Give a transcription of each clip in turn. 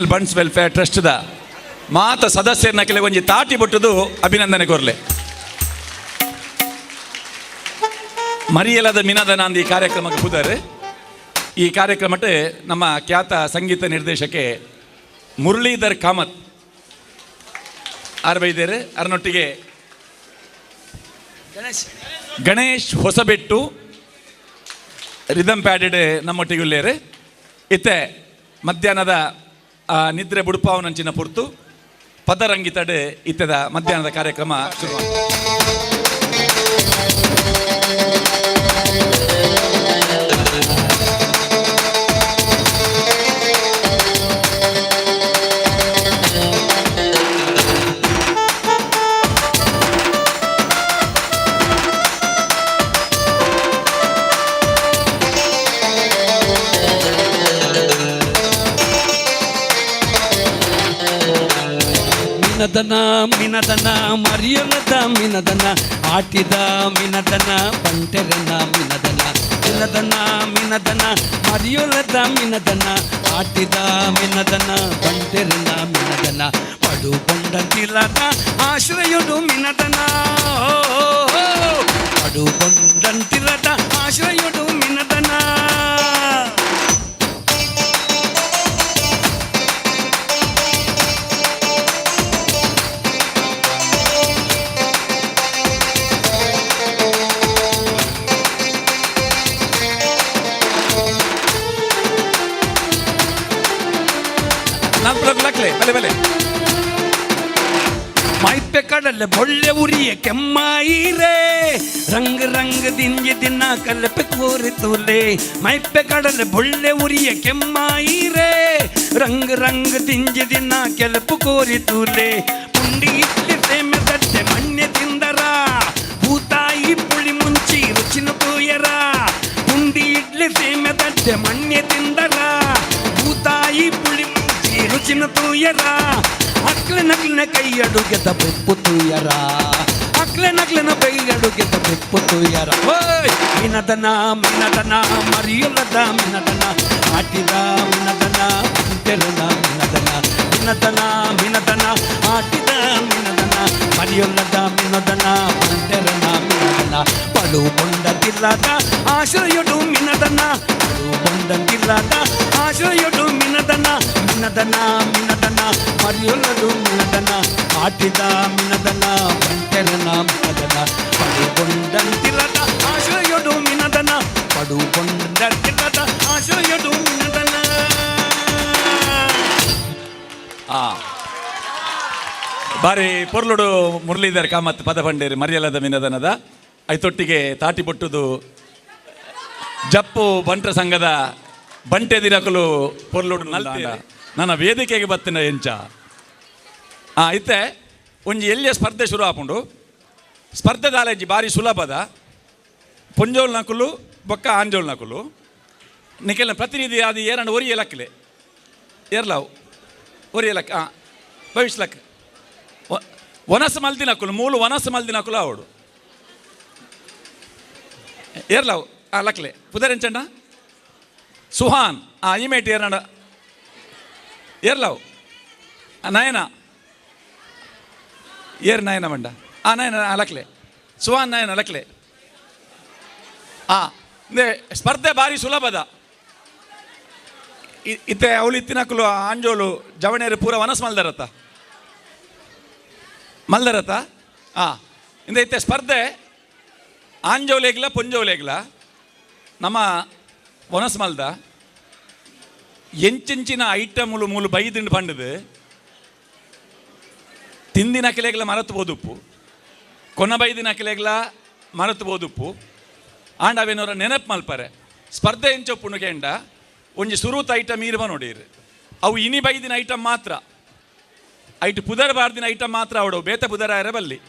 Bunts welfare ಟ್ರಸ್ಟ್ದ ಮಾತ ಸದಸ್ಯರನ್ನ ಕೆಲವು ಒಂಜಿ ತಾಟಿ ಬೊಟ್ಟುದು ಅಭಿನಂದನೆ ಕೊರ್ಲೆ. ಮರಿಯಲದ ಮಿನದ ನಾಂದಿ ಕಾರ್ಯಕ್ರಮಕ್ಕೆ ಪುದರ್. ಈ ಕಾರ್ಯಕ್ರಮಕ್ಕೆ ನಮ್ಮ ಖ್ಯಾತ ಸಂಗೀತ ನಿರ್ದೇಶಕೆ ಮುರಳೀಧರ್ ಕಾಮತ್ ಆರ್ ಬೈದೇರು. ಅರನೊಟ್ಟಿಗೆ ಗಣೇಶ್ ಹೊಸಬೆಟ್ಟು ರಿದಮ್ ಪ್ಯಾಡೆಡ್ ನಮ್ಮೊಟ್ಟಿಗೆ ಉಲ್ಲೇರು. ಇತ್ತೆ ಮಧ್ಯಾಹ್ನದ ನಿದ್ರೆ ಬುಡುಪಾವನಂಚಿನ ಪುರ್ತು ಪದರಂಗಿತಡೆ ಇತ್ತದ ಮಧ್ಯಾಹ್ನದ ಕಾರ್ಯಕ್ರಮ ಶುರು. ಮಿನದನ ಮಿನದನ ಮರಿಯಲದ ಮಿನದನ ಆಟಿದ ಮಿನದನ ಬಂಟೆರನ ಮಿನದನ. ಮಿನದನ ಮಿನದನ ಮರಿಯೊಲದ ಮಿನದನ ಆಟಿದ ಮಿನದನ ಬಂಟೆರನ ಮಿನದನ. ಪಡು ಬೊಂಡಂತಿಲ್ಲದ ಆಶ್ರಯುಡು ಮಿನದನ. ಪಡು ಬೊಂಡಂತಿಲ್ಲದ ಆಶ್ರಯುಡು ಮಿನದನ. ನಾಲ್ಕು ಲಕ್ಲೆ ಬಲೆ ಬಲೆ. ಮೈಪೆ ಕಡಲೆ ಬೊಳ್ಳೆ ಉರಿಯ ಕೆಮ್ಮಾಯಿರೇ ರಂಗ್ ರಂಗ್ ದಿಂಜಿ ದಿನ ಕಲ್ಪೆ ಕೋರಿ ತೂಲೆ. ಮೈಪೆ ಕಡಲೆ ಬೊಳ್ಳೆ ಉರಿಯ ಕೆಮ್ಮಾಯಿರೇ ರಂಗ್ ರಂಗ್ ದಿಂಜಿ ದಿನ ಕೆಲಪು ಕೋರಿ ತೂಲೆ. ಪುಂಡಿ ಇಡ್ಲಿ ಸೇಮೆ ದಡ್ಡೆ ಮಣ್ಣೆ ತಿಂದರ ಭೂತಾಯಿ ಪುಳಿ ಮುಂಚಿ ರುಚಿನ ತೂಯರ. ಪುಂಡಿ ಇಡ್ಲಿ ಸೇಮೆ ದಡ್ಡೆ ಮಣ್ಣೆ ತಿಂದರ ಭೂತಾಯಿ ಪುಳಿ ಮುಂಚಿ ರುಚಿನ ತೂಯರ. ಅಕ್ಲೆ ನಕ್ಲಿನ ಕೈ ಅಡುಗೆದ ಬೆಪ್ಪು ತೂಯರ. ಅಕ್ಲೆ ನಕ್ಲಿನ ಕೈ ಅಡುಗೆದ ಬೆಪ್ಪು ತೂಯರ. ಓಯ್ ಮಿನದನ ಮಿನದನ ಮರಿಯೊಲದ ಮಿನದನ ಆಟಿದ ಮಿನದನ ತೆರನ ಮಿನದನ. ಮಿನದನ ಮಿನದನ ಆಟಿದ ಮಿನದನ ಮರಿಯೊಲದ ಮಿನದನ ತೆರನ ಮಿನದನ. ಪಡು ಬೊಂಡದಿಲ್ಲದ ಆಶ್ರಯುಡು ಮಿನದನ. ಪಡು ಬೊಂಡದಿಲ್ಲದ ಆಶ್ರಯುಡು ಮಿನದನ. ಮಿನದನ ಮಿನದನ ಮರಿಯೊಲದು ಮಿನದನ ಆಟಿದ ಮಿನದನ ಬಂಟೆರನ ಮಿನದನ. ಪಡು ಬೊಂಡಂತಿಲ್ಲದ ಆಶ್ರಯುಡು ಮಿನದನ. ಪಡು ಬೊಂಡಂತಿಲ್ಲದ ಆಶ್ರಯುಡು ಮಿನದನ. ಆ ಬಾರಿ ಪೊರ್ಲುಡು ಮುರಳೀಧರ್ ಕಾಮತ್ ಪದ ಪಂಡೇರಿ ಮರಿಯಲದ ಮಿನದನದ. ಐತೊಟ್ಟಿಗೆ ತಾಟಿ ಬೊಟ್ಟುದು ಜಪ್ಪು ಬಂಟ್ರ ಸಂಘದ ಬಂಟೆ ದಿನಕುಲು ಪೊರ್ಲುಡು ನಲ್ತೆ. ನನ್ನ ವೇದಿಕೆಗೆ ಬತ್ತಿನ ಎಂಚ ಆ ಇತ್ತೆ ಒಂಜಿ ಎಲ್ಲಿಯ ಸ್ಪರ್ಧೆ ಶುರು ಆಪುಂಡು. ಸ್ಪರ್ಧೆ ದಾಲೇಜಿ ಬಾರಿ ಸುಲಭದ. ಪೊಂಜೋಲ್ ನಕುಲು ಬೊಕ್ಕ ಆಂಜೋಲ್ ನಕುಲು ನಿಕೆಲ್ಲ ಪ್ರತಿನಿಧಿ ಅದು ಏರಂಡು ಒರಿಯ ಲಕ್ಲೆ ಏರ್ಲಾವು ಒರಿಯ ಲಕ್ ಹಾಂ ಭವಿಷ್ಯ ಲಕ್ ವನಸ್ ಮಲ್ದಿನಕುಲು ಮೂಲು ವನಸ್ ಮಲ್ದಿನಕುಲು ಅವಡು ಏರ್ಲಾವು ಆ ಲಕ್ಲೆ. ಪುದರೆಂಚಂಡ ಸುಹಾನ್ ಆ ಇಮೇಟ್ ಏರ್ನಂಡ ಏರ್ಲಾವು ಆ ನಯನ ಏರ್ ನಯನ ಮಂಡ ಆ ನಯನ ಆ ಲಕ್ಲೆ ಸುಹಾನ್ ನಯನ ಲಕ್ಲೆ. ಆ ಇಂದೆ ಸ್ಪರ್ಧೆ ಭಾರಿ ಸುಲಭದ. ಇತ್ತೆ ಅವಳು ಇತ್ತಿನಕುಲು ಆಂಜೋಲು ಜವಣೇರು ಪೂರ ವನಸ್ ಮಲ್ದರತ್ತ ಮಲ್ದರತ್ತ. ಆ ಇಂದೆ ಇತ್ತೆ ಸ್ಪರ್ಧೆ ಆಂಜೋಲೇಗ್ಲ ಪೊಂಜೋಲೇಗ್ಲ ನಮ್ಮ ವನಸ್ ಮಲ್ದ ಎಂಚೆಂಚಿನ ಐಟಮುಲು ಮೂಲು ಬೈದಿಂಡು ಪಂಡದು ತಿಂದಿನ ಕಿಲೆಗ್ಲ ಮರತು ಬೋದುಪ್ಪು ಕೊನ ಬೈದಿನ ಕಿಲೆಗ್ಲ ಮರತು ಬೋದುಪ್ಪು ಆಂಡ ಅವೇನೋರ ನೆನಪು ಮಲ್ಪರೆ. ಸ್ಪರ್ಧೆ ಎಂಚೊಪ್ಪುನು ಕೆಂಡ ಒಂಜಿ ಸುರೂತ ಐಟಮ್ ಈರ್ವ ನೋಡಿರಿ ಅವು ಇನಿ ಬೈದಿನ ಐಟಮ್ ಮಾತ್ರ ಐಟು ಪುದರ್ ಬಾರ್ದಿನ ಐಟಮ್ ಮಾತ್ರ ಅವಡು ಬೇತ ಪುದರ ಬಲ್ಲಿ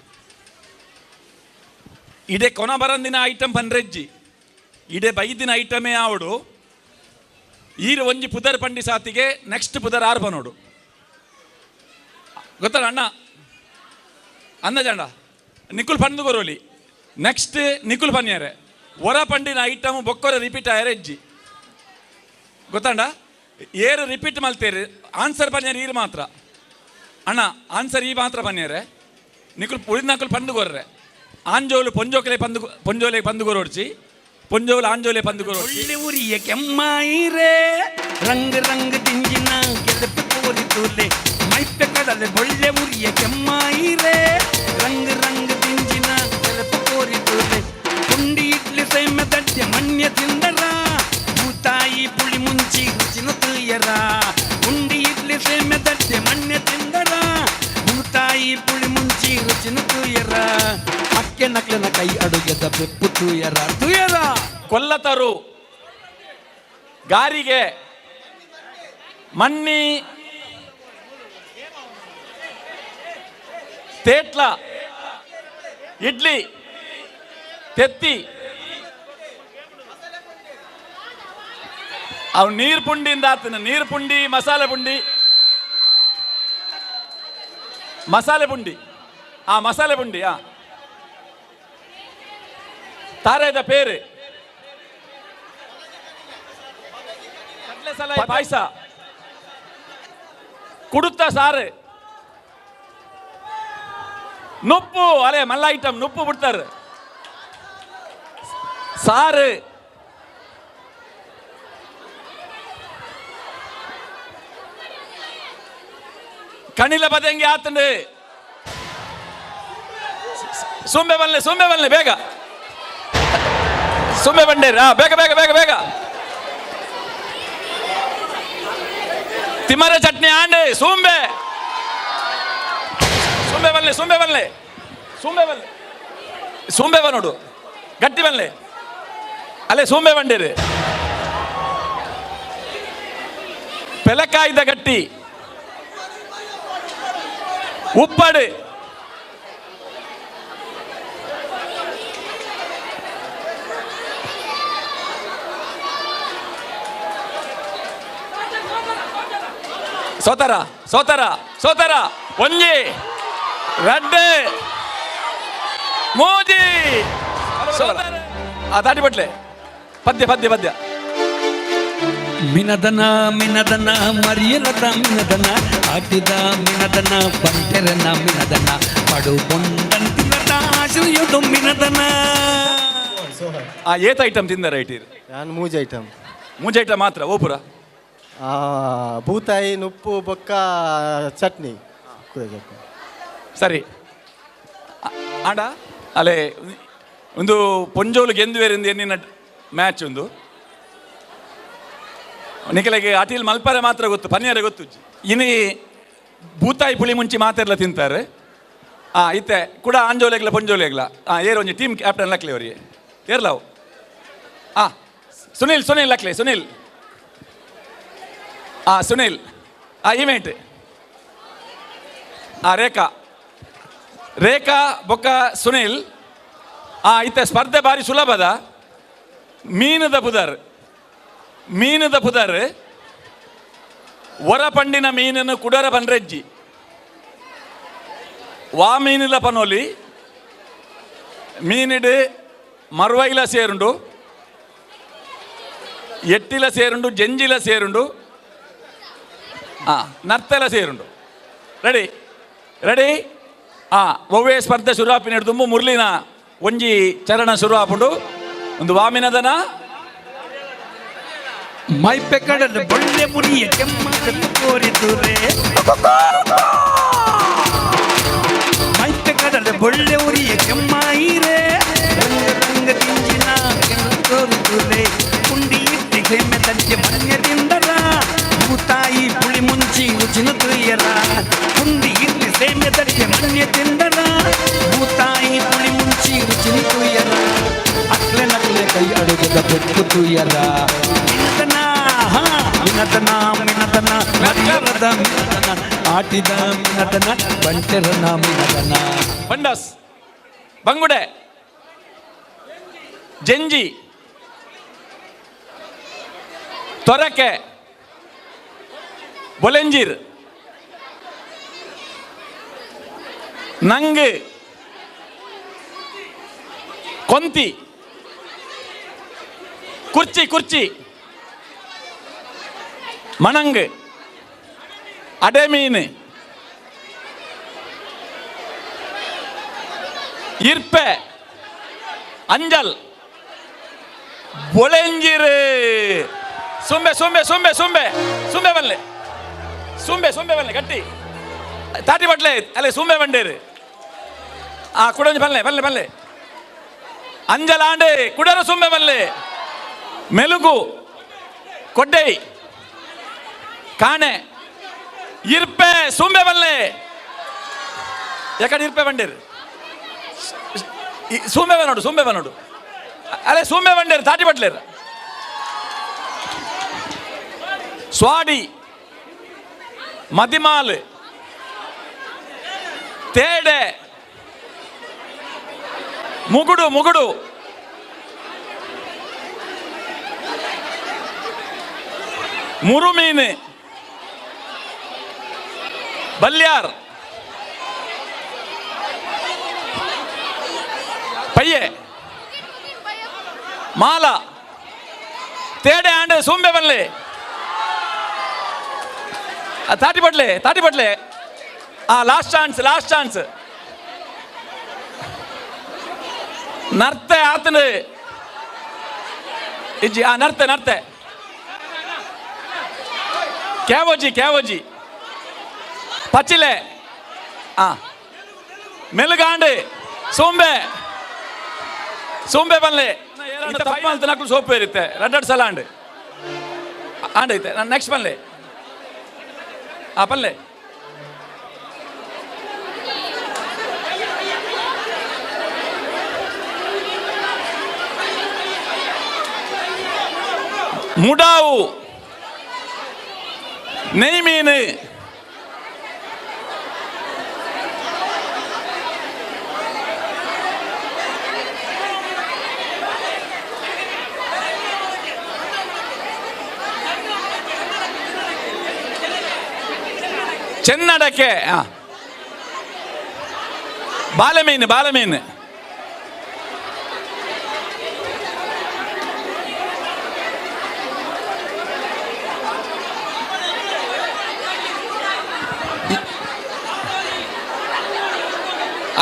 ಇಡೆ ಕೊನ ಬರಂದಿನ ಐಟಮ್ ಪನ್ರೆಜ್ಜಿ ಇಡೆ ಬೈದಿನ ಐಟಮೇ ಆವಡು. ಈರು ಒಂಜಿ ಪುದರ್ ಪಂಡಿ ಸಾತಿಗೆ ನೆಕ್ಸ್ಟ್ ಪುದರ್ ಆರು ಬನೋಡು ಗೊತ್ತಲ್ಲ ಅಣ್ಣ ಅಂದಜಂಡ ನಿಕುಲ್ ಪಂದು ಕೊರೋಲಿ ನೆಕ್ಸ್ಟ್ ನಿಕುಲ್ ಪನ್ಯಾರೆ ಹೊರ ಪಂಡಿನ ಐಟಮ್ ಬೊಕ್ಕೊರ ರಿಪೀಟ್ ಆಯರೆ ಹೆಜ್ಜಿ ಗೊತ್ತಂಡ. ಏರು ರಿಪೀಟ್ ಮಲ್ತೇರು ಆನ್ಸರ್ ಪನ್ಯಾರ ಈರು ಮಾತ್ರ ಅಣ್ಣ ಆನ್ಸರ್ ಈ ಮಾತ್ರ ಪನ್ಯಾರೆ ನಿಕುಲು ಉಳಿದ ಪಂದು ಕೊರ್ರೆ ಆಂಜೋಲು ಪೊಂಜೋಕಲೆ ಪಂದು ಪೊಂಜೋಲೆ ಪಂದು ಕೊರೋಡ್ಚಿ ಪೊಂಜೋಲು ಆಂಜೋಲೆ ಪಂದು ಕೊರೋಡ್ಚಿ ಉರಿಯ ಕೆಮ್ಮಾಯಿರೇ ರಂಗ್ ರಂಗ್ ದಿಂಜಿನ ಗೆಲಪು ಕೋರಿ ತೂಲೆ ಮೈಪೆ ಕಡಲೆ ಬೊಳ್ಳೆ ಉರಿಯ ಕೆಮ್ಮಾಯಿರೇ ರಂಗ್ ರಂಗ್ ದಿಂಜಿನ ಗೆಲಪು ಕೋರಿ ತೂಲೆ ಪುಂಡಿ ಇಡ್ಲಿ ಸೈಮ ದಡ್ಡೆ ಮಣ್ಯ ತಿಂದರ ಭೂತಾಯಿ ಪುಳಿ ಮುಂಚಿ ರುಚಿನ ತುಯ್ಯರ ಪುಂಡಿ ಇಡ್ಲಿ ಸೇಮೆ ದಡ್ಡೆ ಮಣ್ಯ ತಿಂದರ ಭೂತಾಯಿ ಪುಳಿ ಮುಂಚಿ ರುಚಿನ ತುಯ್ಯರ ಅಕ್ಕೆ ನಕ್ಲೆನ ಕೈ ಅಡುಗೆದ ಬೆಪ್ಪು ತುಯ್ಯರ ತುಯ್ಯರ ಕೊಲ್ಲತರು ಗಾರಿಗೆ ಮಣ್ಣಿ ತೇಟ್ಲ ಇಡ್ಲಿ ತೆತ್ತಿ ಅವು ನೀರು ಪುಂಡಿಯಿಂದ ಆತನ ನೀರು ಪುಂಡಿ ಮಸಾಲೆ ಪುಂಡಿ ಮಸಾಲೆ ಪುಂಡಿ ಆ ಮಸಾಲೆ ಪುಂಡಿ ಆ ತಾರೇದ ಪೇರು ಪಾಯಸ ಕುಡುತ್ತ ಸಾರು ನುಪ್ಪು ಅಲೆ ಮಲ್ಲ ಐಟಮ್ ನುಪ್ಪು ಬಿಡ್ತಾರೆ ಸಾರು ಕಣಿಲ ಬದಂಗೆ ಆತಂಡು ಸುಂಬೆ ಬಲ್ಲೆ ಸುಂಬೆ ಬಲ್ಲೆ ಬೇಗ ಸುಂಬೆ ಬಂಡೇರ ಬೇಗ ಬೇಗ ಬೇಗ ಬೇಗ ತಿಮರೆ ಚಟ್ನಿ ಆಂಡೆ ಸೂಂಬೆ ಸುಂಬೆ ಬಲ್ಲೆ ಸುಂಬೆ ಬಲ್ಲೆ ಸೂಂಬೆ ಬಲ್ಲೆ ಸೂಂಬೆ ಬನ್ನೋಡು ಗಟ್ಟಿ ಬಲ್ಲೆ ಅಲ್ಲೇ ಸೂಂಬೆ ಬಂಡೇರು ಪೆಲಕಾಯ್ದ ಗಟ್ಟಿ ಉಪ್ಪಡು ಸೋತರ ಸೋತರ ಸೋತರ ಒಂಜಿ ರಡ್ಡು ಮೂಜಿ ಆ ದಾಟಿ ಬಟ್ಲೆ ಪದ್ಯ ಪದ್ಯ ಪದ್ಯ ಮಿನದನ ಮಿನದನ ಮರಿಯಲದ ಮಿನದನ ಆಟಿದ ಮಿನದನ ಬಂಟೆರನ ಮಿನದನ ಪಡು ಬೊಂಡಂತಿಲದ ಆಶ್ರಯದು ಮಿನದನ. ಆ ಏತ ಐಟಮ್ ತಿಂದ ರೈಟ್ ಇರು ನಾನು ಮೂಜಿ ಐಟಮ್. ಮೂಜಿ ಐಟಮ್ ಮಾತ್ರ ಓಪುರ ಬೂತಾಯಿ ನುಪ್ಪು ಬೊಕ್ಕ ಚಟ್ನಿ ಚಟ್ನಿ. ಸರಿ ಆಂಡ ಅಲೆ ಒಂದು ಪೊಂಜೋಲು ಗೆಂದುವೇರಿಂದ ಎನ್ನಿನ ಮ್ಯಾಚ್ ಒಂದು ನಿಕಲೆಗೆ ಅಟಿಲ್ ಮಲ್ಪರೆ ಮಾತ್ರ ಗೊತ್ತು ಪನ್ನಿಯರೆ ಗೊತ್ತು ಇನಿ ಬೂತಾಯಿ ಪುಳಿ ಮುಂಚಿ ಮಾತೆರ್ಲ ತಿಂತಾರೆ. ಆ ಇತ್ತೆ ಕೂಡ ಆಂಜೋಲೆಗ್ಲ ಪೊಂಜೋಲೆಗ್ಲ ಆ ಏರ್ ಒಂಜಿ ಟೀಮ್ ಕ್ಯಾಪ್ಟನ್ ಲಕ್ಲೆ ಅವರಿಗೆ ಏರ್ಲಾವು ಆ ಸುನಿಲ್ ಸುನಿಲ್ ಲಕ್ಲೆ ಸುನಿಲ್ ಆ ಸುನಿಲ್ ಆ ಇಮೇಟ್ ಆ ರೇಖಾ ರೇಖಾ ಬೊಕ್ಕ ಸುನಿಲ್ ಆ ಇತ್ತೆ ಸ್ಪರ್ಧೆ ಬಾರಿ ಸುಲಭದ ಮೀನದ ಪುದರ್ ಮೀನದ ಪುದರ್ ಒರ ಪಂಡಿನ ಮೀನನ್ನು ಕುಡರ ಪನ್ರೆಜ್ಜಿ ವಾ ಮೀನಿಲ ಪನೋಲಿ ಮೀನಿಡು ಮರ್ವೈಲ ಸೇರುಂಡು ಎಟ್ಟಿಲ ಸೇರುಂಡು ಜಂಜಿಲ ಸೇರುಂಡು ಆ ನರ್ತಲ ಸೇರುಂಡು. ರೆಡಿ ರೆಡಿ ಆ ಒವ್ವೇ ಸ್ಪರ್ಧೆ ಶುರುವಾಪಿನ ತುಂಬ ಮುರ್ಲಿನ ಒಂಜಿ ಚರಣ ಶುರುವಾಪುಂಡು ಒಂದು ವಾಮಿನದನ ಮೈಪೆ ಕಡಲ ಬೊಳ್ಳೆ ಮುರಿಯ ಕೆಮ್ಮ ಕೋರಿದುರೆ ಮೈಪೆ ಕಡಲ ಬೊಳ್ಳೆ ಉರಿಯ ಕೆಮ್ಮಾಯಿರೆ ರಂಗ ರಂಗ ದಿಂಜಿನ ಕೋರಿದುರೆ ಪುಂಡಿ ಇಟ್ಟಿ ಸೇಮೆ ತಜ್ಜೆ ಮನ್ಯದಿಂದರ ಭೂತಾಯಿ ಪುಳಿ ಮುಂಚಿ ರುಚಿನ ತುಯ್ಯರ ಪುಂಡಿ ಇಡ್ಲಿ ಸೇಮೆ ತಜ್ಜೆ ಮನ್ಯದಿಂದರ ಭೂತಾಯಿ ಪುಳಿ ಮುಂಚಿ ರುಚಿನ ತುಯ್ಯರ ಅಕ್ಲೆ ನಕ್ಲೆ ಕೈ ಅಡುಗೆದ ಬೆಕ್ಕು ತುಯ್ಯರ ಮಿನತನ ಮಿನತನ ಮಿನತನ ಮರಿಯರದ ಮಿನತನ ಆಟಿದ ಮಿನತನ ಬಂಟೆರನ ಮಿನತನ ಬಂಡಸ್ ಬಂಗುಡೆ ಜಂಜಿ ತೊರಕೆ ಬೊಲೆಂಜೀರ್ ನಂಗ್ ಕೊಂತಿ ಕುರ್ಚಿ ಕುರ್ಚಿ ಮಣಂಗ್ ಅಡೆಮೀನು ಇರ್ಪೆ ಅಂಜಲ್ ಬೊಳೆಂಜಿರು ಸುಂಬೆ ಸುಂಬೆ ಸುಂಬೆ ಸುಂಬೆ ಸುಂಬೆ ಬಲ್ಲೆ ಸುಂಬೆ ಸುಂಬೆ ಬಲ್ಲೆ ಗಟ್ಟಿ ತಾಟಿ ಬಟ್ಲೆ ಅಲ್ಲೇ ಸುಂಬೆ ಬಂಡೇರು ಆ ಕುಡಂಜಿ ಬಲ್ಲೆ ಬಲ್ಲೆ ಬಲ್ಲೆ ಅಂಜಲಾಂಡೆ ಕುಡರ ಸುಂಬೆ ಬಲ್ಲೆ ಮೆಲುಗು ಕೊಡ್ಡೈ ಕಾಣೆ ಇರ್ಪೆ ಸುಂಬೆ ಬಲ್ಲೆ ಯಾಕಡೆ ಇರ್ಪೆ ಬಂಡೇರು ಸೂಂಬೆ ನೋಡು ಸೂಂಬೆ ನೋಡು ಅಲ್ಲೇ ಸೂಂಬೆ ಬಂಡೇರು ತಾಟಿ ಬಟ್ಲೇರು ಸ್ವಾಡಿ ಮದಿಮಾಲ್ ತೇಡೆ ಮುಗುಡು ಮುಗುಡು ಮುರುಮೀನು ಬಲ್ಯಾರ್ ಪಯ್ಯೆ ಮಾಲ ತೇಡೆ ಆಂಡೆ ಸೂಂಬೆ ಬಲ್ಲೆ ತಾಟಿ ಬಟ್ಲೆ ತಾಟಿ ಬಟ್ಲೆ ಆ ಲಾಸ್ಟ್ ಚಾನ್ಸ್ ಲಾಸ್ಟ್ ಚಾನ್ಸ್ ನರ್ತೆ ಆತನ ಇಜ್ಜಿ ಆ ನರ್ತೆ ನರ್ತೆ ಕ್ಯಾವೋಜಿ ಕ್ಯಾವೋಜಿ ಪಚ್ಚಿಲೆ ಆ ಮೆಲುಗಾಂಡೆ ಸೋಂಬೆ ಸೋಂಬೆ ಬಲ್ಲೆ ತಪ್ಪು ಸೋಪು ಇರುತ್ತೆ ರಡ್ಡಡ್ ಸಲ ಆಂಡ್ ಆಂಡೈತೆ ನಾನು ನೆಕ್ಸ್ಟ್ ಬಲ್ಲೆ ಆ ಪಲ್ಲೆ ಮುಡಾವು ನೆಯ್ಮೀನು ಚೆನ್ನಡಕೆ ಬಾಲೆಮೀನು ಬಾಲೆಮೀನು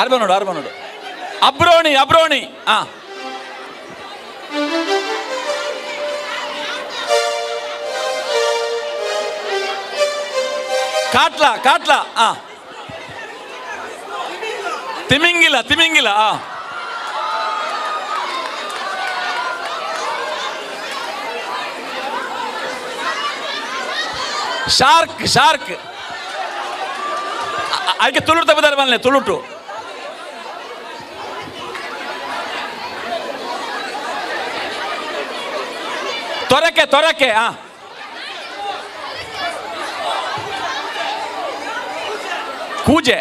ಅರ್ಬ ನೋಡು ಅರ್ಬ ನೋಡು ಅಬ್ರೋಣಿ ಅಬ್ರೋಣಿ ಆ ಕಾಟ್ಲಾ ಕಾಟ್ಲಾ ಆ ತಿಮಿಂಗಿಲ ತಿಮಿಂಗಿಲ ಆ ಶಾರ್ಕ್ ಶಾರ್ಕ್ ಅದಕ್ಕೆ ತುಳುಟು ತಪ್ಪಿದ್ದಾರೆ ಬಲ್ಲೆ ತುಳುಟು ತೊರಕೆ ತೊರಕೆ ಆ ಕೂಜೆ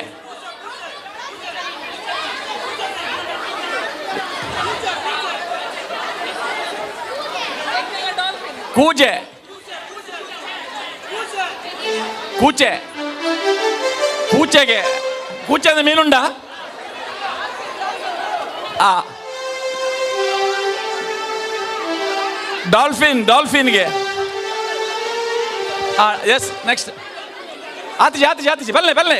ಕೂಜೆ ಕೂಚೆ ಕೂಚೆಗೆ ಕೂಚೆ ಅಂದ್ರೆ ಮೀನುಂಡ ಆ ಡಾಲ್ಫಿನ್ ಡಾಲ್ಫಿನ್ಗೆ ಆ ಎಸ್ ನೆಕ್ಸ್ಟ್ ಆತಿಜಿ ಆತಿಜಿ ಆತಿಜಿ ಬಲ್ಲೆ ಬಲ್ಲೆ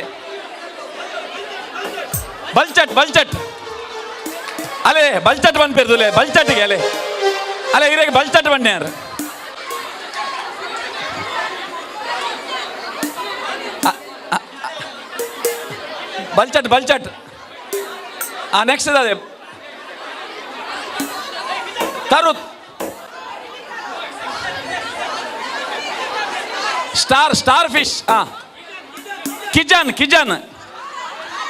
ಬಲ್ಚಟ್ ಬಲ್ಚಟ್ ಅಲೆ ಬಲ್ಚಟ್ ಬಂದು ಪೇರ್ದುಲೆ ಬಲ್ಚಟ್ಗೆ ಅಲೆ ಅಲೆ ಇರೇಗೆ ಬಲ್ಚಟ್ ಬಂಡ್ಯಾರ ಬಲ್ಚಟ್ ಬಲ್ಚಟ್ ಆ ನೆಕ್ಸ್ಟ್ ಅದೇ ತರು ಸ್ಟಾರ್ ಸ್ಟಾರ್ ಫಿಶ್ ಆ ಕಿಜನ್ ಕಿಜನ್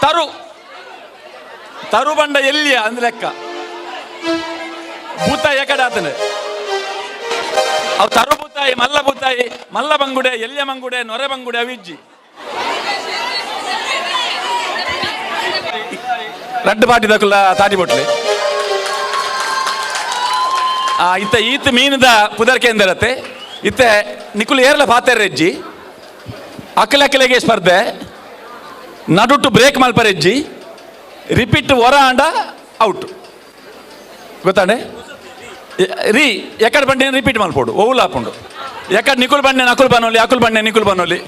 ತರು ತರು ಬಂಡ ಎಲ್ಲಿಯ ಅಂದ್ ಲೆಕ್ಕ ಬೂತಾಯಿ ಎಕಡೆ ಆತನ ಅವು ತರು ಬೂತಾಯಿ ಮಲ್ಲ ಬೂತಾಯಿ ಮಲ್ಲ ಬಂಗುಡೆ ಎಲ್ಲಿಯ ಮಂಗುಡೆ ನೊರೆ ಬಂಗುಡೆ ಅವಿಜ್ಜಿ ರಡ್ಡು ಪಾಟಿದಕುಲ್ಲ ತಾಟಿ ಬೊಟ್ಲೆ ಆ ಇತ್ತ ಈತ ಮೀನದ ಪುದರ್ಕೆ ಎಂದಿರತ್ತೆ ಇತ್ತೆ ನಿಕುಲು ಏರ್ಲ ಪಾತೆರೆಜ್ಜಿ ಅಕ್ಕಲಕ್ಕಲೆಗೆ ಸ್ಪರ್ಧೆ ನಡುಟು ಬ್ರೇಕ್ ಮಲ್ಪರೆಜ್ಜಿ ರಿಪೀಟ್ ಹೊರ ಆಂಡ ಔಟ್ ಗೊತ್ತಾಂಡೆ ರೀ ಎಕ್ಕಡ ಬಂಡಿ ರಿಪೀಟ್ ಮಲ್ಪೋಡು ಓವುಲ ಹಾಪುಂಡು. ಯಾಕಡೆ ನಿಕುಲ್ ಬಣ್ಣೆ ನಕುಲ್ ಬನ್ನೋಲಿ, ಅಕುಲ್ ಬಣ್ಣೆ ನಿಕುಲ್ ಬನ್ನೋಲಿ.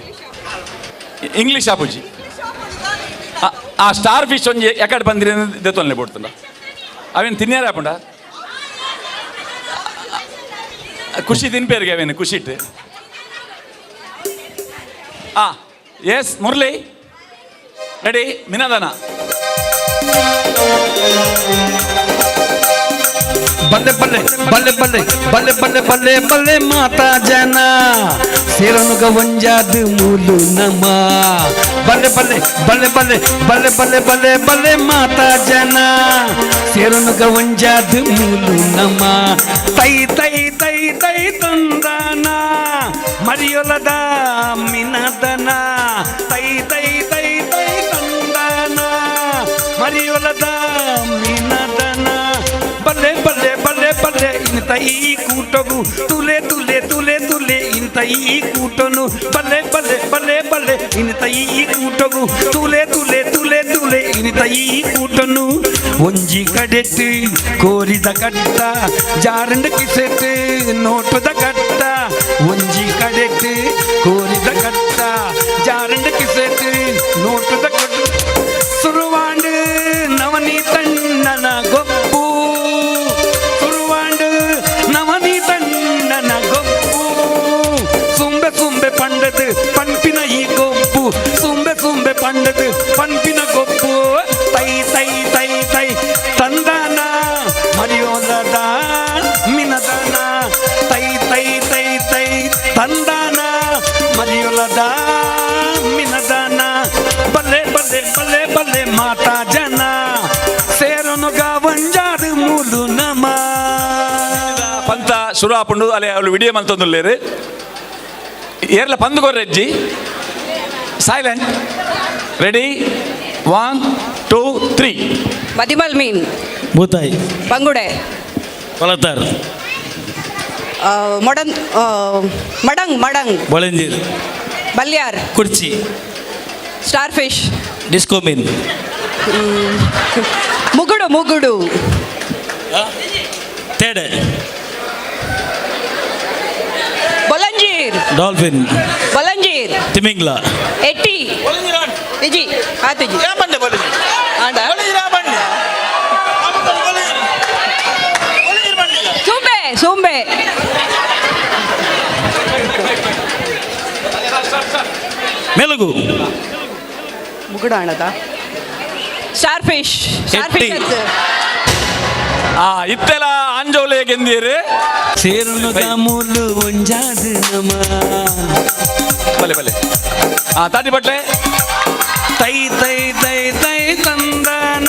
ಇಂಗ್ಲೀಷ್ ಆಪುಜಿ. ಆ ಸ್ಟಾರ್ ಫಿಶ್ ಒಂಜಿ ಯಾಕಡೆ ಬಂದಿರಿ ದೆತ್ತೊನ್ಲೆ ಬೋಡ್ತುಂಡ ಅವೇನು ತಿನ್ಯಾರ ಆಪುಂಡ ಖುಷಿ ತಿನ್ಪೇರಿಗೆ ಅವೇನು ಖುಷಿ ಇಟ್ಟು. ಆ ಎಸ್ ಮುರಳಿ ರೆಡಿ ಮಿನದನ. ಬಲ್ಲೆ ಬಲ್ಲೆ ಬಲ್ಲೆ ಬಲ್ಲೆ ಬಲ್ಲೆ ಬಲ್ಲೆ ಬಲ್ಲೆ ಬಲ್ಲೆ ಮಾತಾ ಜನ ಸೇರನುಗ ಒಂಜಾದ ಮೂಲು ನಮ. ಬಲ್ಲೆ ಬಲ್ಲೆ ಬಲ್ಲೆ ಬಲ್ಲೆ ಬಲ್ಲೆ ಬಲ್ಲೆ ಬಲ್ಲೆ ಬಲ್ಲೆ ಮಾತಾ ಜನ ಸೇರನುಗ ಒಂಜಾದ ಮೂಲು ನಮ. ತೈ ತೈ ತೈ ತೈ ತಂದನ ಮರಿಯೊಲದ ಮಿನದನ. ತೈ ತೈ ತೈ ತೈ ತಂದನ ಮರಿಯೊಲದ ಮಿನದನ. ಬಲ್ಲೆ ಬಲ್ಲೆ ಬಲ್ಲೆ ಬಲ್ಲೆ ಇಂತ ಈ ಕೂಟಗು ತುಲೆ ತುಲೆ ತುಲೆ ತುಲೆ ಇಂತ ಈ ಕೂಟನು. ಬಲ್ಲೆ ಬಲ್ಲೆ ಬಲ್ಲೆ ಬಲ್ಲೆ ಇಂತ ಈ ಕೂಟಗು ತುಲೆ ತುಲೆ ತುಲೆ ತುಲೆ ಇಂತ ಈ ಕೂಟನು. ಒಂಜಿ ಕಡೆಟ್ ಕೋರಿದ ಕಟ್ಟ ಜಾರಂಡ ಕಿಸೆಟ್ ನೋಟದ ಕಟ್ಟ. ಒಂಜಿ ಕಡೆಟ್ ಕೋರಿದ ಕಟ್ಟ ಜಾರಂಡ ಕಿಸೆಟ್ ನೋಟದ ಕಟ್ಟ. ಸುರುವಾಂಡು ನವನೀತಣ್ಣನ ಗೊಬ್ಬು, ಸುರುವಾಂಡು ನವನೀತಣ್ಣನ ಗೊಬ್ಬು. ಸುಂಬೆ ಸುಂಬೆ ಪಂಡದು ಪನ್ಪಿನ ಈ ಗೊಬ್ಬು, ಸುಂಬೆ ಸುಂಬೆ ಪಂಡದು ಪನ್ಪಿನ ಗೊಬ್ಬು. ತೈ ತೈ ತೈ ತೈ ತಂದನ ಮರಿಯೋಲದ ಮಿನದನ. ತೈ ತೈ ತೈ ತೈ ತಂದನ ಮರಿಯೋಲದ ಮಿನದನ. ಬಲ್ಲೆ ಬಲ್ಲೆ ಬಲ್ಲೆ ಬಲ್ಲೆ ಮಾತಾ ಜನ ಸೇರನುಗ ಒಂಜಾದ ಮೂಲು ನಮ. ಪಂತ ಶುರು ಆಪುಂಡು ಅಲೆ ಅವಳು ವಿಡಿಯೋ ಮಲ್ತೊಂದುಲ್ಲೇರು ಏರ್ಲ ಪಂದು ಕೊರ್ರೆಜ್ಜಿ. Silent ready 1 2 3. ಮದಿಮಲ್ ಮೀನ್, ಬೂತಾಯಿ, ಬಂಗುಡೆ, ಕೊಲತಾರ್, ಮೊಡನ್ ಮಡಂಗ್ ಮಡಂಗ್, ಬೊಳಂಜೀರ್, ಬಲ್ಯಾರ್, ಕುರ್ಚಿ, ಸ್ಟಾರ್ ಫಿಶ್, ಡಿಸ್ಕೋ ಮೀನ್, ಮುಗುಡು ಮುಗುಡು, ತೇಡೆ, ಬೊಲಂಜೀರ್, ಡಾಲ್ಫಿನ್, ಬೊಲಂಜೀರ್, ತಿಮಿಂಗ್ಲ, ಎಟ್ಟಿ, ಇಜಿ ಆತಿಜಿ ಆಂಡ ಸೂಂಬೆ ಸೂಂಬೆ. ಮೆಲುಗು, ಮುಗುಡು ಆಣದ ಸ್ಟಾರ್ ಫಿಶ್, ಸ್ಟಾರ್ ಫಿಶ್. ಎಟ್ಟಿ. ಆ ಇತ್ತೆಲ ಆಂಜೋಲೆ ಗೆಂದೀರು. ಸೇರನುಗ ಮೂಲು ಒಂಜಾದ ನಮ. ಬಲೆ ಬಲೆ ಆ ತಾಟಿ ಬಟ್ಲೆ. ತೈ ತೈ ತೈ ತೈ ತಂದನ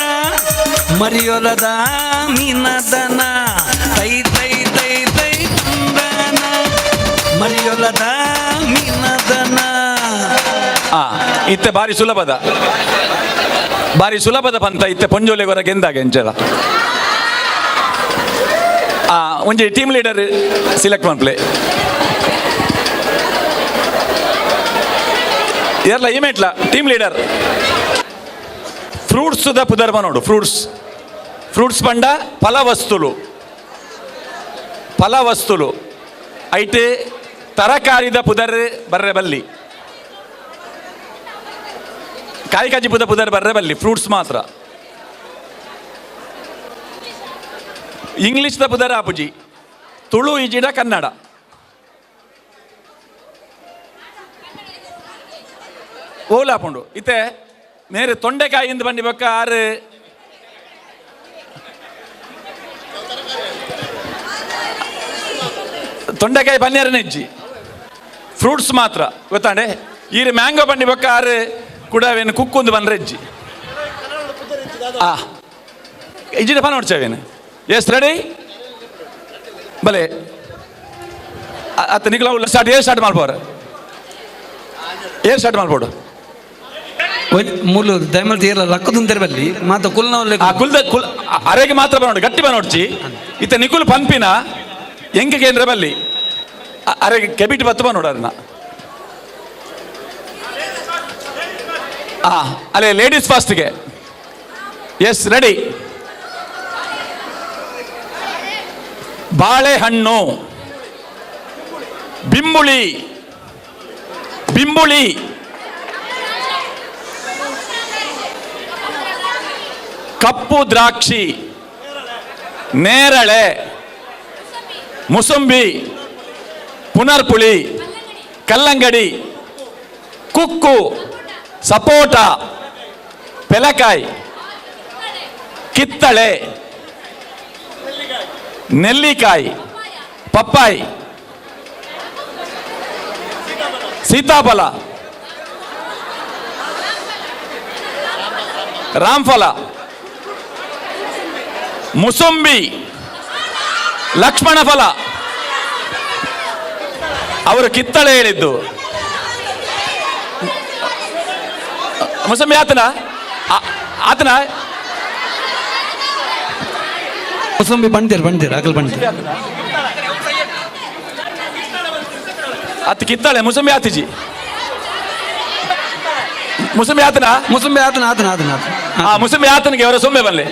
ಮರಿಯೊಲದ ಮೀನದನ. ತೈ ತೈ ತೈ ತೈ ತಂದನ ಮರಿಯೊಲದ ಮೀನದನ. ಆ ಇತ್ತೆ ಬಾರಿ ಸುಲಭದ, ಬಾರಿ ಸುಲಭದ ಪಂತ ಇತ್ತೆ ಪೊಂಜೋಲೆ ಗೊರ ಗೆಂದಾಗ ಎಂಚಲ. ಆ ಒಂಜಿ ಟೀಮ್ ಲೀಡರ್ ಸಿಲೆಕ್ಟ್ ಮನ್ಪ್ಲೆ ಏರ್ಲ ಇಮೇಟ್ಲ ಟೀಮ್ ಲೀಡರ್. ಫ್ರೂಟ್ಸ್ the ಪುದರ್ಮ ನೋಡು. ಫ್ರೂಟ್ಸ್, ಫ್ರೂಟ್ಸ್ ಪಂಡ ಫಲವಸ್ತುಲು, ಫಲವಸ್ತುಲು ಐಟ್ ತರಕಾರಿದ ಪುದರ್ ಬರ್ರೆ ಬಲ್ಲಿ, ಕಾಯಿ ಕಾಜಿ ಪುದ ಪುದರ್ ಬರ್ರೆ ಬಲ್ಲಿ, ಫ್ರೂಟ್ಸ್ ಮಾತ್ರ. ಇಂಗ್ಲಿಷ್ the ಪುದರ್ ಆಪುಜಿ, ತುಳು ಇಜಿಡ ಕನ್ನಡ. ಓಲಾಪುಂಡು ಇತ್ತೆ ನೇರು ತೊಂಡೆಕಾಯಿಂದ ಬಂಡಿ ಬೊಕ್ಕ ಆರು ತೊಂಡೆಕಾಯಿ ಪನ್ನೀರನೇ ಇಜ್ಜಿ, ಫ್ರೂಟ್ಸ್ ಮಾತ್ರ ಗೊತ್ತಾಂಡೆ. ಈರು ಮ್ಯಾಂಗೋ ಬಂಡಿ ಬೊಕ್ಕ ಆರು ಕೂಡ ಅವೇನು ಕುಕ್ಕೊಂದು ಬಂದ್ರೆ ಇಜ್ಜಿ. ಆ ಇಜ್ಜಿಡ ಪಾ ನೋಡ್ಚವೇನು. ಎಸ್ ರೆಡಿ ಬಲೆ ಅತ್ತ ನಿಖಲ ಸ್ಟಾರ್ಟ್. ಏರ್ ಸ್ಟಾರ್ಟ್ ಮಾಡ್ಬೋರು, ಏರ್ ಸ್ಟಾರ್ಟ್ ಮಾಡ್ಬೋಡು. ಮೂಲು ದಯಮಲ್ ತೀರಲ್ಲ ಲಕ್ಕದುಂತೆರ್ ಬಲ್ಲಿ ಮಾತ ಕುಲ್ನವಲ್ಲೆ. ಆ ಕುಲ್ದ ಕುಲ್ ಅರೆಗೆ ಮಾತ್ರ ಬನೋಡು, ಗಟ್ಟಿ ಬನೋಡ್ಚಿ. ಇತ್ತ ನಿಕುಲ್ ಪನ್ಪಿನ ಎಂಕ ಕೇಂದ್ರ ಬಲ್ಲಿ ಅರೆಗೆ ಕೆಬಿಟ್ ಬತ್ತು ಬನೋಡು ಅದನ್ನ. ಆ ಅಲ್ಲೇ ಲೇಡೀಸ್ ಫಸ್ಟ್ಗೆ. Yes ready. ಬಾಳೆಹಣ್ಣು, ಬಿಂಬುಳಿ, ಬಿಂಬುಳಿ, ಕಪ್ಪು ದ್ರಾಕ್ಷಿ, ನೇರಳೆ, ಮುಸುಂಬಿ, ಪುನರ್ಪುಳಿ, ಕಲ್ಲಂಗಡಿ, ಕುಕ್ಕು, ಸಪೋಟ, ಪೆಲಕಾಯಿ, ಕಿತ್ತಳೆ, ನೆಲ್ಲಿಕಾಯಿ, ಪಪ್ಪಾಯಿ, ಸೀತಾಫಲ, ರಾಮಫಲ, ಮುಸುಂಬಿ, ಲಕ್ಷ್ಮಣ ಫಲ. ಅವರು ಕಿತ್ತಳೆ ಹೇಳಿದ್ದು. ಮುಸುಂಬಿ ಆತನ ಆತನ ಮುಸುಂಬಿ ಬಂದಿರ್ ಬಂದಿರ್ ಅಗಲ್ ಬಂದಿರ್. ಅತ್ ಕಿತ್ತಳೆ ಮುಸುಂಬಿ ಆತಿಜಿ. ಮುಸುಂಬಿ ಆತನ? ಮುಸುಂಬಿ ಆತನ ಆತನ ಆತನ ಆತನ. ಆ ಮುಸುಂಬಿ ಆತನಿಗೆ ಅವರ ಸೊಂಬೆ ಬನ್ನಿ,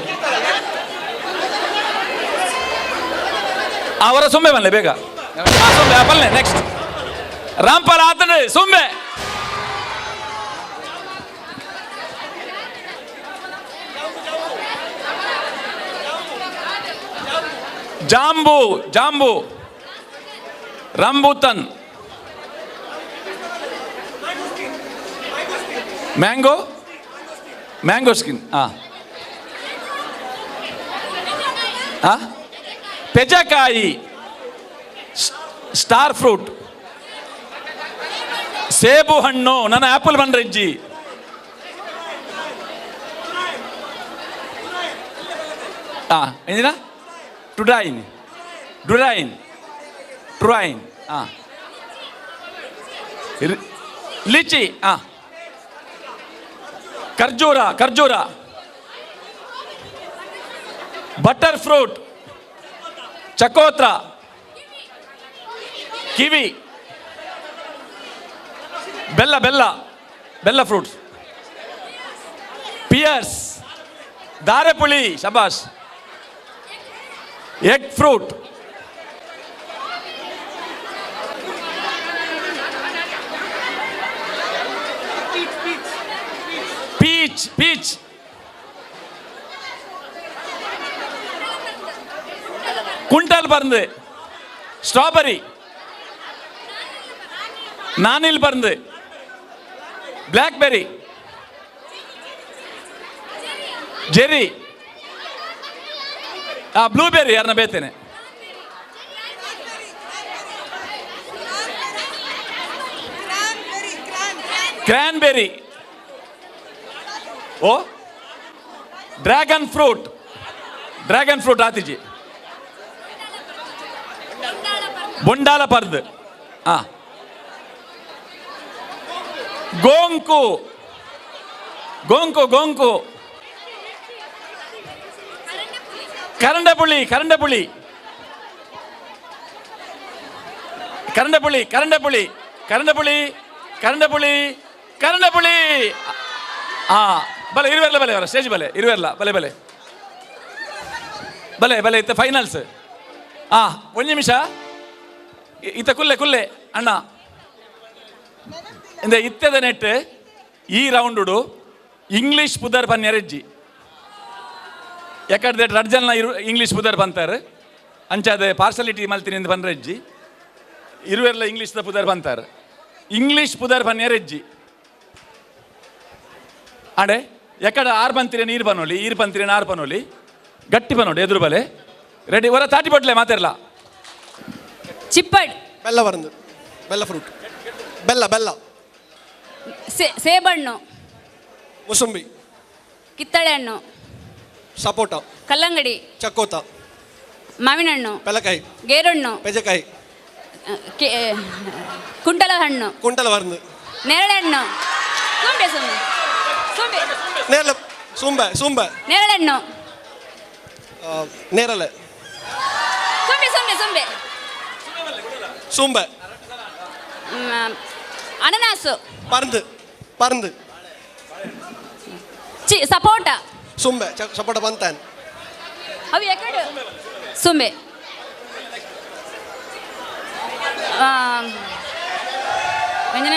ಅವರ ಸೊಂಬೆ ಬನ್ನಿ ಬೇಗ. ಸೊಂಬೆ ಬನ್ನಿ. ನೆಕ್ಸ್ಟ್ ರಾಂಪಾಲ ಆತನ ಸೊಂಬೆ. ಜಾಂಬು, ಜಾಂಬು, rambutan, mango, mango skin, ಪೆಜಕಾಯಿ, star fruit, ಸೇಬು ಹಣ್ಣು, ನನ್ನ ಆಪಲ್ ಬಂಡ್ರೆಜ್ಜಿ, ಏನಿಲ್ಲ ಟುಡೈನ್, ಡುರೈನ್, ಟ್ರೈನ್, ಲಿಚಿ, ಖರ್ಜೂರ, ಖರ್ಜೂರ, ಬಟರ್ ಫ್ರೂಟ್, ಚಕೋತ್ರ, ಕಿವಿ, ಬೆಲ್ಲ, ಬೆಲ್ಲ, ಬೆಲ್ಲ ಫ್ರೂಟ್ಸ್, ಪಿಯರ್ಸ್, ದಾರೆಪುಳಿ, ಶಬಾಷ್, ಎಗ್ ಫ್ರೂಟ್, ಪೀಚ್, ಪೀಚ್, ಕುಂಟಲ್ பருந்து, ಸ್ಟ್ರಾಬೆರಿ, ನಾನಿಲ್ பருந்து, ಬ್ಲ್ಯಾಕ್ಬೆರಿ, ಜೆರಿ, ಬ್ಲೂಬೆರಿ, ಯಾರನ್ನ ಬೇತೇನೆ, ಕ್ರ್ಯಾನ್ಬೆರಿ, ಓ ಡ್ರ್ಯಾಗನ್ ಫ್ರೂಟ್, ಡ್ರ್ಯಾಗನ್ ಫ್ರೂಟ್ ಆತಿಜಿ, ಬೊಂಡಾಲ ಪರ್ದು, ಗೋಂಕು, ಗೋಂಕು, ಗೋಂಕು, ಕರಂಡಪುಳಿ, ಕರಂಡಪುಳಿ, ಕರಂಡಪುಳಿ, ಕರಂಡಪುಳಿ, ಕರಂಡಪುಳಿ, ಕರಂಡಪುಳಿ, ಕರಂಡಪುಳಿ. ಬಲೆ ಇರುವೆರ್ಲ, ಬಲೆ ಬರ ಸ್ಟೇಜ್ ಬಲೆ ಇರುವೆರ್ಲ, ಬಲೆ ಬಲೆ ಬಲೆ ಬಲೆ ಇತ್ತ ಫೈನಲ್ಸ್. ಒಂದು ನಿಮಿಷ ಇತ್ತ ಕುಲ್ಲೆ ಕುಲ್ಲೆ ಅಣ್ಣ ಇಂದ ಇತ್ತದ ನೆಟ್ ಈ ರೌಂಡುಡು ಇಂಗ್ಲೀಷ್ ಪುದರ್ ಪನ್ಯರೆಜ್ಜಿ ಯಾಕಂದ್ರೆ ರಡ್ ಜನ ಇರು ಇಂಗ್ಲೀಷ್ ಪುದರ್ ಬಂತಾರೆ ಅಂಚಾದ ಪಾರ್ಸಲಿಟಿ ಮಲ್ತಿನಿಂದ ಬಂದ್ರೆಜ್ಜಿ ಇರುವೆರ್ಲ ಇಂಗ್ಲೀಷ್ ಪುದರ್ ಬಂತಾರೆ ಇಂಗ್ಲೀಷ್ ಪುದರ್ ಪನ್ಯರೆಜ್ಜಿ ಅಡೆ ಎಕಡ ಆರು ಬಂತಿರ ನೀರು ಬನ್ನೋಲಿ ಈರು ಬಂತಿರ ಆರು ಬನ್ನೋಲಿ ಗಟ್ಟಿ ಬನ್ನೋಡಿ ಎದುರು ಬಲೆ ರೆಡಿ ಹೊರ ತಾಟಿ ಬಟ್ಲೆ ಮಾತಾಡಲ್ಲ. ಚಿಪ್ಪಡ್ ಬೆಲ್ಲ ಬರಂದು ಬೆಲ್ಲ ಫ್ರೂಟ್ ಬೆಲ್ಲ ಬೆಲ್ಲ ಸೇಬಣ್ಣು ಮುಸುಂಬಿ ಕಿತ್ತಳೆ ಹಣ್ಣು ಸಪೋಟ ಕಲ್ಲಂಗಡಿ ಚಕೋತ ಮಾವಿನ ಹಣ್ಣು ಪೆಲಕಾಯಿ ಗೇರಣ್ಣು ಪೆಜಕಾಯಿ ಕುಂಟಲ ಹಣ್ಣು ಕುಂಟಲ ಬರಂದು ನೇರಳೆ ಹಣ್ಣು ಸೂಂಬೆ ಸೂಂಬೆ ಸೂಂಬೆ ನೇರಳೆ ಸೂಂಬೆ ಸೂಂಬೆ ನೇರಳೆ ಹಣ್ಣು ನೇರಳೆ ಸೂಂಬೆ ಸೂಂಬೆ ಸೂಂಬೆ ಸೂಂಬೆ ಅನನಾಸು ಪರಂದು ಪರಂದು ಚಿ ಸಪೋಟ ಸೂಂಬೆ ಸಪೋಟ ಬಂತಾನೆ ಅವು ಎಕಡೆ ಸೂಂಬೆ ವ್ಯಂಜನ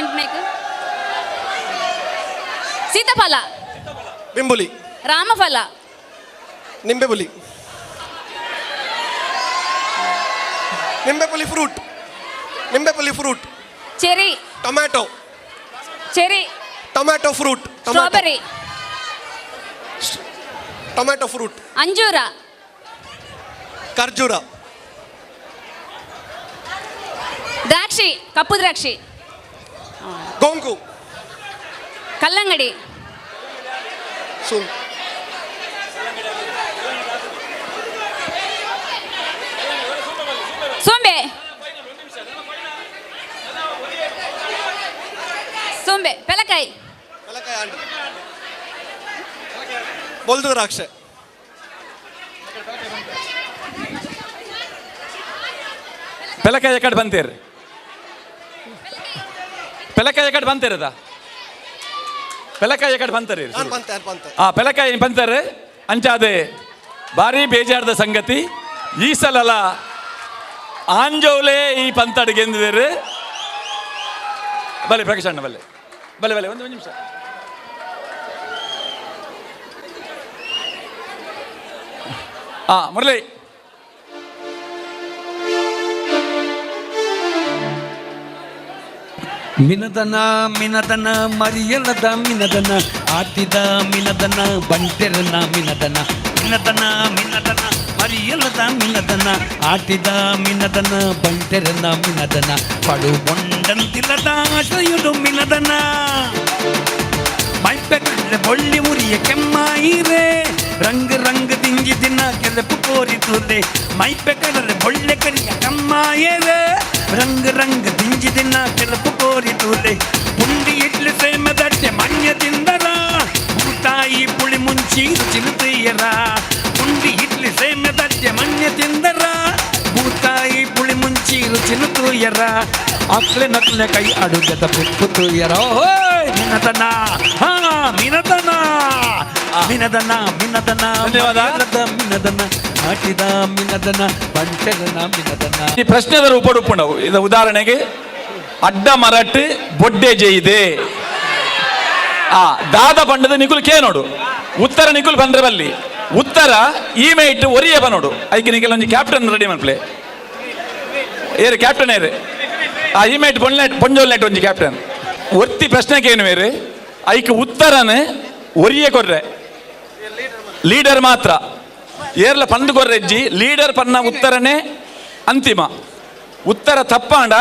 ಸೀತಾಫಲ. ಬಿಂಬುಲಿ. ರಾಮಫಲ. ನಿಂಬೆಪುಲಿ. ನಿಂಬೆಪುಲಿ fruit. ನಿಂಬೆಪುಲಿ fruit. Cherry. Tomato. Cherry. Tomato fruit. Strawberry. Tomato fruit. ಅಂಜೂರ. ಖರ್ಜೂರ. ದ್ರಾಕ್ಷಿ, ಕಪ್ಪು ದ್ರಾಕ್ಷಿ. ಗೋಂಕು. ಕಲ್ಲಂಗಡಿ. ಸುಮ್. ಸೋಂಬೆ. ಸೋಂಬೆ ಪೆಲಕಾಯಿ. ಪೆಲಕಾಯಿ ಆಂಡ್ ಬೊಲ್ದು ದ್ರಾಕ್ಷೆ. ಪೆಲಕಾಯಿ ಎಕಡೆ ಬಂತೇರಿ? ಪೆಲಕಾಯಿ ಎಕಡೆ ಬಂತೇರದ? ಪೆಲಕಾಯಿ ಎಕಡೆ ಬಂತಾರೆ? ನಾನು ಬಂತೆ, ನಾನು ಬಂತೆ. ಆ ಪೆಲಕಾಯಿ ಬಂತಾರೆ. ಅಂಚಾದೆ ಭಾರಿ ಬೇಜಾರದ ಸಂಗತಿ, ಈ ಸಲಲ ಆಂಜೋಲೆ ಈ ಪಂತಡ್ ಗೆಂದಿದ್ದಾರೆ. ಬಲೆ ಪ್ರಕಾಶ್ ಅಣ್ಣ, ಬಲೆ ಬಲೆ ಬಲೆ, ಒಂದು ನಿಮಿಷ. ಮುರಳಿ. ಮಿನದನ ಮಿನದನ ಮರಿಯಲದ ಮಿನದನ ಆಟಿದ ಮಿನದನ ಬಂಟೆರನ ಮಿನದನ. ಮಿನದನ ಮಿನದನ ಮರಿಯಲದ ಮಿನದನ ಆಟಿದ ಮಿನದನ ಬಂಟೆರನ ಮಿನದನ ಪಡು ಬೊಂಡಂತಿಲ್ಲದ ಆಶಯುಡು ಮಿನದನ ಮೈಪೆ ಕಡಲೆ ಬೊಳ್ಳಿ ಮುರಿಯ ಕೆಮ್ಮಾಯಿರೇ ರಂಗ್ ರಂಗ್ ದಿಂಜಿ ದಿನ ಕೆಲಪು ಕೋರಿತುಲೆ ಮೈಪೆ ಕಡಲೆ ಬೊಳ್ಳೆ ಕರಿಯ ಕಮ್ಮಾಯರೇ ರಂಗ್ ರಂಗ್ ದಿಂಜಿ ದಿನ ಕೆಲಪು ಕೋರಿತುಲೆ ಪುಂಡಿ ಇಡ್ಲಿ ಸೇಮದಟ್ಟೆ ಮಣ್ಯ ತಿಂದರ ಭೂತಾಯಿ ಪುಳಿ ಮುಂಚಿ ರುಚಿಲು ತೀಯರ ಪುಂಡಿ ಇಡ್ಲಿ ಸೇಮದಟ್ಟೆ ಮಣ್ಯ ತಿಂದರ ಭೂತಾಯಿ ಪುಳಿ ಮುಂಚಿ ರುಚಿಲು ತೂಯರ ಅಕ್ಲೆ ನಕ್ಲೆ ಕೈ ಅಡುಗೆದ ಪುಪ್ಪು ತೂಯರ. ಓಯ್ ಮಿನದನ, ಹಾ ಮಿನದನ ಮಿನದನ ಮಿನದನ. ಧನ್ಯವಾದ. ಮರಿಯಲದ ಮಿನದನ ಆಟಿದ ಮಿನದನ ಬಂಟೆರನ ಮಿನದನ. ಈ ಪ್ರಶ್ನೆದ ರೂಪಡುಪ್ಪುಂಡವು. ಇದು ಉದಾಹರಣೆಗೆ ಅಡ್ಡ ಮರಟ್ ಬೊಡ್ಡೆಜೆ ಇದೆ. ಆ ದಾದ ಪಂಡದ ನಿಕುಲ್ ಕೇ ನೋಡು, ಉತ್ತರ ನಿಕುಲ್ ಬಂದ್ರೆ ಬಲ್ಲಿ ಉತ್ತರ ಈ ಮೇಟ್ ಒರಿಯ ಬನೋಡು. ಐಕೆ ನಿಕಲ್ ಒಂಜಿ ಕ್ಯಾಪ್ಟನ್ ರೆಡಿ ಮನ್ಪ್ಲೆ ಏರು ಕ್ಯಾಪ್ಟನ್ ಏರು. ಆ ಈ ಮೇಟ್ ಪೊನ್ನೆಟ್ ಪೊಂಜೋಲ್ ನೆಟ್ ಒಂಜಿ ಕ್ಯಾಪ್ಟನ್ ಒತ್ತಿ ಪ್ರಶ್ನೆಗೆ ಏನು ಬೇರೆ ಐಕ್ ಉತ್ತರನೇ ಒರಿಯೇ ಕೊರ್ರೆ, ಲೀಡರ್ ಮಾತ್ರ ಏರ್ಲ ಪಂದು ಕೊರ್ರೆಜ್ಜಿ ಲೀಡರ್ ಪನ್ನ ಉತ್ತರನೇ ಅಂತಿಮ ಉತ್ತರ ತಪ್ಪಾಂಡ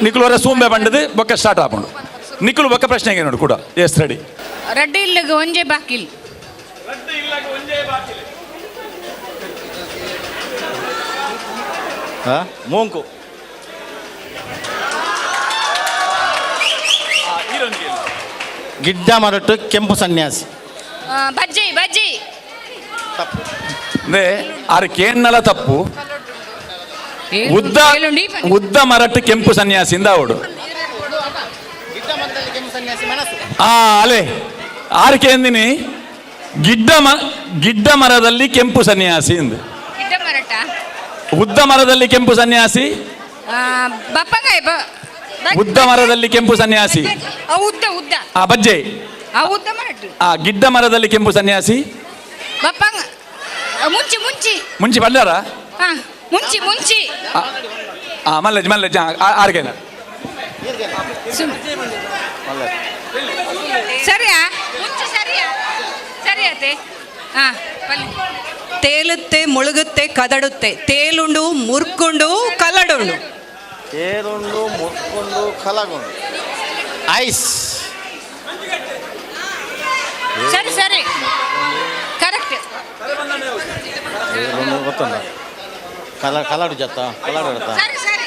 ನಿಕುಲು ಹೊರ ಸೂಂಬೆ ಬಂಡದು ಬೊಕ್ಕ ಸ್ಟಾರ್ಟ್ ಆಪುಂಡು. ನಿಕುಲು ಬೊಕ್ಕ ಪ್ರಶ್ನೆಗೆ ನೋಡು ಕೂಡ. Yes ready. ರಡ್ಡಿ ಇಲ್ಲಗ ಒಂಜೆ ಬಾಕಿಲ್. ಮೂಂಕು. ಗಿಡ್ಡ ಮರಟು ಕೆಂಪು ಸನ್ಯಾಸಿ. ಬಜ್ಜಿ ಬಜ್ಜಿ. ಅಂದ್ರೆ ಆರು ಕೇಣ್ಣಲ ತಪ್ಪು. ಉದ್ದ ಉದ್ದ ಮರಟ್ಟು ಕೆಂಪು ಸನ್ಯಾಸಿಂದ ಅವಡು. ಆ ಅಲೆ ಆರು ಕೇಂದಿನಿ ಗಿಡ್ಡ ಗಿಡ್ಡ ಮರದಲ್ಲಿ ಕೆಂಪು ಸನ್ಯಾಸಿ ಇಂದು. ಗಿಡ್ಡ ಮರಟ. ಉದ್ದ ಮರದಲ್ಲಿ ಕೆಂಪು ಸನ್ಯಾಸಿ. ಬಪ್ಪಂಗಾಯಿ ಉದ್ದ ಮರದಲ್ಲಿ ಕೆಂಪು ಸನ್ಯಾಸಿ. ಉದ್ದ ಉದ್ದ. ಆ ಬಜ್ಜೆ. ಆ ಉದ್ದ ಮರಟ್ಟು. ಆ ಗಿಡ್ಡ ಮರದಲ್ಲಿ ಕೆಂಪು ಸನ್ಯಾಸಿ. ಬಪ್ಪಂಗ ಮುಂಚಿ ಮುಂಚಿ. ಮುಂಚಿ ಬಲ್ಲಾರ? ಹಾ ಮುಂಚಿ ಮುಂಚಿ. ಆ ಮಲ್ಲಜ್ ಮಲ್ಲಜ್ ಆರ್ಗೇನ. ಸರಿಯಾ ಮುಂಚಿ ಸರಿಯಾ ಸರಿಯಾತೆ. ಹಾ ಪಲ್ಲೆ. ತೇಲುತ್ತೆ ಮುಳುಗುತ್ತೆ ಕದಡುತ್ತೆ ತೇಲುಂಡು ಮುರ್ಕೊಂಡು ಕಲ್ಲಡುಂಡು. ತೇಲುಂಡು ಮುರ್ಕೊಂಡು ಕಲಗುಂಡು ಐಸ್. ಸರಿ ಸರಿ ಕರೆಕ್ಟ್. ತೇಲುಂಡು ಗೊತ್ತುಂಡ ಕಲ ಕಲಡು ಜತ್ತ ಕಲಡು ಇಡತ್ತ. ಸರಿ ಸರಿ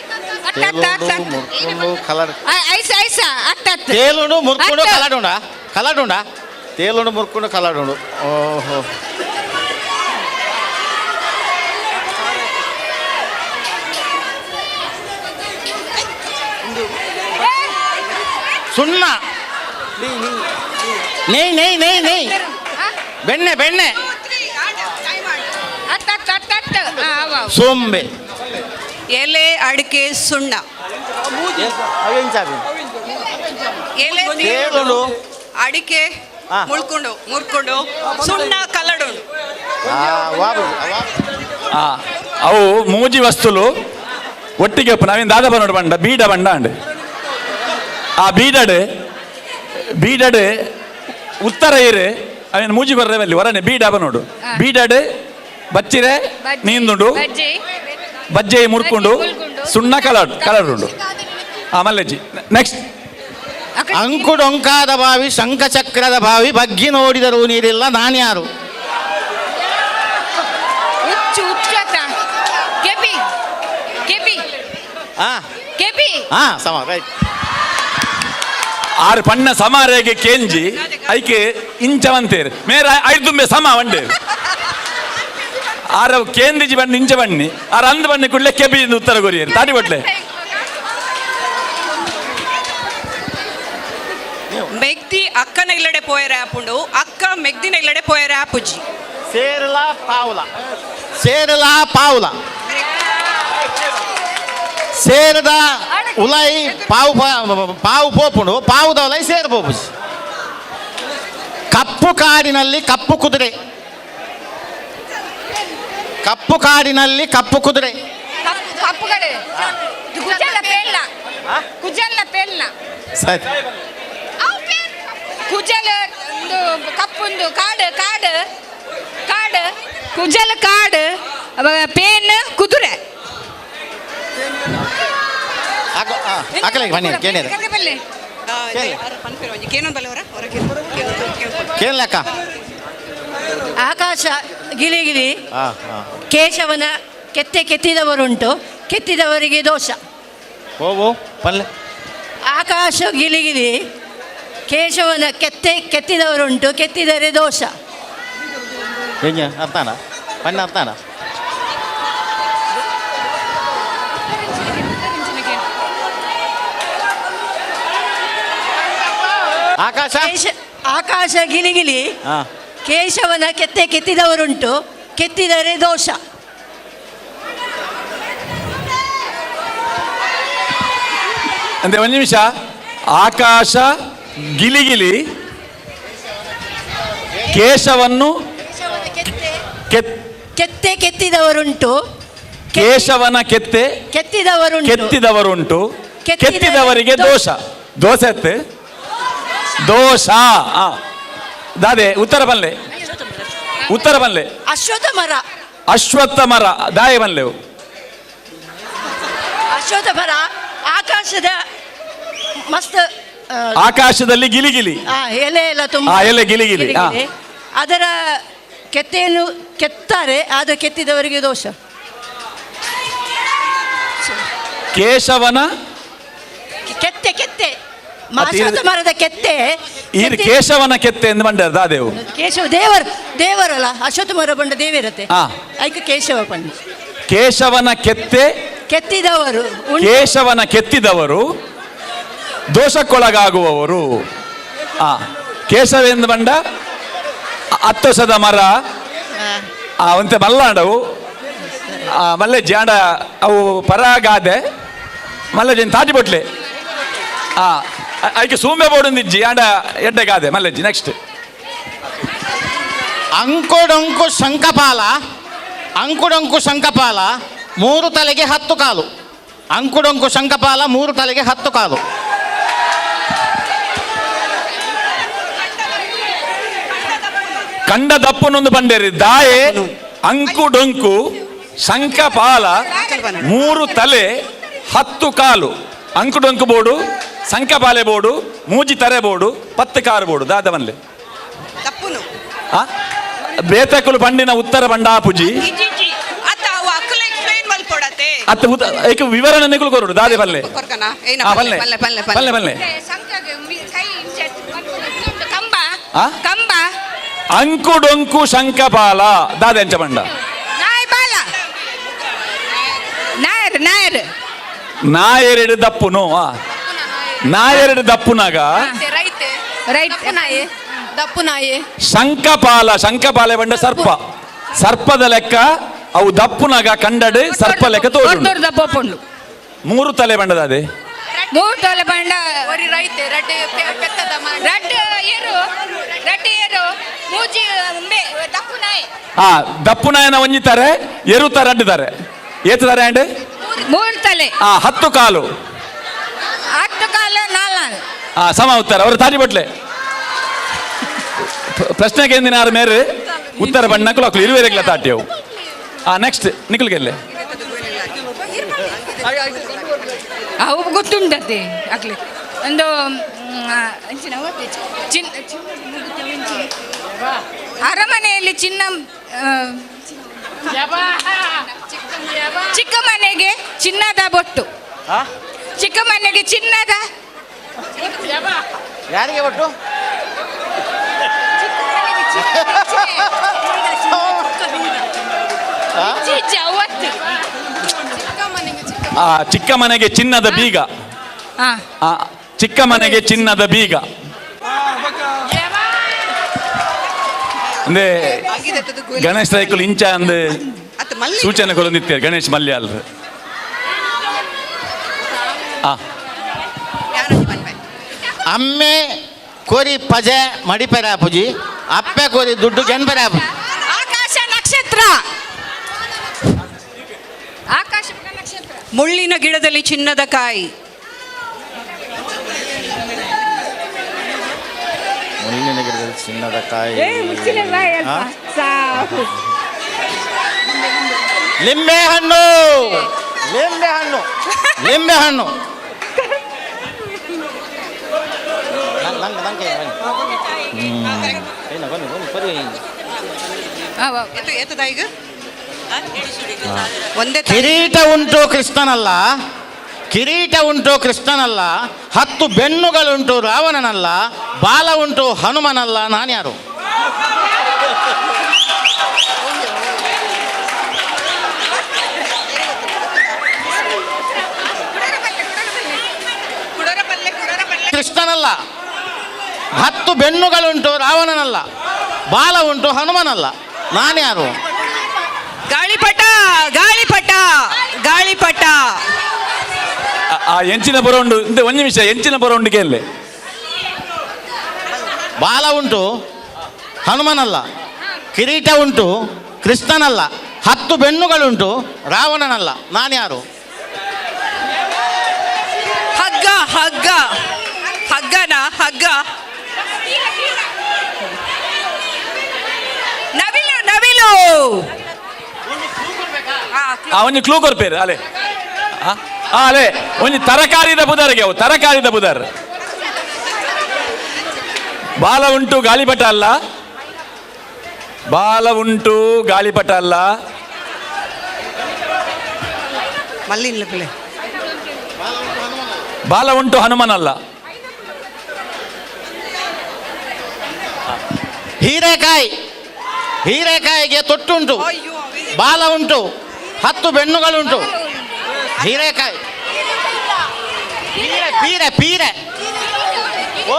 ತೇಲುಂಡು ಮುರ್ಕೊಂಡು ಕಲಡು ಐಸ ಐಸ ಅತ್ತ ಅತ್ತ. ತೇಲುಂಡು ಮುರ್ಕೊಂಡು ಅತ್ತ. ಕಲಡುಂಡ ಕಲಡುಂಡ ತೇಲುಂಡು ಮುರ್ಕೊಂಡು ಕಲಡುಂಡು. ಓಹೋ ಸುಣ್ಣ ನೇಯ್ ನೇಯ್ ನೇಯ್ ನೇಯ್ ಬೆಣ್ಣೆ ಬೆಣ್ಣೆ. ಅತ್ತ ಅತ್ತ ಅತ್ತ ಅತ್ತ. ಸೋಂಬೆ. ಎಲೆ ಅಡಿಕೆ ಸುಣ್ಣ. ಎಲೆ ತೇಲುಂಡು. ಅಡಿಕೆ ಮುಳ್ಕೊಂಡು ಮುರ್ಕೊಂಡು ಸುಣ್ಣ ಕಲ್ಲಡುಂಡು. ಅವು ಮೂಜಿ ವಸ್ತುಲು ಒಟ್ಟಿಗೆ ನಾವೇನು ದಾದ ಬನ್ನೋಡು ಬಂಡ ಬೀಡ ಬಂಡ ಅಂಡ್ ಆ ಬೀಡಡ್ ಬೀಡಡ್ ಉತ್ತರ ಇರು ಅವೇನು ಮೂಜಿ ಬರ್ರೆ ಹೊರನೆ ಬೀಡ ಬನ್ನೋಡು ಬೀಡಡ್ ಬಚ್ಚಿರೆ ನೀಂದುಂಡು ಬಜ್ಜೆ ಮುರ್ಕೊಂಡು ಸುಣ್ಣ ಕಲರ್ ಕಲರ್ ಉಂಡು. ಆ ಮಲ್ಲೆಜ್ಜಿ ನೆಕ್ಸ್ಟ್. ಅಂಕುಡೊಂಕಾದ ಬಾವಿ ಶಂಖಚಕ್ರದ ಬಾವಿ ಬಗ್ಗಿ ನೋಡಿದರೂ ನೀರಿಲ್ಲ ನಾನ್ಯಾರು? ಉಚ್ಚು ಉಚ್ಚು ಆತ ಕೆಪಿ ಕೆಪಿ ಕೆಪಿ ಸಮ ರೈಟ್. ಆರು ಪಣ್ಣ ಸಮಾರೇಗೆ ಕೇಂಜಿ ಐಕೆ ಇಂಚವಂತೇರು ಮೇರ ಐದುಂಬೆ ಸಮ ವಂಡೇರು ಆರ ಕೇಂದ್ರಿಜಿ ಬಣ್ಣಿ ಇಂಚ ಬಣ್ಣಿ ಆರ ಅಂದ ಬಣ್ಣಿ ಕೂಡಲೇ ಕೆಬಿ ಉತ್ತರ ಕೊರಿಯರು ತಾಟಿ ಬಟ್ಲೆ. ಮೆಗ್ದಿ ಅಕ್ಕನ ಇಲ್ಲಡೆ ಪೋಯರ ಆಪುಂಡು ಅಕ್ಕ ಮೆಗ್ದಿನ ಇಲ್ಲಡೆ ಪೋಯರ ಆಪುಜಿ. ಸೇರಲಾ ಪಾವುಲ ಸೇರಲಾ ಪಾವುಲ ಸೇರದ ಉಲೈ ಪಾವು ಪಾವು ಪೋಪುಂಡು ಪಾವುದ ಉಲೈ ಸೇರು ಪೋಪುಜಿ. ಕಪ್ಪು ಕಾಡಿನಲ್ಲಿ ಕಪ್ಪು ಕುದುರೆ ಕಪ್ಪು ಕಾಡಿನಲ್ಲಿ ಕಪ್ಪು ಕುದುರೆ. ಕಪ್ಪು ಕಡೆ ಕುಜಲ್ಲ ಪೇಲ್ನ ಕುಜಲ್ಲ ಪೇಲ್ನ ಸರಿ. ಕುಜಲ ಒಂದು ಕಪ್ಪುಂದು ಕಾಡು ಕಾಡು ಕಾಡು ಕುಜಲ ಕಾಡು ಪೇನ್ ಕುದುರೆ. ಕೇಳಕ್ಕ ಆಕಾಶ ಗಿಲಿಗಿಲಿ ಕೇಶವನ ಕೆತ್ತೆ ಕೆತ್ತಿದವರುಂಟು ಕೆತ್ತಿದವರಿಗೆ ದೋಷ. ಹೋಗು ಪಲ್ಲೆ. ಆಕಾಶ ಗಿಲಿಗಿಲಿ ಕೇಶವನ ಕೆತ್ತೆ ಕೆತ್ತಿದವರುಂಟು ಕೆತ್ತಿದರೆ ದೋಷ. ಅರ್ಥಾನ ಪಣ್ಣ ಅರ್ಥಾನ. ಆಕಾಶ ಆಕಾಶ ಗಿಲಿಗಿಲಿ ಕೇಶವನ ಕೆತ್ತೆ ಕೆತ್ತಿದವರುಂಟು ಕೆತ್ತಿದರೆ ದೋಷ. ಅಂದ್ರೆ ಒಂದು ನಿಮಿಷ. ಆಕಾಶ ಗಿಲಿಗಿಲಿ ಕೇಶವನ್ನು ಕೆತ್ತೆ ಕೆತ್ತಿದವರುಂಟು ಕೇಶವನ ಕೆತ್ತೆ ಕೆತ್ತಿದವರುಂಟು ಕೆತ್ತಿದವರುಂಟು ಕೆತ್ತಿದವರಿಗೆ ದೋಷ. ದೋಸೆ ಅತ್ತೆ ದೋಷ. ದಾದೆ ಉತ್ತರ ಬಲ್ಲೆ ಉತ್ತರ ಬಲ್ಲೆ. ಅಶ್ವತ್ಥ ಮರ ಅಶ್ವತ್ಥ ಮರ ದಾಯ ಬಲ್ಲೆವು. ಅಶ್ವತ್ಥ ಮರ ಆಕಾಶದ ಮಸ್ತ್ ಆಕಾಶದಲ್ಲಿ ಗಿಲಿಗಿಲಿ ಎಲೆ ಎಲ್ಲ ತುಂಬ ಎಲೆ ಗಿಲಿಗಿಲಿ ಅದರ ಕೆತ್ತೆಯನ್ನು ಕೆತ್ತಾರೆ ಆದರೆ ಕೆತ್ತಿದವರಿಗೆ ದೋಷ. ಕೇಶವನ ಕೆತ್ತೆ ಕೆತ್ತೆ ಅಶ್ವತ್ಥ ಮರದ ಕೆತ್ತೆ ಕೇಶವನ ಕೆತ್ತೆ ಎಂದು ಬಂಡ ದಾದೇವು ಕೇಶವ ದೇವರು ದೇವರಲ್ಲ ಅಶ್ವತ್ಥ ಮರ ಬಂಡ ದೇವಿರತ್ತೆ ಐಕ ಕೇಶವ ಪಂಡ. ಕೇಶವನ ಕೆತ್ತೆ ಕೆತ್ತಿದವರು ಕೇಶವನ ಕೆತ್ತಿದವರು ದೋಷಕ್ಕೊಳಗಾಗುವವರು. ಕೇಶವೇಂದ್ರ ಬಂಡ ಅತ್ತೊಸದ ಮರ ಒಂತೆ ಮಲ್ಲಾಂಡವು ಮಲ್ಲೆ ಜಾಂಡ ಅವು ಪರಾಗಾದೆ ಮಲ್ಲೆಜಿ ತಾಟಿ ಬೊಟ್ಲೆ ಐಕೆ ಸೂಂಬೆ ಬೋಡುಂದಿಜ್ಜಿ ಆಂಡ ಎಡ್ಡೆಗಾದೆ ಮಲ್ಲೆಜ್ಜಿ. ನೆಕ್ಸ್ಟ್. ಅಂಕುಡೊಂಕು ಶಂಕಪಾಲ ಅಂಕುಡೊಂಕು ಶಂಕಪಾಲ ಮೂರು ತಲೆಗೆ 10 ಕಾಲು. ಅಂಕುಡೊಂಕು ಶಂಕಪಾಲ ಮೂರು ತಲೆಗೆ 10 ಕಾಲು. ಕಂಡ ದಪ್ಪನೊಂದು ಬಂಡೇರಿ ದಾಯೆ ಅಂಕುಡೊಂಕು ಶಂಕಪಾಲ ಮೂರು ತಲೆ 10 ಕಾಲು. ಅಂಕುಡೊಂಕು ಬೋಡು ಶಂಕಪಾಲೆ ಬೋಡು ಮೂಜಿ ತರೆ ಬೋಡು 10 ಕಾರು ಬೋಡು ದಾದವನ್ಲೆ. ಬೇತಕುಲು ಪಂಡಿನ ಉತ್ತರ ಬಂಡಾಪುಜಿ ಅತ್ತ ವಿವರಣೆ ನಿಕುಲು ಕೊರಡು ದಾದೆ ಬಲ್ಲೆ ಬಲ್ಲೆ ಬಲ್ಲೆ ಬಲ್ಲೆ. ಕಂಬ ಅಂಕುಡೊಂಕು ಶಂಕಪಾಲ ದಾದೆ ಅಂಚ ಬಂಡ ನಾಯರ್ ನಾಯೆರಡು ದಪ್ಪುನು ನಾಯೆರಡು ದಪ್ಪುನಾಗ ದಪ್ಪು ನಾಯಿ ಶಂಕಪಾಲ ಶಂಕಪಾಲೆ ಬಂಡ ಸರ್ಪ ಸರ್ಪದ ಲೆಕ್ಕ ಅವು ದಪ್ಪುನಾಗ ಕಂಡಡು ಸರ್ಪ ಲೆಕ್ಕ ತೋಜುಂಡು. ದಪ್ಪುಂಡು. ಮೂರು ತಲೆ ಬಂಡದ ಅದೇ. ಮೂರು ತಲೆ ಬಂಡ. ಒರಿ ರೈತೆ ರಡ್ಡು ಪೆತ್ತದ ಮಾಡಿ. ರಡ್ಡು ಏರು ರಡ್ಡು ಏರು ಮೂಜಿ ಉಂಬೆ ದಪ್ಪುನಾಯಿ. ಆ ದಪ್ಪುನಾಯನ ಒಂಜಿತಾರೆ ಎರುತ ರಡ್ಡುತ್ತಾರೆ ಏತುತ್ತಾರೆ ಅಂಡ್ ಮೂರು ತಲೆ. ಆ 10 ಕಾಲು. 10 ಕಾಲು 4. ಆ ಸಮ ಉತ್ತರ ಅವರು ತಾಜಿ ಬಟ್ಲೆ ಪ್ರಶ್ನೆಗೆ ಎಂದಿನ ಮೇರೆ ಉತ್ತರ ಬಣ್ಣಕ್ಕೂ ಅಕ್ಲು ಇರುವೆರೆಗ್ಲ ತಾಟಿಯವು. ಆ ನೆಕ್ಸ್ಟ್ ನಿಖಲ್ಗೆಲ್ಲೆ. ಅವು ಗೊತ್ತುಂಟತೆ ಅಕ್ಲೆ ಒಂದು ಅರಮನೆಯಲ್ಲಿ ಚಿನ್ನ ಚಿಕ್ಕ ಮನೆಗೆ ಚಿನ್ನದ ಬೊಟ್ಟು. ಚಿಕ್ಕ ಮನೆಗೆ ಚಿನ್ನದ ಯಾರಿಗೆ ಬೊಟ್ಟು? ಚಿಕ್ಕ ಮನೆಗೆ ಚಿನ್ನದ ಬೀಗ. ಚಿಕ್ಕ ಮನೆಗೆ ಚಿನ್ನದ ಬೀಗ ಅಂದ್ರೆ ಗಣೇಶ್ ರೈಕುಲು ಇಂಚ ಅಂದ್ ಸೂಚನೆ ಕೊಡೊಂದಿತ್ತೆ ಗಣೇಶ್ ಮಲ್ಯ ಅಲ್ರಿ. ಅಮ್ಮೆ ಕೋರಿ ಪಜೆ ಮಡಿಪೆರ ಪೂಜಿ ಅಪ್ಪೆ ಕೋರಿ ದುಡ್ಡು ಗೆನ್ಪೆರ ಪೂಜಿ. ಆಕಾಶ ನಕ್ಷತ್ರ. ಆಕಾಶ ನಕ್ಷತ್ರ. ಮುಳ್ಳಿನ ಗಿಡದಲ್ಲಿ ಚಿನ್ನದ ಕಾಯಿ. ಮುಳ್ಳಿನ ಗಿಡದಲ್ಲಿ ಚಿನ್ನದ ಕಾಯಿ. ಲಿಂಬೆ ಹಣ್ಣು. ಲಿಂಬೆ ಹಣ್ಣು. ಲಿಂಬೆ ಹಣ್ಣು. ಕಿರೀಟ ಉಂಟು ಕೃಷ್ಣನಲ್ಲ, ಕಿರೀಟ ಉಂಟು ಕೃಷ್ಣನಲ್ಲ, 10 ಬೆನ್ನುಗಳುಂಟು ರಾವಣನಲ್ಲ, ಬಾಲ ಉಂಟು ಹನುಮನಲ್ಲ, ನಾನ್ಯಾರು? ಕೃಷ್ಣನಲ್ಲ, 10 ಬೆನ್ನುಗಳುಂಟು ರಾವಣನಲ್ಲ, ಬಾಲ ಉಂಟು ಹನುಮನಲ್ಲ, ನಾನ್ಯಾರು? ಗಾಳಿಪಟ ಗಾಳಿಪಟ ಗಾಳಿಪಟ. ಆ ಎಂಚಿನ ಬರೋಂಡು ಒಂದು ನಿಮಿಷ ಎಂಚಿನ ಬರೋಂಡು ಕೇಳಲೆ. ಬಾಲ ಉಂಟು ಹನುಮನಲ್ಲ, ಕಿರೀಟ ಉಂಟು ಕೃಷ್ಣನಲ್ಲ, 10 ಬೆನ್ನುಗಳುಂಟು ರಾವಣನಲ್ಲ, ನಾನ್ಯಾರು? ಹಗ್ಗ ಹಗ್ಗ ಹಗ್ಗನ ಹಗ್ಗ. ನವಿಲು ನವಿಲು. ಒಂಜಿ ಕ್ಲೂ ಕೊರ್ಪೇರು ಅಲೆ. ಅಲೆ ಒಂಜಿ ತರಕಾರಿದ ಬುದಾರಿಗೆ ಅವು ತರಕಾರಿದ ಬುದಾರ್. ಬಾಲ ಉಂಟು ಗಾಳಿಪಟ ಅಲ್ಲ, ಬಾಲ ಉಂಟು ಗಾಳಿಪಟ ಅಲ್ಲ. ಬಾಲ ಉಂಟು ಹನುಮನಲ್ಲ. ಹೀರೆಕಾಯಿ. ಹೀರೆಕಾಯಿಗೆ ತೊಟ್ಟುಂಟು, ಬಾಲ ಉಂಟು, 10 ಬೆನ್ನುಗಳುಂಟು. ಹೀರೆಕಾಯಿ ಪೀರೆ ಪೀರೆ ಪೀರೆ. ಓ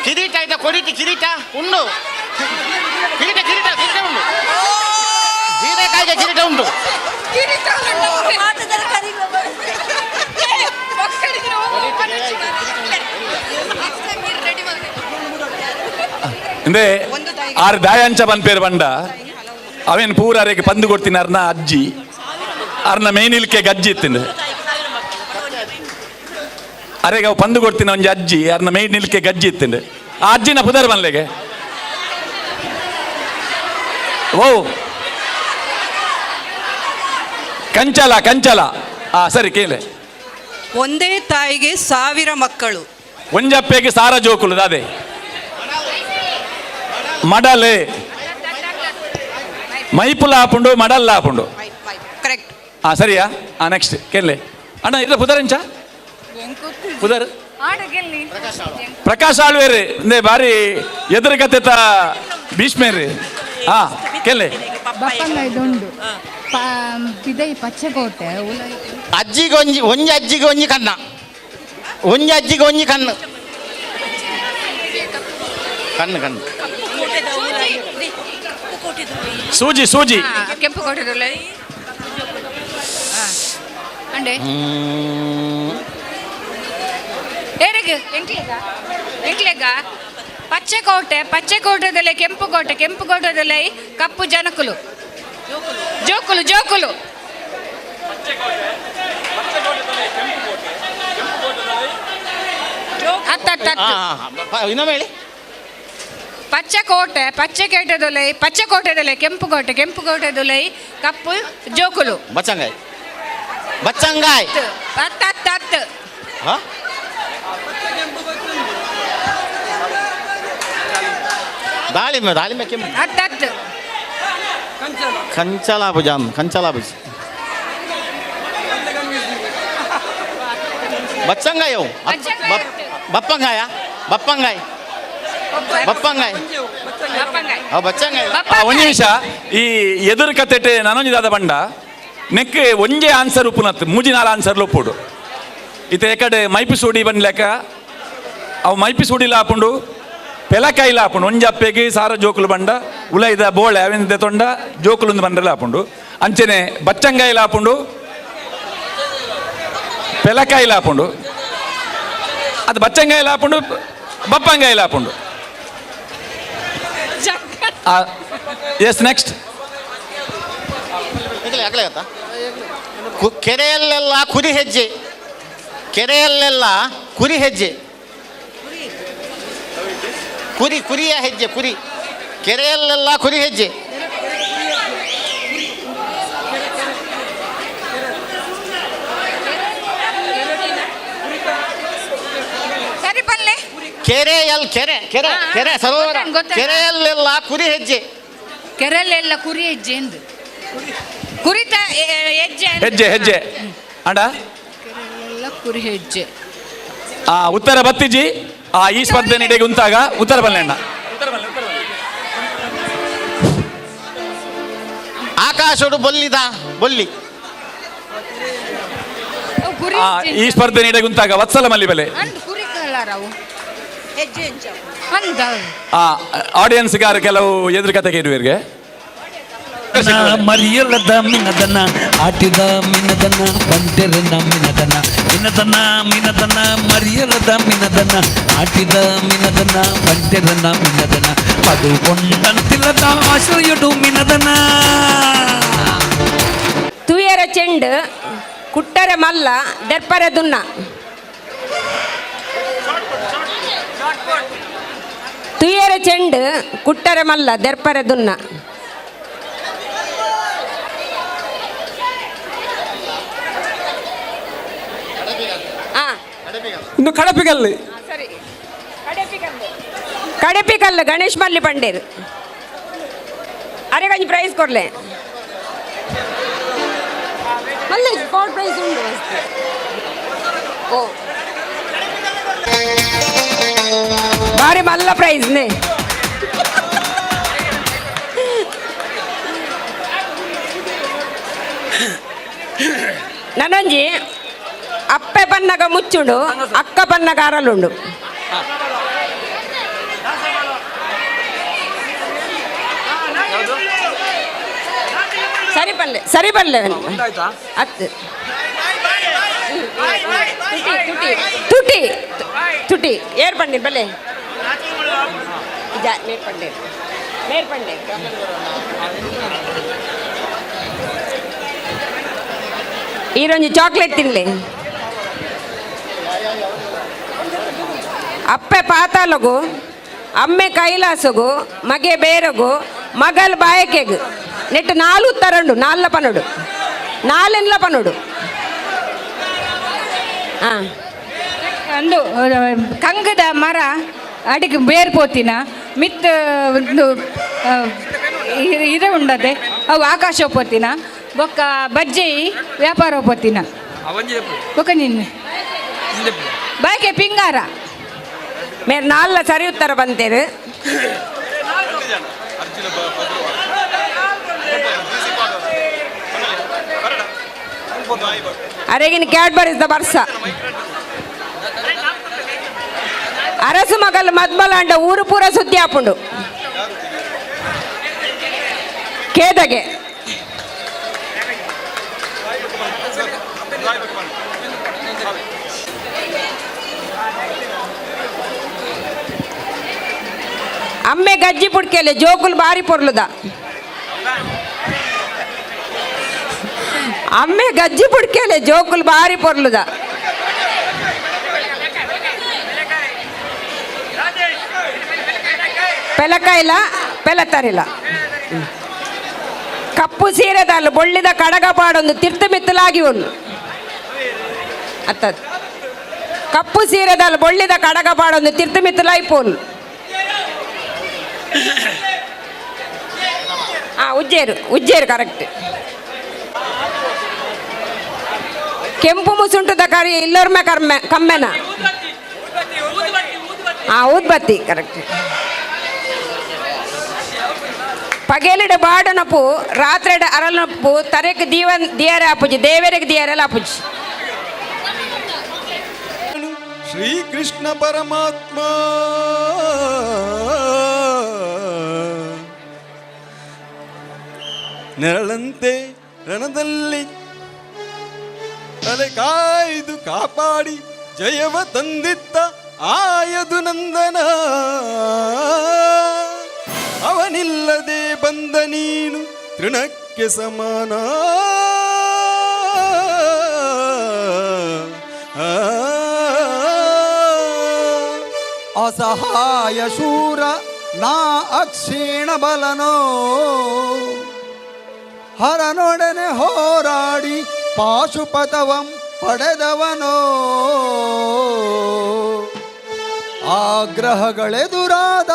ಕಿರೀಟ ಆಯ್ತಾ? ಕೊಡಿಟಿ ಕಿರೀಟ ಉಂಡು. ಕಿರೀಟ ಕಿರೀಟ ಕಿರೀಟ ಉಂಟು. ಹೀರೆಕಾಯಿಗೆ ಕಿರೀಟ ಉಂಟು. ಅಂದ್ರೆ ಆರು ದಾಯಾಂಚ ಪನ್ಪೇರು ಬಂಡ ಅವೇನು ಪೂರ ಅರೆಗೆ ಪಂದು ಕೊಡ್ತೀನಿ ಅರ್ನ ಅಜ್ಜಿ ಅರ್ನ ಮೇನಿಲ್ಕೆ ಗಜ್ಜಿ ಇತ್ತಿಂದು ಅರೆಗೆ ಅವು ಪಂದು ಕೊಡ್ತೀನಿ ಒಂಜಿ ಅಜ್ಜಿ ಅರ್ನ ಮೇನಿಲ್ಕೆ ಗಜ್ಜಿ ಇತ್ತಿಂದು ಆ ಅಜ್ಜಿನ ಪುದರ್ ಬನ್ಲೆಗೆ ಓ ಕಂಚಲ ಕಂಚಲ. ಆ ಸರಿ ಕೇಳೆ. ಒಂದೇ ತಾಯಿಗೆ 1000 ಮಕ್ಕಳು. ಒಂಜಪ್ಪೆಗೆ ಸಾರ ಜೋಕುಲು ದಾದೆ ಮಡಲೆ ಮೈಪುಲ ಆಪುಂಡು ಮಡಲ್ಲ ಆಪುಂಡು. ಕರೆಕ್ಟ್. ಆ ಸರಿಯಾ? ಆ ನೆಕ್ಸ್ಟ್ ಕೇಳಲೆ ಅಣ್ಣ. ಇಲ್ಲ ಪುದರ್ ಎಂಚ ಪುದರ್? ಪ್ರಕಾಶ್ ಆಳ್ವೇರಿ ಅಂದೆ ಬಾರಿ ಎದುರುಗತೆತ ಭೀಷ್ಮೇರಿ. ಹಾ ಕೇಳಲೆ. ಅಜ್ಜಿಗೆ ಒಂಜಿ ಒಂಜಿ ಅಜ್ಜಿಗೆ ಒಂಜಿ ಕಣ್ಣ, ಒಂಜಿ ಅಜ್ಜಿಗೆ ಒಂಜಿ ಕಣ್ಣು ಕಣ್ಣು ಕಣ್ಣು. ಸೂಜಿ ಸೂಜಿ ಕೆಂಪು ಕೋಟೆದುಲೈ ಅಂಡೆ ಏರಿಗೆ ಎಂಕ್ಲೆಗ ಎಂಕ್ಲೆಗ ಪಚ್ಚೆ ಕೋಟೆ ಪಚ್ಚೆ ಕೋಟೆದಲ್ಲೇ ಕೆಂಪು ಕೋಟೆ ಕೆಂಪು ಕೋಟೆದಲ್ಲೇ ಕಪ್ಪು ಜನಕುಲು ಜೋಕುಲು ಜೋಕುಲು ಇನ್ನೊಮ್ಮೆ ಹೇಳಿ. ಪಚ್ಚೆ ಕೋಟೆ ಪಚ್ಚೆ ಕೋಟೆದೊಲೈ ಪಚ್ಚೆ ಕೋಟೆದೊಲೈ ಕೆಂಪು ಕೋಟೆ ಕೆಂಪು ಕೋಟೆದೊಲೈ ಕಪ್ಪು ಜೋಕುಲು ಬಚ್ಚಂಗಾಯ್ ಬಚ್ಚಂಗಾಯ್ ಹತ್ತು ಹತ್ತು ಹತ್ತು. ದಾಳಿಂಬೆ ದಾಳಿಂಬೆ ಕೆಂಪು. ಹತ್ತು ಹತ್ತು. ಕಂಚಲಾಬುಜ ಕಂಚಲಾಬುಜ್ ಬಚ್ಚಂಗಾಯ್ ಅವು ಬಪ್ಪಂಗಾಯ ಬಪ್ಪಂಗಾಯ್ ಬಪ್ಪಂಗಾಯ್ ಒಂಜಿ ನಿಮಿಷ ಈ ಎದುರು ಕತೆಟೆ ನನೊಂಜಿ ಬಂಡ ನೆಕ್ ಒಂಜೇ ಆನ್ಸರ್ ಉಪ್ಪುನತ್ತು ಮೂಜಿ ನಾಲ್ ಆನ್ಸರ್ ಲೊಪ್ಪುಡು ಇತ್ತೆ ಏಕಡೆ ಮೈಪಿ ಸೂಡಿ ಬಂದ್ಲೆಕ್ಕ ಅವು ಮೈಪಿ ಸೂಡಿಲ ಆಪುಂಡು ಪೆಲಕಾಯಿಲ ಆಪುಂಡು ಒಂಜಿ ಅಪ್ಪೆಗೆ ಸಾರ ಜೋಕುಲು ಬಂಡ ಉಲೈದ ಬೋಳೆ ಅವಿಂದ ತೊಂಡ ಜೋಕುಲುಂದು ಬಂಡ್ರಲ ಆಪುಂಡು ಅಂಚನೆ ಬಚ್ಚಂಗಾಯಿಲ ಆಪುಂಡು ಪೆಲಕಾಯಿಲ ಆಪುಂಡು ಅದು ಬಚ್ಚಂಗಾಯಿಲ ಆಪುಂಡು ಬಪ್ಪಂಗಾಯಿಲ ಆಪುಂಡು. S next. ಕೆರೆಯಲ್ಲೆಲ್ಲ ಕುರಿ ಹೆಜ್ಜೆ ಕೆರೆಯಲ್ಲೆಲ್ಲ ಕುರಿ ಹೆಜ್ಜೆ ಕುರಿ ಕುರಿಯ ಹೆಜ್ಜೆ ಕುರಿ ಕೆರೆಯಲ್ಲೆಲ್ಲ ಕುರಿ ಹೆಜ್ಜೆ. ಸರಿ ಪಲ್ಲೆ. ಕೆರೆಯಲ್ ಕೆರೆ ಕೆರೆ ಕೆರೆ ಸರೋವರ ಕೆರೆಯಲ್ಲೆಲ್ಲ ಕುರಿ ಹೆಜ್ಜೆ ಕೆರೆಯಲ್ಲೆಲ್ಲ ಕುರಿ ಹೆಜ್ಜೆ ಎಂದು ಕುರಿತ ಹೆಜ್ಜೆ ಹೆಜ್ಜೆ ಹೆಜ್ಜೆ ಅಣ್ಣ ಕೆರೆಯಲ್ಲೆಲ್ಲ ಕುರಿ ಹೆಜ್ಜೆ. ಆ ಉತ್ತರ ಬತ್ತಿಜಿ ಆ ಈ ಸ್ಪರ್ಧೆ ನಡೆಗೆ ಉಂತಾಗ ಉತ್ತರ ಬಲ್ಲೆ ಅಣ್ಣ. ಆಕಾಶೋಡು ಬೊಲ್ಲಿದ ಬೊಲ್ಲಿ. ಈ ಸ್ಪರ್ಧೆ ನೀಡೆ ಗುಂತಾಗ ವತ್ಸಲ ಮಲ್ಲಿ ಬೆಲೆ ಆಡಿಯನ್ಸ್ ಗಾರು ಕೆಲವು ಎದುರು ಕತೆ ಕೇಳುವರಿಗೆ. ಮರಿಯಲದ ಮಿನದನ ಆಟಿದ ಮಿನದನ ಬಂಟೆರನ ಮಿನದನ ಮಿನದನ ಮಿನದನ ಮರಿಯಲದ ಮಿನದನ ಆಟಿದ ಮಿನದನ ಬಂಟೆರನ ಮಿನದನ ಪದುಕೊಂಡಂತಿಲ್ಲದ ಆಶ್ರಯಡು ಮಿನದನ. ತುಯರ ಚೆಂಡು ಕುಟ್ಟರ ಮಲ್ಲ ದೆರ್ಪರ ದುನ್ನ ತುಯರ ಚೆಂಡು ಕುಟ್ಟರ ಮಲ್ಲ ದೆರ್ಪರ ದುನ್ನ. ಇನ್ನು ಕಡಪಿಗಲ್ಲು ಸರಿ ಕಡಪಿಕಲ್ಲು ಗಣೇಶ್ ಮಲ್ಲಿ ಪಂಡೇರು ಅರೆ ಕಂಜಿ ಪ್ರೈಸ್ ಕೊಡ್ಲೆ ಮಲ್ಲಿ ಕೋಟ್ ಪ್ರೈಸ್ ಉಂಟು ಓ ಭಾರಿ ಮಲ್ಲ ಪ್ರೈಸ್ ನೇ. ನನಂಜಿ ಅಪ್ಪೆ ಪನ್ನಗ ಮುಚ್ಚುಂಡು ಅಕ್ಕ ಪನ್ನಗ ಅರಲುಂಡು. ಸರಿ ಪಲ್ಲೆ ಸರಿ ಪಲ್ಲೆ ಅತ್ತು ತುಟಿ ತುಟಿ ತುಟಿ ಏರ್ ಪಂಡಿ ಬಲ್ಲೆ ಮೇರ್ ಪಂಡೆ ಮೇರ್ ಪಂಡೆ ಈರೊಂಜಿ ಚಾಕ್ಲೇಟ್ ತಿನ್ಲಿ. ಅಪ್ಪೆ ಪಾತಾಲಗು ಅಮ್ಮೆ ಕೈಲಾಸಗು ಮಗೆ ಬೇರಗು ಮಗಲ್ ಬಾಯಕೆಗು ನೆಟ್ಟು ನಾಲು ತರಂಡು ನಾಲ್ಲ ಪನೋಡು ನಾಲೆನ್ಲ ಪನೋಡು. ಹಾಂ ಅಂದು ಕಂಗದ ಮರ ಅಡಿಗೆ ಬೇರ್ ಪೋತಿನ ಮಿತ್ ಒಂದು ಇದೆ ಉಂಡದೆ ಅವು ಆಕಾಶ ಪೋತಿನ ಬೊಕ್ಕ ಬಜ್ಜೆ ವ್ಯಾಪಾರ ಪೋತಿನ ಬೊಕ್ಕ ನಿನ್ನೆ ಬಾಯ್ಕೆ ಪಿಂಗಾರ ಮೇರೆ ನಾಲ್ಲ ಸರಿ ಉತ್ತರ ಬಂತೇರು. ಅರೆಗಿನ ಕ್ಯಾಡ್ಬರೀಸ್ the ಬರ್ಸ ಅರಸು ಮಗಲ್ ಮದ್ಮಲಾಂಡ ಊರು ಪೂರ ಸುದ್ದಿ ಆಪುಂಡು. ಕೇದಗೆ. ಅಮ್ಮೆ ಗಜ್ಜಿ ಪುಡ್ಕೆಲೆ ಜೋಕುಲ್ ಬಾರಿ ಪೊರ್ಲುದ. ಅಮ್ಮೆ ಗಜ್ಜಿ ಪುಡ್ಕೆಲೆ ಜೋಕುಲ್ ಬಾರಿ ಪೊರ್ಲುದ. ಪೆಲಕಾಯಿಲ ಪೆಲತರಿಲ್ಲ. ಕಪ್ಪು ಸೀರೆದಲ್ಲು ಬೊಳ್ಳಿದ ಕಡಗ ಪಾಡೊಂದು ತಿರ್ತು ಮಿತ್ತಲಾಗಿ ಒಂದು ಅತ್ತದ. ಕಪ್ಪು ಸೀರೆದಲ್ಲು ಬೊಳ್ಳಿದ ಕಡಗ ಪಾಡೊಂದು ತಿರ್ತು ಮಿತ್ತಲಾಗಿ ಪೋನು. ಉಜ್ಜೇರು ಉಜ್ಜೇರು ಕರೆಕ್ಟ್. ಕೆಂಪು ಮುಸುಂಟದ ಕರಿ ಇಲ್ಲೊರ್ಮೆ ಕರ್ಮೆ ಕಮ್ಮೆನ. ಊದ್ಬತ್ತಿ ಕರೆಕ್ಟ್. ಪಗೇಲಿಡ ಬಾಡನಪ್ಪು ರಾತ್ರಿಡ ಅರಳನಪ್ಪು ತರೆಕ್ ದೀವನ್ ದಿಯರ ಆಪುಜಿ ದೇವರಿಗೆ ದಿಯರಲ್ಲ ಆಪುಜಿ. ಶ್ರೀಕೃಷ್ಣ ಪರಮಾತ್ಮ ನೆರಳಂತೆ ರಣದಲ್ಲಿ ತಲೆ ಕಾಯ್ದು ಕಾಪಾಡಿ ಜಯವ ತಂದಿತ್ತ ಆಯದು ನಂದನ. ಅವನಿಲ್ಲದೆ ಬಂದ ನೀನು ತೃಣಕ್ಕೆ ಸಮಾನ. ಅಸಹಾಯ ಶೂರ ನಾ ಅಕ್ಷೀಣ ಬಲನೋ ಹರನೊಡನೆ ಹೋರಾಡಿ ಪಾಶುಪತವಂ ಪಡೆದವನೋ. ಆಗ್ರಹಗಳೆದುರಾದ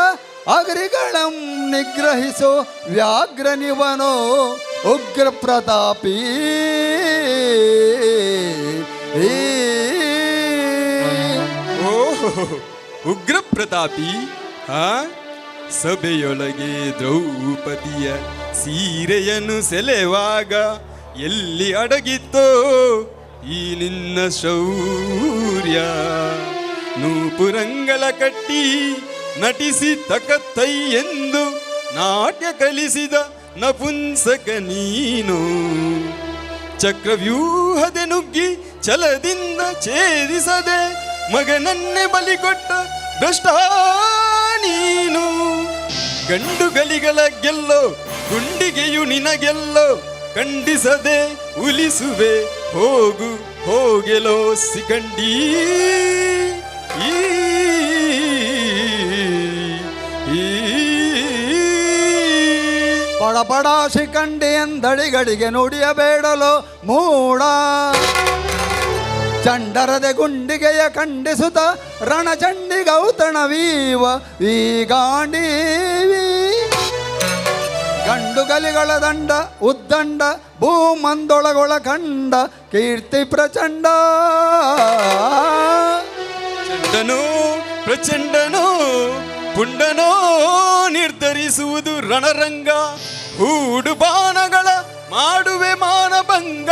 ಅಗ್ರಿಗಳಂ ನಿಗ್ರಹಿಸೋ ವ್ಯಾಘ್ರನಿವನೋ ಉಗ್ರ ಪ್ರತಾಪಿ. ಓಹೋ ಉಗ್ರ ಪ್ರತಾಪಿ. ಹಾ, ಸಭೆಯೊಳಗೆ ದ್ರೌಪದಿಯ ಸೀರೆಯನ್ನು ಸೆಳೆವಾಗ ಎಲ್ಲಿ ಅಡಗಿತ್ತೋ ಈ ನಿನ್ನ ಶೌರ್ಯ? ನೂಪುರಂಗಳ ಕಟ್ಟಿ ನಟಿಸಿ ತಕತ್ತೈ ಎಂದು ನಾಟ್ಯ ಕಲಿಸಿದ ನಪುಂಸಕ ನೀನು. ಚಕ್ರವ್ಯೂಹದೆ ನುಗ್ಗಿ ಛಲದಿಂದ ಛೇದಿಸದೆ ಮಗನನ್ನೇ ಬಲಿಕೊಟ್ಟ ಭ್ರಷ್ಟ ನೀನು. ಗಂಡುಗಲಿಗಳ ಗೆಲ್ಲೋ ಗುಂಡಿಗೆಯು ನಿನಗೆಲ್ಲೋ ಖಂಡಿಸದೆ ಉಲಿಸುವೆ ಹೋಗು ಹೋಗೆಲೋ ಸಿಕಂಡಿ. ಪಡಪಡ ಶಿಖಂಡಿ ಎಂದಡಿಗಡಿಗೆ ನುಡಿಯಬೇಡಲೋ ಮೂಡ. ಚಂಡರದೆ ಗುಂಡಿಗೆಯ ಖಂಡಿಸುತ್ತ ರಣಚಂಡಿ ಗೌತಣವೀವ ಈ ಗಾಂಡೀವಿ. ಗಂಡುಗಲಿಗಳ ದಂಡ ಉದ್ದಂಡ ಭೂಮಂದೊಳಗೊಳ ಕಂಡ ಕೀರ್ತಿ ಪ್ರಚಂಡ. ಚಂಡನೋ ಪ್ರಚಂಡನೋ ಪುಂಡನೋ ನಿರ್ಧರಿಸುವುದು ರಣರಂಗ. ಹೂಡು ಬಾಣಗಳ ಮಾಡುವೆ ಮಾನಭಂಗ.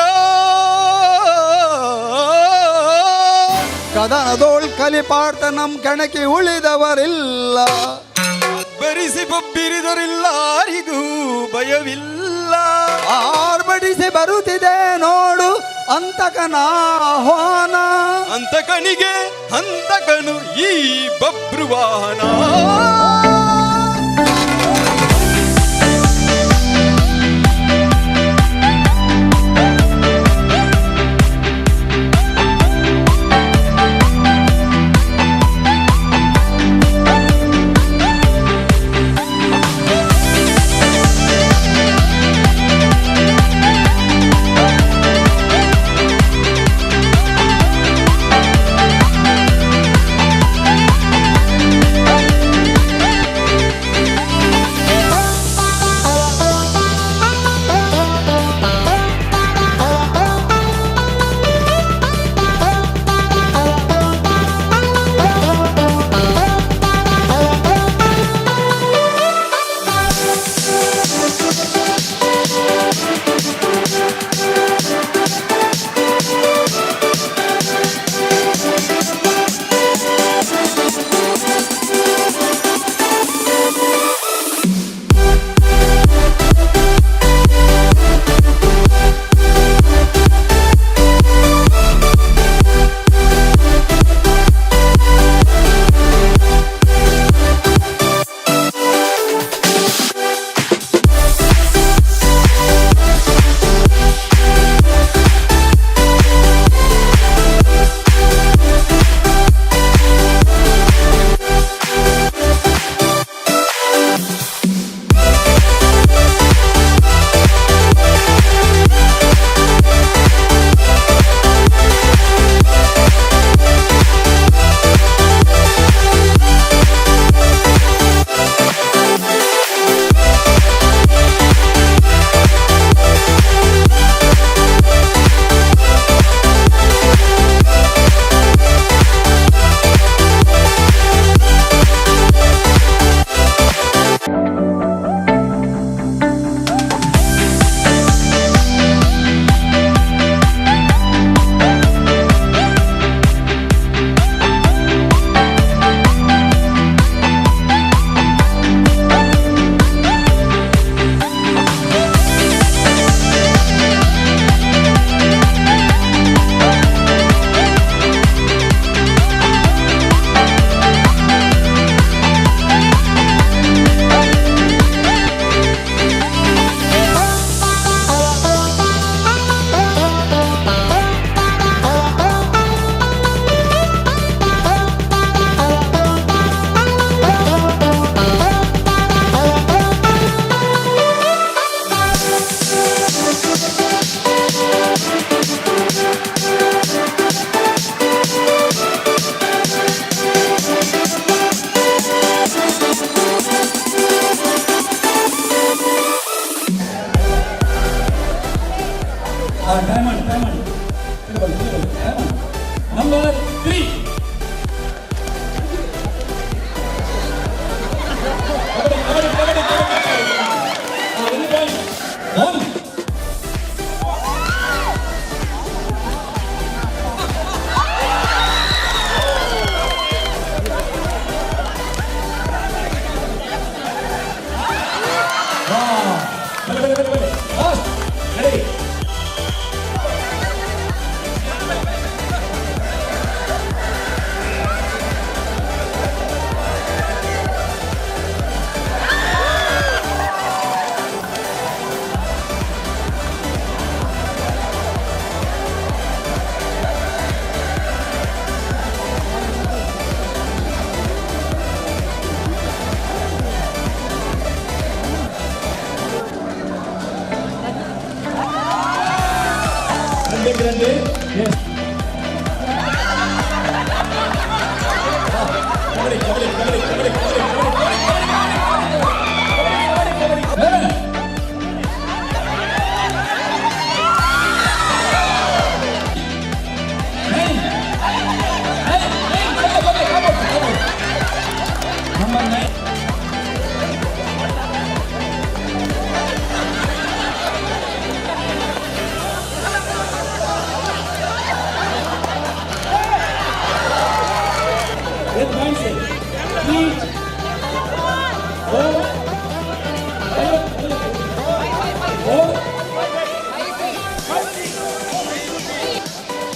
ಕದನದೋಳ್ ಕಲಿಪಾರ್ಥ ನಮ್ ಕಣಕಿ ಉಳಿದವರಿಲ್ಲ. ಬರಿಸಿ ಬೊಬ್ಬಿರಿದರಿಲ್ಲಾರಿಗೂ ಭಯವಿಲ್ಲ. ಆರ್ಭಟಿಸಿ ಬರುತ್ತಿದೆ ನೋಡು ಅಂತಕನ ಆಹ್ವಾನ. ಅಂತಕನಿಗೆ ಹಂತಕನು ಈ ಬಬ್ರುವಾಹನ. ಟೈಮ್ ಮಾಡಿ, ಟೈಮ್ ಮಾಡಿ. Number 3. Kabaddi, kabaddi, kabaddi. 1. Grande, yes. Kabaddi, kabaddi, kabaddi, kabaddi, kabaddi, kabaddi, kabaddi. Number 9. 3, 4, 5, 4.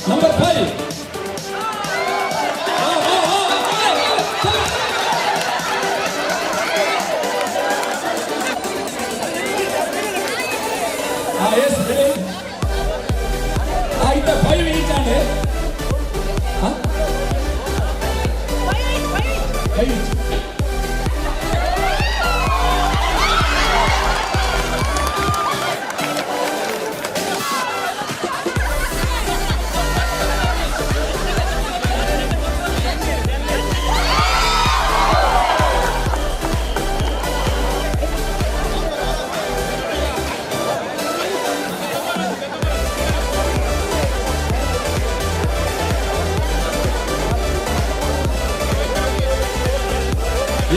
Number 5. Yes, ready? ಇತ್ತ 5 each and. 5 each.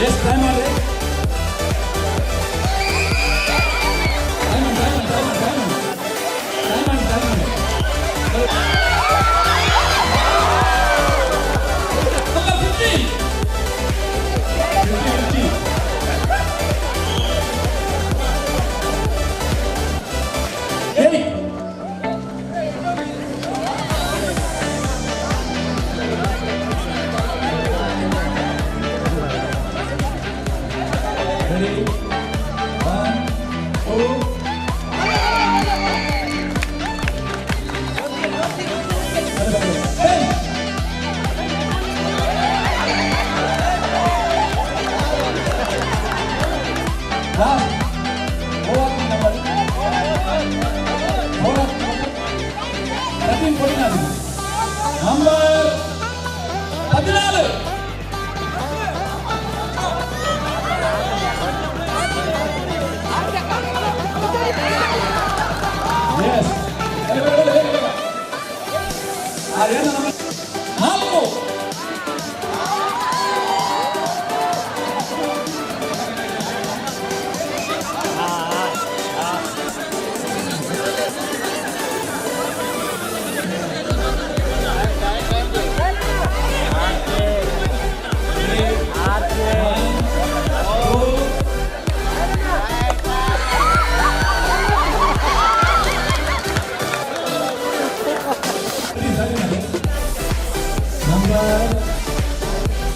Yes, time on it. Time on, time on, time on, time on. Time on, time on. Number 50. 50, 50. 8. Ready? 1, 2. 10. Last. 4 number. 4. 13, 14. Number 14. Yes. 4.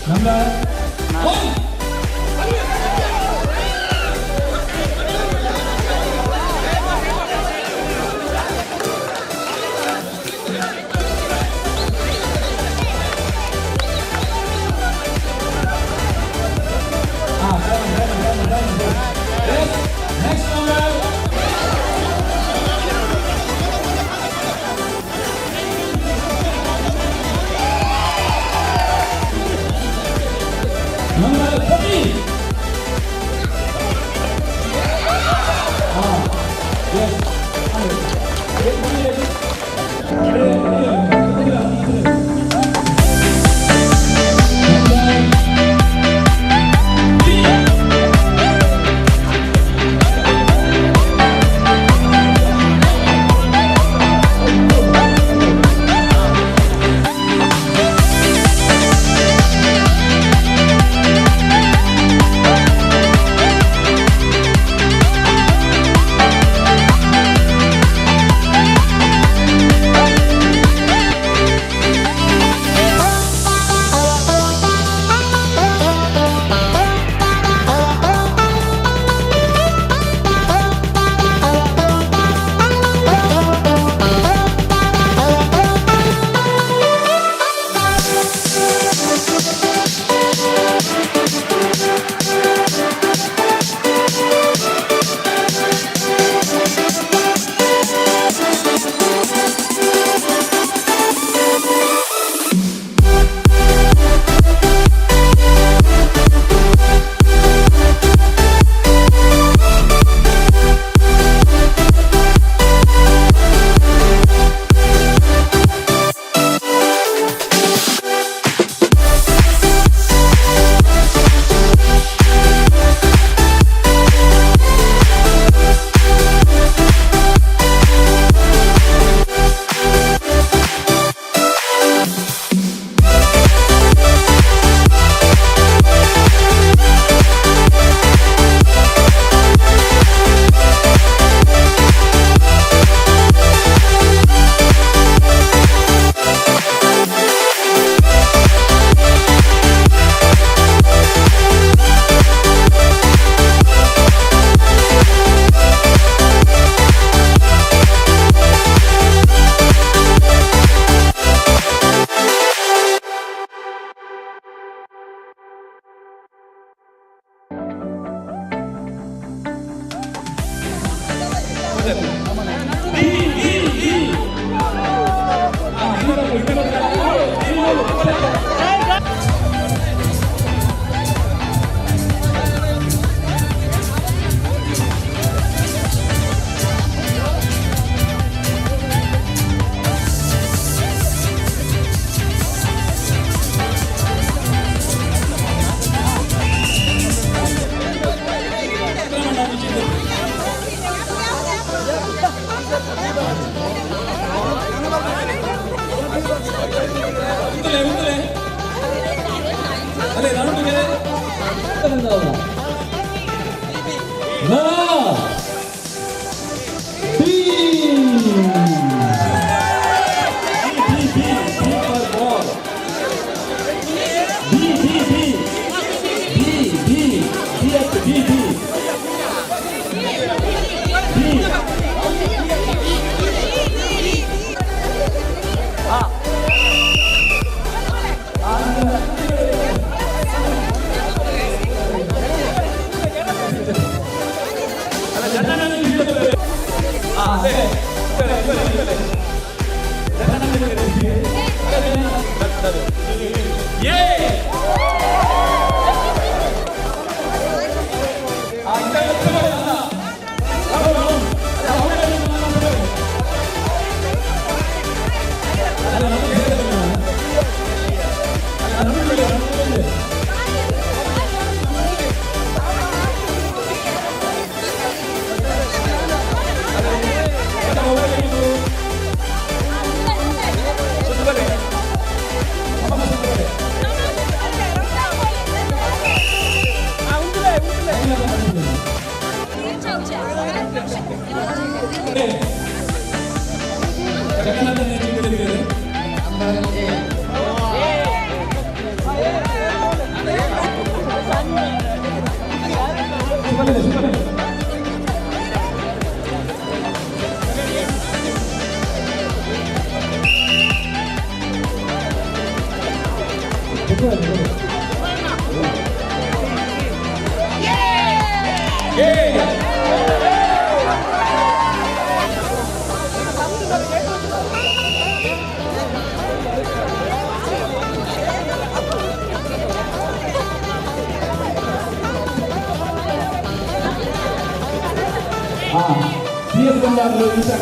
Number 1. Yes, next number. Number 14. Yes.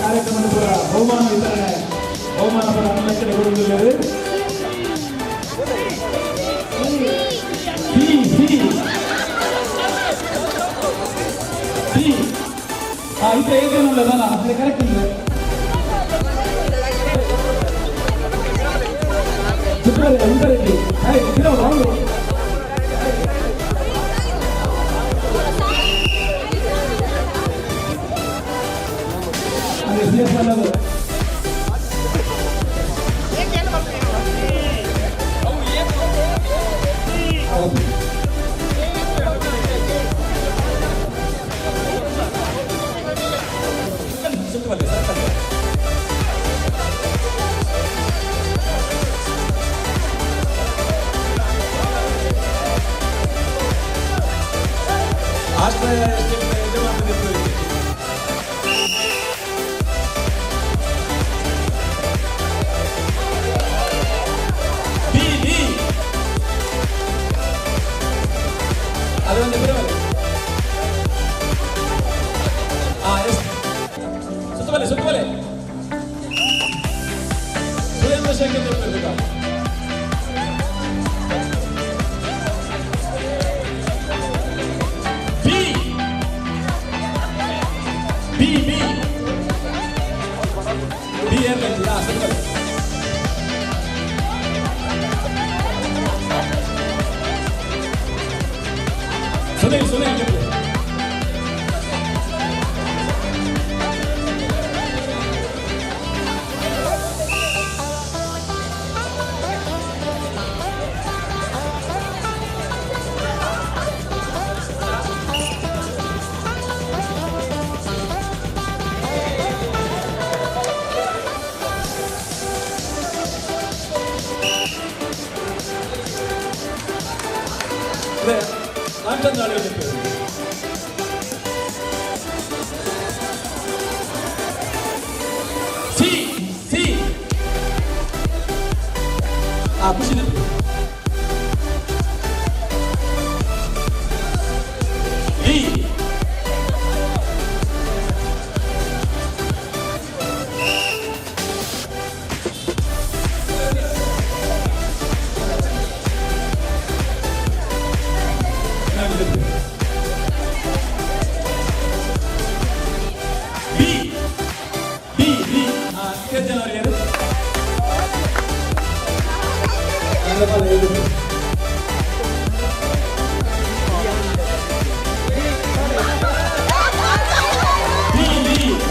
ಕಾರ್ಯಕ್ರಮ ಕೂಡ ಬಹುಮಾನ ವಿತರಣೆ ಬಹುಮಾನ ಅನುಮತಿ ಕೊಡುತ್ತಿದ್ದೇವೆ. C C C ಇದು ಏನೇನಲ್ಲ ನಾನು ಅದೇ correct ಇದೆ. ಸುತ್ತಲೇ ಆಶ್ರಯ ಬಿ ಬಿ ಅದೊಂದು ಎಸ್ ಸುತ್ತಬಲೆ ಸುತ್ತಬಲೆ Surendra Shekhar B B B B airlines ಸುತ್ತಬಲೆ ಸುನೀಲ್ ಸುನೀಲ್ చెప్పు. Khushi D B B B ಜನವರಿ ಯಾರು? B B B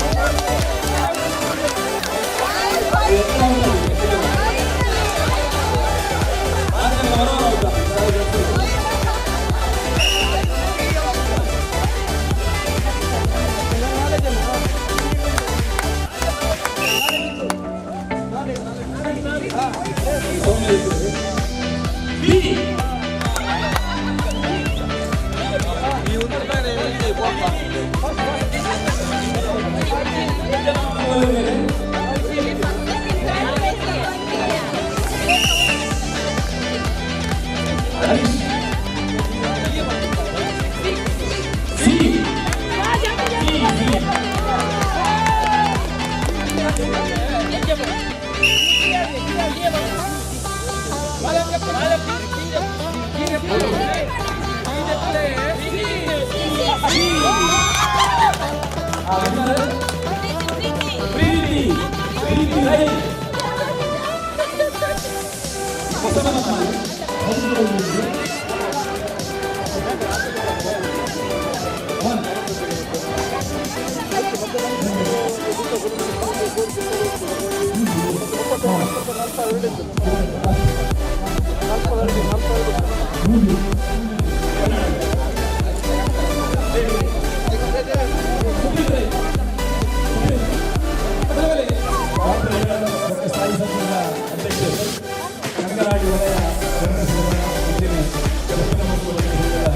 Harish C C Preethi Preethi Rai ಸ್ಥಾಯಿ ಸಮಿತಿಯ ಅಧ್ಯಕ್ಷರು ಕಂಗರಾಡಿ ವಲಯ ಧರ್ಮಸ್ಥಳದ ಅಂಚನೆ ದಕ್ಷಿಣ ಮಂಗಳೂರು ವಲಯದ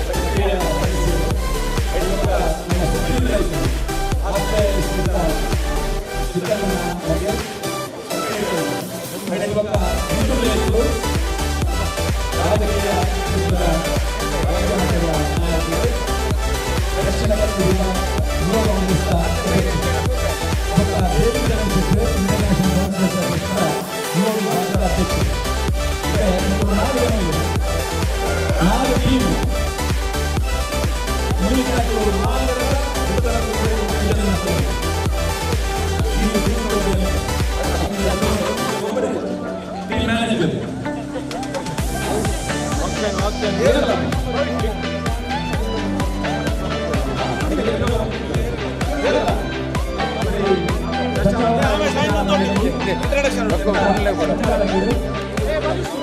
ಸಕ್ರಿಯ ಸದಸ್ಯರು ಐದುನೂರ ನಮ್ಮ ಸುಪ್ರೀಂ ರೈತರು ಆಶ್ರಯಿಸಿದ ಚಿಕ್ಕಣ್ಣ ಬಗ್ಗೆ ಐದುನೂರ ಹಿಂದೂ ರೈತರು ರಾಜಕೀಯ ಕ್ಷೇತ್ರದ ವರ್ಗಮಟ್ಟದ ನಾಯಕರು ದಕ್ಷಿಣ ಕನ್ನಡ ಜಿಲ್ಲಾ ಯುವ ಕಾಂಗ್ರೆಸ್ನ ಅಧ್ಯಕ್ಷರು ಮತ್ತು ದೇವೇಂದ್ರ ಶೆಟ್ಟರ್ ಇಂಟರ್ನ್ಯಾಷನಲ್ ಕಾಂಗ್ರೆಸ್ ಅಧ್ಯಕ್ಷರ ಯುವ ವಿಭಾಗದ ಅಧ್ಯಕ್ಷರು. ಈಗ ಇವರು ನಾಲ್ಕು ಜನ ಇದ್ದಾರೆ. ನಾಲ್ಕು ಟೀಮ್ ಮೂರು ನಾಲ್ಕರ ಉತ್ತರ ಟೀಮ್ ಮ್ಯಾನೇಜರ್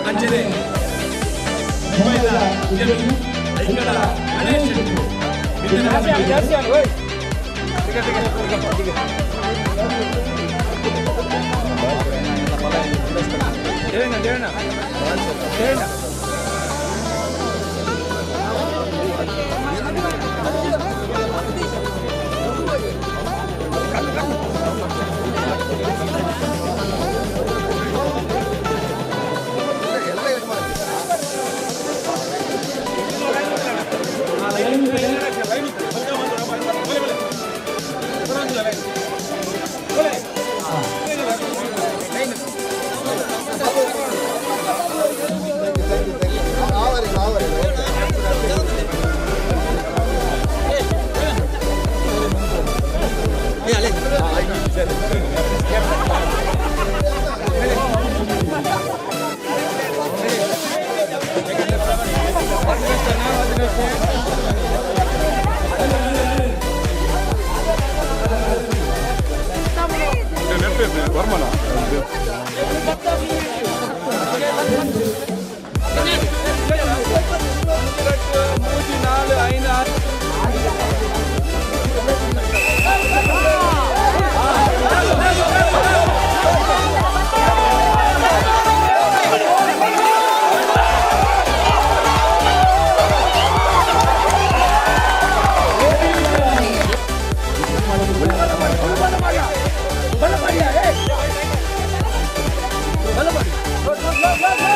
ಅಂಚನೆ ಮುಂಬೈದ ಉದ್ಯಮಿ ಐಕಳ ಗಣೇಶ್ ಶೆಟ್ಟಿ. ಬಲ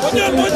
Thank you.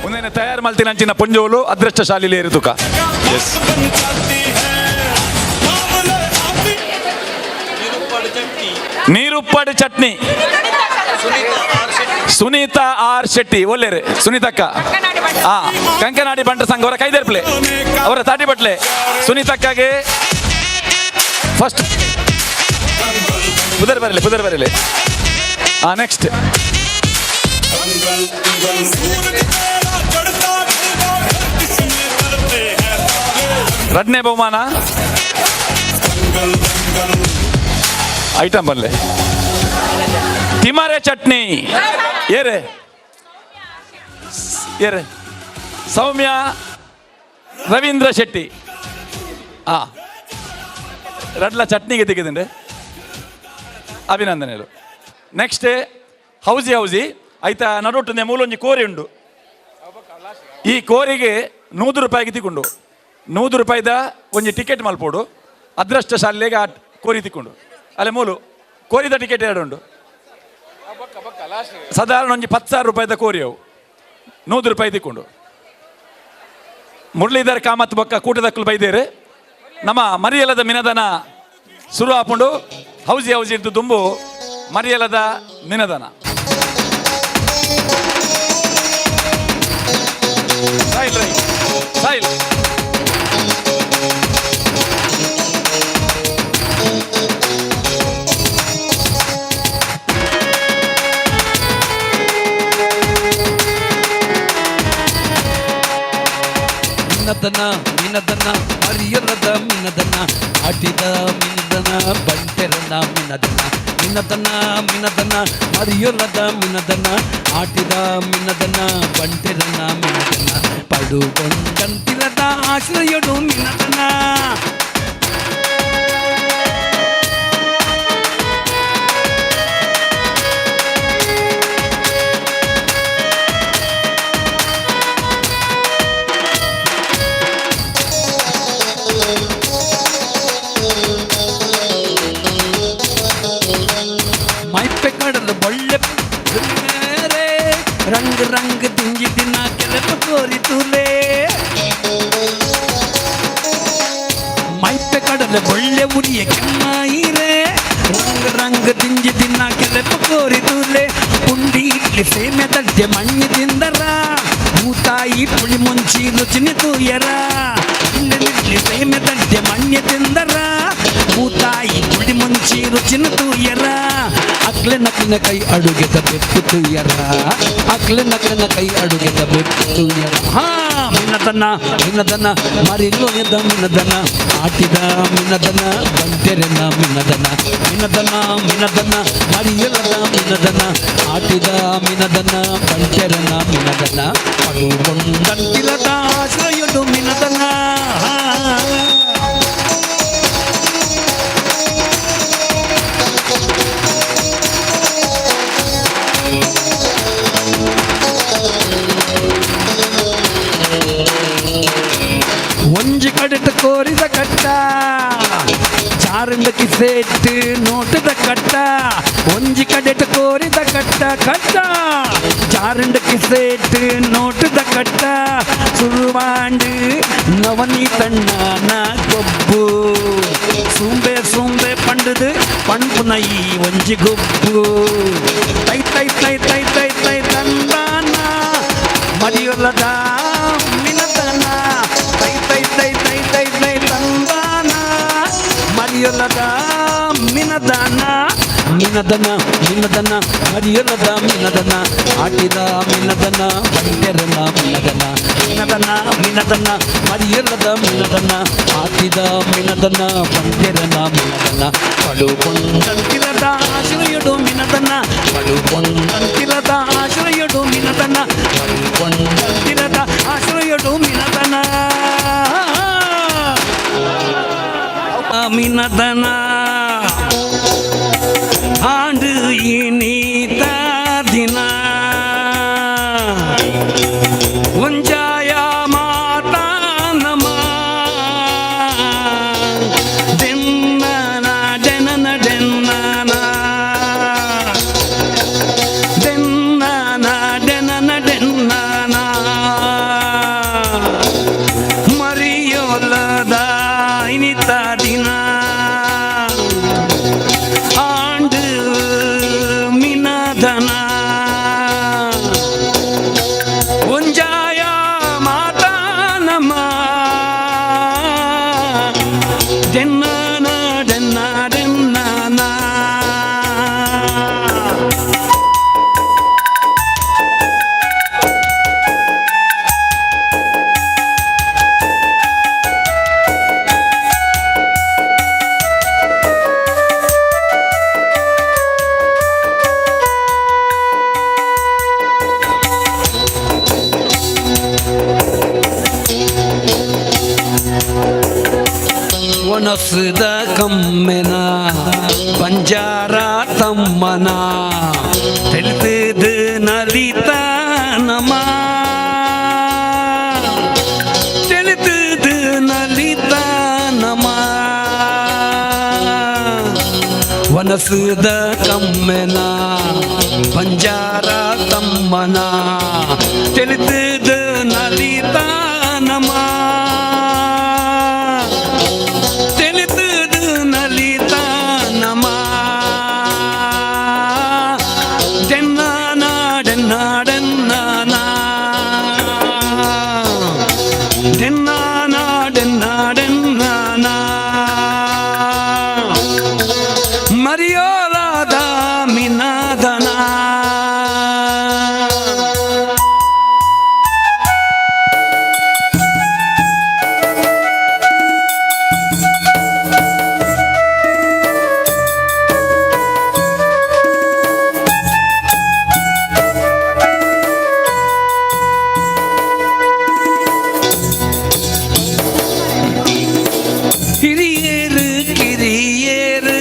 ಒಂದೇನೆ ತಯಾರು ಮಲ್ತಿನ ಅಂಚಿನ ಪೊಂಜೋಲು ಅದೃಷ್ಟಶಾಲಿ ಲೇರುದುಕ. ಎಸ್. ನೀರುಪ್ಪಾಡು ಚಟ್ನಿ ಸುನೀತಾ ಆರ್ ಶೆಟ್ಟಿ ಒಲ್ಲೇರು ಸುನೀತಕ್ಕ. ಆ ಕಂಕನಾಡಿ ಬಂಟ ಸಂಘ ಅವರ ಕೈದರ್ಪ್ಲೆ ಅವರ ತಾಟಿ ಬಟ್ಲೆ ಸುನೀತಕ್ಕಗೆ ಫಸ್ಟ್ ಪುದರ್ ಬರಲಿ ಪುದರ್ ಬರಲಿ. ಆ ನೆಕ್ಸ್ಟ್ ರಡ್ನೇ ಬಹುಮಾನ ಐಟಮ್ ಬರಲಿ ತಿಮಾರೆ ಚಟ್ನಿ ಏರೆ ಏರೆ ಸೌಮ್ಯ ರವೀಂದ್ರ ಶೆಟ್ಟಿ. ಆ ರಡ್ಲ ಚಟ್ನಿಗೆ ತೆಗೆದಂಡೆ ಅಭಿನಂದನೆಗಳು. ನೆಕ್ಸ್ಟ್ ಹೌಸಿ ಹೌಸಿ ಆಯ್ತಾ ನಡುಟು ಮೂಲೊಂಜಿ ಕೋರಿ ಉಂಡು. ಈ ಕೋರಿಗೆ 100 ರೂಪಾಯಿಗೆ ತಿಕ್ಕೊಂಡು 100 ರೂಪಾಯಿದ ಒಂಜಿ ಟಿಕೆಟ್ ಮಲ್ಪೋಡು. ಅದೃಷ್ಟ ಶಾಲೆಗೆ ಆ ಕೋರಿ ತಿಕ್ಕೊಂಡು ಅಲ್ಲೇ ಮೂಲು ಕೋರಿದ ಟಿಕೆಟ್ ಎರಡು ಉಂಡು. ಸಾಧಾರಣ ಒಂಜಿ 10,000 ರೂಪಾಯಿದ ಕೋರಿ ಅವು 100 ರೂಪಾಯಿ ತಿಕ್ಕೊಂಡು. ಮುರಳೀಧರ್ ಕಾಮತ್ ಬೊಕ್ಕ ಕೂಟದಕ್ಕಲು ಬೈದೇರು ನಮ್ಮ ಮರಿಯಲದ ಮಿನದನ ಸುರು ಆಪುಂಡು. ಹೌಸಿ ಹೌಸಿ ಇದ್ದು ದುಂಬು ಮರಿಯಲದ ಮಿನದನ. ಸಾಯಿಲ್ ರೈ ಸಾಯಿಲ್ ಮಿನದನ ಮಿನದನ ಮರಿಯಲದ ಮಿನದನ ಆಟಿದ ಮಿನದನ ಬಂಟೆರನ ಮಿನದನ ಮಿನದನ ಮಿನದನ ಮರಿಯಲದ ಮಿನದನ ಆಟಿದ ಮಿನದನ ಬಂಟೆರನ ಮಿನದನ ಪಡುಗೊಂಡಂತಿರದ ಆಶ್ರಯಡು ಮಿನದನ. ಉರಿಯ ಕೆಮ್ಮಾಯಿರೆ ರಂಗ್ ರಂಗ್ ದಿಂಜಿ ದಿನ ಕೆಲೆಪು ಕೋರಿ ತೂಲೆ ಪುಂಡಿ ಇಡ್ಲಿ ಸೇಮೆ ತಡ್ಡೆ ಮಣ್ಣಿ ತಿಂದರ ಭೂತಾಯಿ ಪುಳಿ ಮುಂಚಿ ರುಚಿನಿ ತೂಯರ ಪುಂಡಿ ಇಡ್ಲಿ ಸೇಮೆ ತಡ್ಡೆ ಮಣ್ಣಿ ತಿಂದರ ಭೂತಾಯಿ ಪುಳಿ ಮುಂಚಿ ರುಚಿನಿ ತೂಯರ ಅಕ್ಲೆ ನಕ್ಲಿನ ಕೈ ಅಡುಗೆದ ಬೆಪ್ಪು ತೂಯರ ಅಕ್ಲೆ ನಕ್ಲಿನ ಕೈ ಅಡುಗೆದ ಬೆಪ್ಪು ತೂಯರ ಹಾ ಮಿನದನ ಮಿನದನ ಮರಿಲೋಯದ ಮಿನದನ ಆಟಿದ ಮಿನದನ ಬಂಟೆರೆನ ಮಿನದನ ಮಿನದನ ಮಿನದನ ಮರಿಯಲದ ಮಿನದನ ಆಟಿದ ಮಿನದನ ಬಂಟೆರೆನ ಮಿನದನ ಪಡುಗೊಂಡಂತಿಲದ ಆಶ್ರಯುಡು ಮಿನದನ. ಒಂಜಿ ಕಡೆಟ ಕೋರಿದ ಕಟ್ಟ ಚಾರಂದ ಕಿಸೆಟ್ಟು ನೋಟದ ಕಟ್ಟ ಒಂಜಿ ಕಡೆಟ ಕೋರಿದ ಕಟ್ಟ ಕಟ್ಟ ಚಾರಂದ ಕಿಸೆಟ್ಟು ನೋಟದ ಕಟ್ಟ ಸುರುವಾಂಡು ನವನೀತಣ್ಣನ ಗೊಬ್ಬು ಸೂಂಬೆ ಸೂಂಬೆ ಪಂಡದು ಪಣ್ಪುನ ಈ ಒಂಜಿ ಗೊಬ್ಬು ತೈ ತೈ ತೈ ತೈ ತೈ ತೈ ತಂದಾನ ಮರಿಯೊಲದ ಮಿನದನ ತೈ ತೈ ತೈ ತೈ ತೈ ತೈ ತಂದಾನ ಮರಿಯೊಲದ ಮಿನದನ ಮಿನದನ ಮಿನದನ ಮರಿಯೊಲದ ಮಿನದನ ಆಟಿದ ಮಿನದನ ಬಂಟೆರನ ಮಿನದನ ಮಿನದನ ಮಿನದನ ಮರಿಯೊಲದ ಮಿನದನ ಆಟಿದ ಮಿನದನ ಬಂಟೆರನ ಮಿನದನ ಪಡುಕೊಂಡಂತಿಲದ ಆಶ್ರಯುಡು ಮಿನದನ ಪಡುಕೊಂಡಂತಿಲದ ಆಶ್ರಯುಡು ಮಿನದನ ಪಡುಕೊಂಡಂತಿಲದ ಆಶ್ರಯುಡು ಮಿನದನ ಮಿನದನ ಆಂಡು ಇನಿತ ದಿನ ಒಂಜಾಯ ಮಾತಾ ನಮ ಡೆನ್ನನ ಡೆನನ ಡೆನ್ನನ ಡೆನ್ನನ ಡೆನನ ಡೆನ್ನನ ಮರಿಯೋಲದ ಇನಿತ ದಿನ ಆಂಡು ಮಿನದನ ಒಂಜಾಯ ಮಾತಾ ನಮ ಡೆನ್ನನ ಡೆನ್ನ ಡೆನ್ನನ. ಒಣಸಿದ ಕಮ್ಮೆನ ಬಂಜಾರ ತಮ್ಮನ ತಿಳಿದು ನಲಿತ ನಮ ತಿಳಿದು ನಲಿತ ನಮ ವನಸದ ಕಮ್ಮೆನ ಬಂಜಾರ ತಮ್ಮನ ತಿಳಿದು ನಲಿತ ನಮ ತಿಳಿದು ನಲಿತ ನಮ ಡೆನ್ನ ಡೆನ್ನ ಡೆನ್ನ ಡೆನ್ನ ಡೆನ್ನ ಡೆನ್ನ ಮರಿಯೋಲಾದ ಮಿನಾದನ. ಹಿರಿಯೇರು ಕಿರಿಯೇರು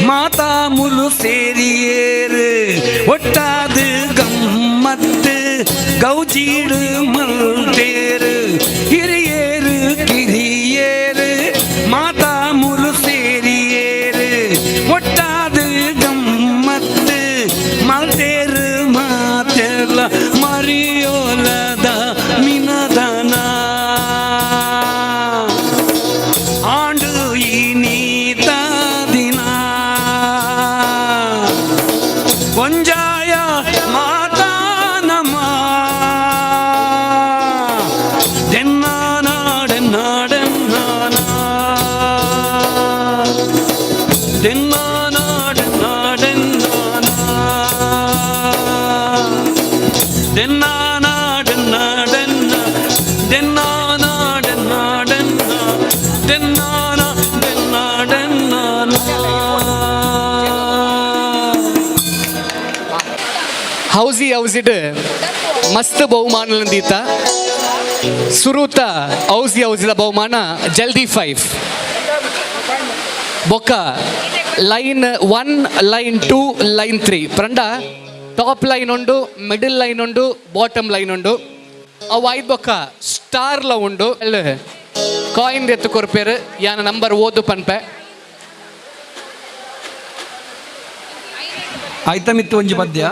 ಮಾತಾ ಮುಲು ಸೇರಿಯೇರು ಒಟ್ಟಾದು ಗಮ್ಮತ್ತು ಗೌಜೀಡು ಮಲ್ತೇರು ಹಿರಿಯೇರು ಕಿರಿಯೇರು ಮಾತಾ ಮುಲು ಸೇರಿಯೇರು ಒಟ್ಟಾದು ಗಮ್ಮತ್ತು ಮಲ್ತೇರು ಮಾತೆಲ್ಲ ಮರಿಯೋಲದಮಿನದನ. ಆಂಡು ಇನಿತ ಹೌಸಿ ಹೌಸಿಡ್ ಮಸ್ತ್ ಬಹುಮಾನ ದೀತ ಸುರೂತ ಹೌಸಿ ಹೌಸಿದ ಬಹುಮಾನ ಜಲ್ದಿ 5 ಬೊಕ್ಕ ಲೈನ್ 1 ಲೈನ್ 2 ಲೈನ್ 3 ಪಂಡ ಟಾಪ್ ಲೈನ್ ಉಂಡು, ಮಿಡಲ್ ಲೈನ್ ಉಂಡು, ಬಾಟಮ್ ಲೈನ್ ಉಂಡು. ಅವು ಐದು ಬೊಕ್ಕ ಸ್ಟಾರ್ಲ ಉಂಡು. ಕಾಯಿನ್ ಎತ್ತು ಕೊರ್ಪೇರು ಯಾನ ನಂಬರ್ ಓದು ಪನ್ಪೆ. ಆಯ್ತ ಮಿತ್ತು ಒಂಜಿ ಪದ್ಯ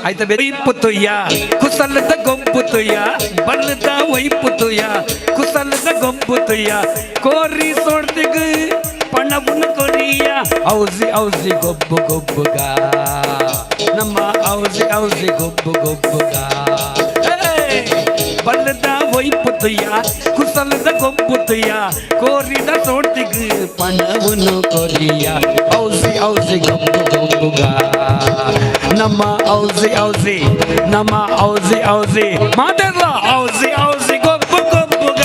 ಆಯ್ತ ಒಯ್ಪುತುಯ್ಯ ಕುಸಲದ ಗೊಂಪುತುಯ್ಯ ಬಲ್ಲದ ಒಯ್ಪುತುಯ್ಯ ಕುಸಲದ ಗೊಂಪುತುಯ್ಯ ಕೋರಿ ಸೋಡ್ತಿಗ್ ಪಣವುನ ಕೊರಿಯ ಔಸಿ ಔಸಿ ಗೊಬ್ಬು ಗೊಬ್ಬುಗ ನಮ್ಮ ಔಸಿ ಔಸಿ ಗೊಬ್ಬು ಗೊಬ್ಬುಗ ಬಲ್ಲದ ಒಯ್ಪುತುಯ್ಯ ಕುಸಲದ ಗೊಂಪುತುಯ್ಯ ಕೋರಿದ ಸೋಡ್ತಿಗ್ ಪಣವುನು ಕೊರಿಯ ಔಸಿ ಔಸಿ ಗೊಬ್ಬು ಗೊಬ್ಬುಗ ನಮ್ಮ ಔಸಿ ಔಸಿ ನಮ್ಮ ಔಸಿ ಔಸಿ ಮಾತಾಡಲ ಔಸಿ ಔಸಿ ಗೊಬ್ಬು ಗೊಬ್ಬುಗ.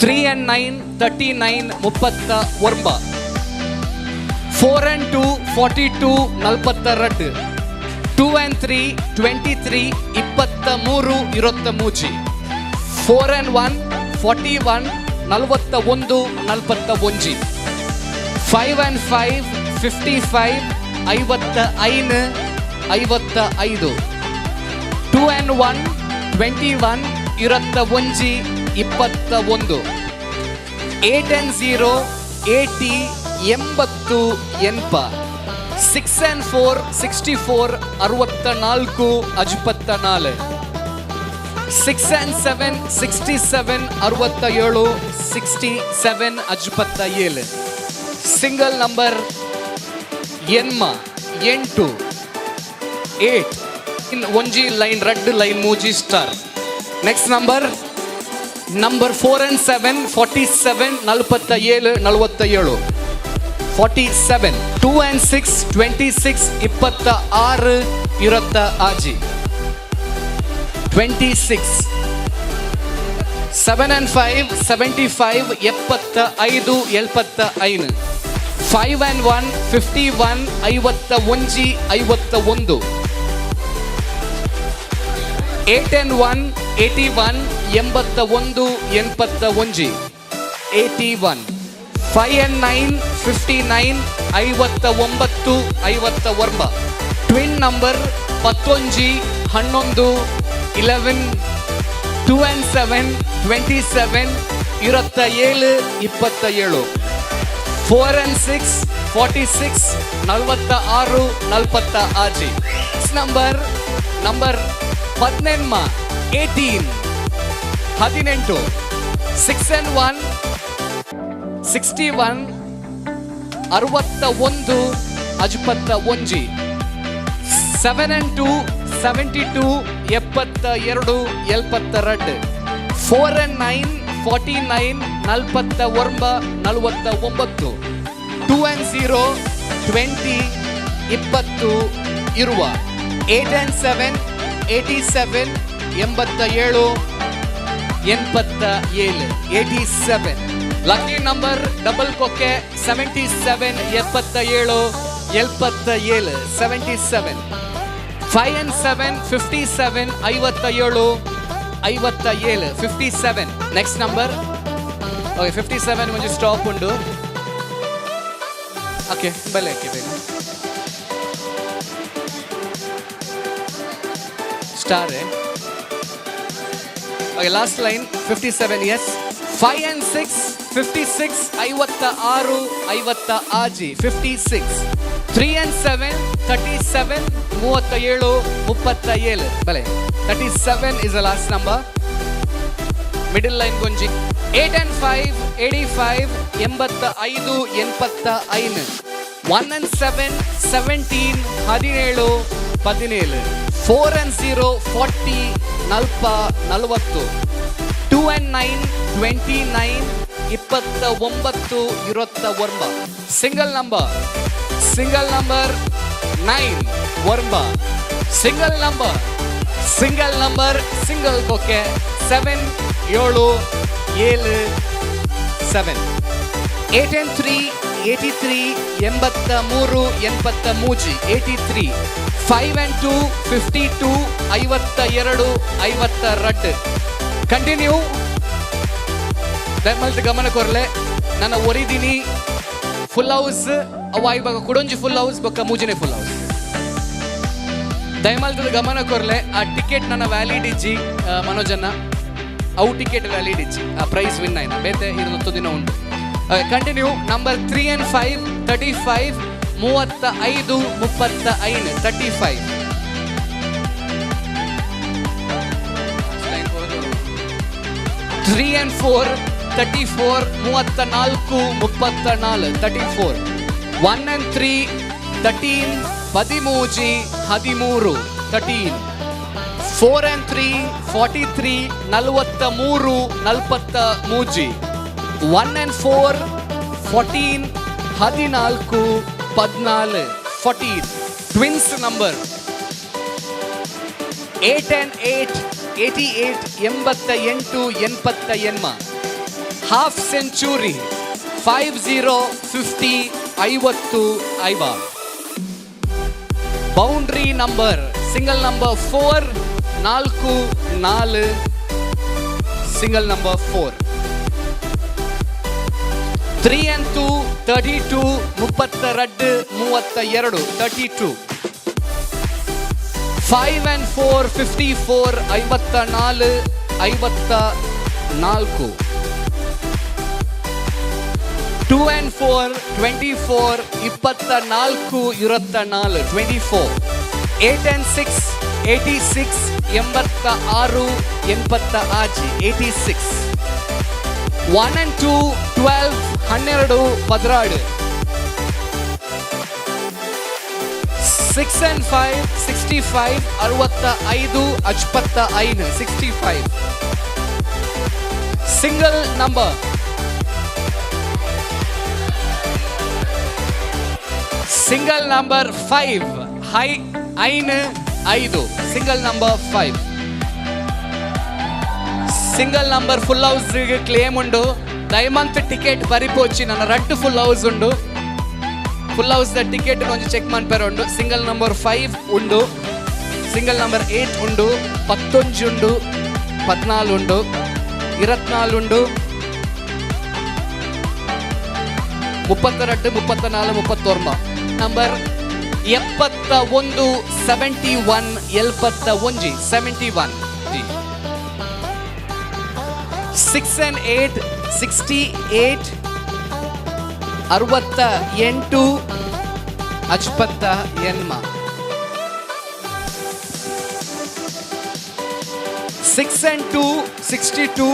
3 and 9 39 39, 4 and 2 42 42, 2 and 3 23 23 23, 4 and 1 41 41 41, 5 and 5 55 55 55, 2 and 1 21 21 21, 8 and 0 80 80 6 and 4 64 64 54, 6 and 7 67 67 67 57. Single number ಎನ್ಮ 8 8 ಇನ್ ಒಂಜಿ ಲೈನ್ ರೆಡ್ ಲೈನ್ ಮೂಜಿ star. Next number number 4 and 7 47 47 47 47, 2 and 6 26 26 26 26, 7 and 5 75 75 75, 5 and 1 51 51 51, 8 and 1 81 81 81 81, 5 and 9 59 59 59. Twin number 11 11 11, 2 and 7 27 27 27, 4 and 6 46 46 46. Number number 18 18 18, 6 and 1 61 61 51, 7 and 2 72 72 72, 4 and 9 49 49 49, 2 and 0 20 20 ಇರುವ, 8 and 7 87 87 87 87. Lucky number double ಕೊಕ್ಕೆ 77 77 77 77, 5 and 7 57 57 57 57. Next number okay 57 ಒಂಜಿ stop ಉಂಡು. Okay ಬಲೆ okay ಬೇಗ star. Okay last line 57 yes, 5 and 6 56 56 56 56, 3 and 7 37 37 37 ಬಲೆ 37 is the last number. Middle line ಗೊಂಜಿ 8 and 5 85 85 85, 1 and 7 17 17 17, 4 and 0 40 40 2 and 9 29 29 29. Single number single number 9 9, single number single number single ಕೊಕ್ಕೆ 7 7 7, 8 and 3 83 83 83 83 5 and 2 52 52 52 continue ದಯಮಲ್ತ ಗಮನ ಕೊರ್ಲೆ ನನ್ನ ಒರಿದಿನಿ full house ಅವ ಇವಾಗ ಕುಡೊಂಜಿ full house ಬೊಕ್ಕ ಮೂಜಿನೆ full house ದಯಮಲ್ತದ ಗಮನ ಕೊರ್ಲೆ ಆ ಟಿಕೆಟ್ ನನ್ನ ವ್ಯಾಲಿಡ್ ಇಜ್ಜಿ ಮನೋಜನ್ನ ಅವು ಟಿಕೆಟ್ ವ್ಯಾಲಿಡ್ ಇಜ್ಜಿ ಆ ಪ್ರೈಸ್ ವಿನ್ ಆಯ್ನ ಬೇತೆ ಇದು ದಿನ ಉಂಟು. Continue number 3 and 5 35 35 35 35 3 and 4 34 34 34 34 1 and 3 13 13 13 13 4 and 3 43 43 43 1 and 4 14 14 14 14 twins number 8 and 8 88 88 88 half century 50 50 50 50 boundary number single number 4 4 4 single number 4 3 and 2 32 32 32 32 5 and 4 54 54 54 2 and 4 24 24 24 24 8 and 6 86 86 86 86 1 and 2 12 12 12 6 and 5 65 65 65 65 single number single number 5 high 5 5 single number 5 single number full house claim ಉಂಡು ದಯಮಂತ್ ticket ಬರಿಪೋಚಿ ನನ್ನ ರಡ್ಡು full house ಉಂಡು full house the ticket ಒಂಜಿ cheque ಮನ್ಪೆರ ಉಂಡು single number 5 ಉಂಡು single number 8 ಉಂಡು 19 ಉಂಡು 14 ಉಂಡು 24 ಉಂಡು 32 34 39 ನಂಬರ್ 71 71 71 71 6 and 8 68 68 58 6 and 2 62 62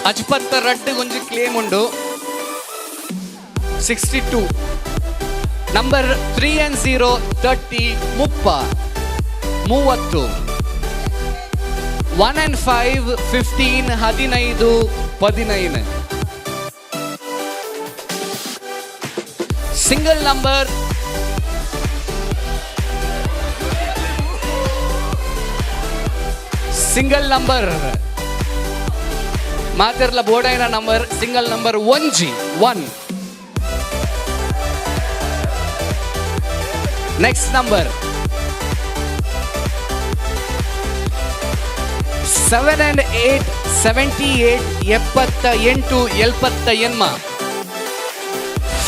52 52 ಒಂಜಿ ಕ್ಲೇಮ್ ಉಂಡು 62 number 3 and 0 30 30 1 and 5 15 15 15 single number single number ಮಾತಿರ್ಲ ಬೋರ್ಡೈನ number single number 1 G 1 next number 7 and 8 78 78 78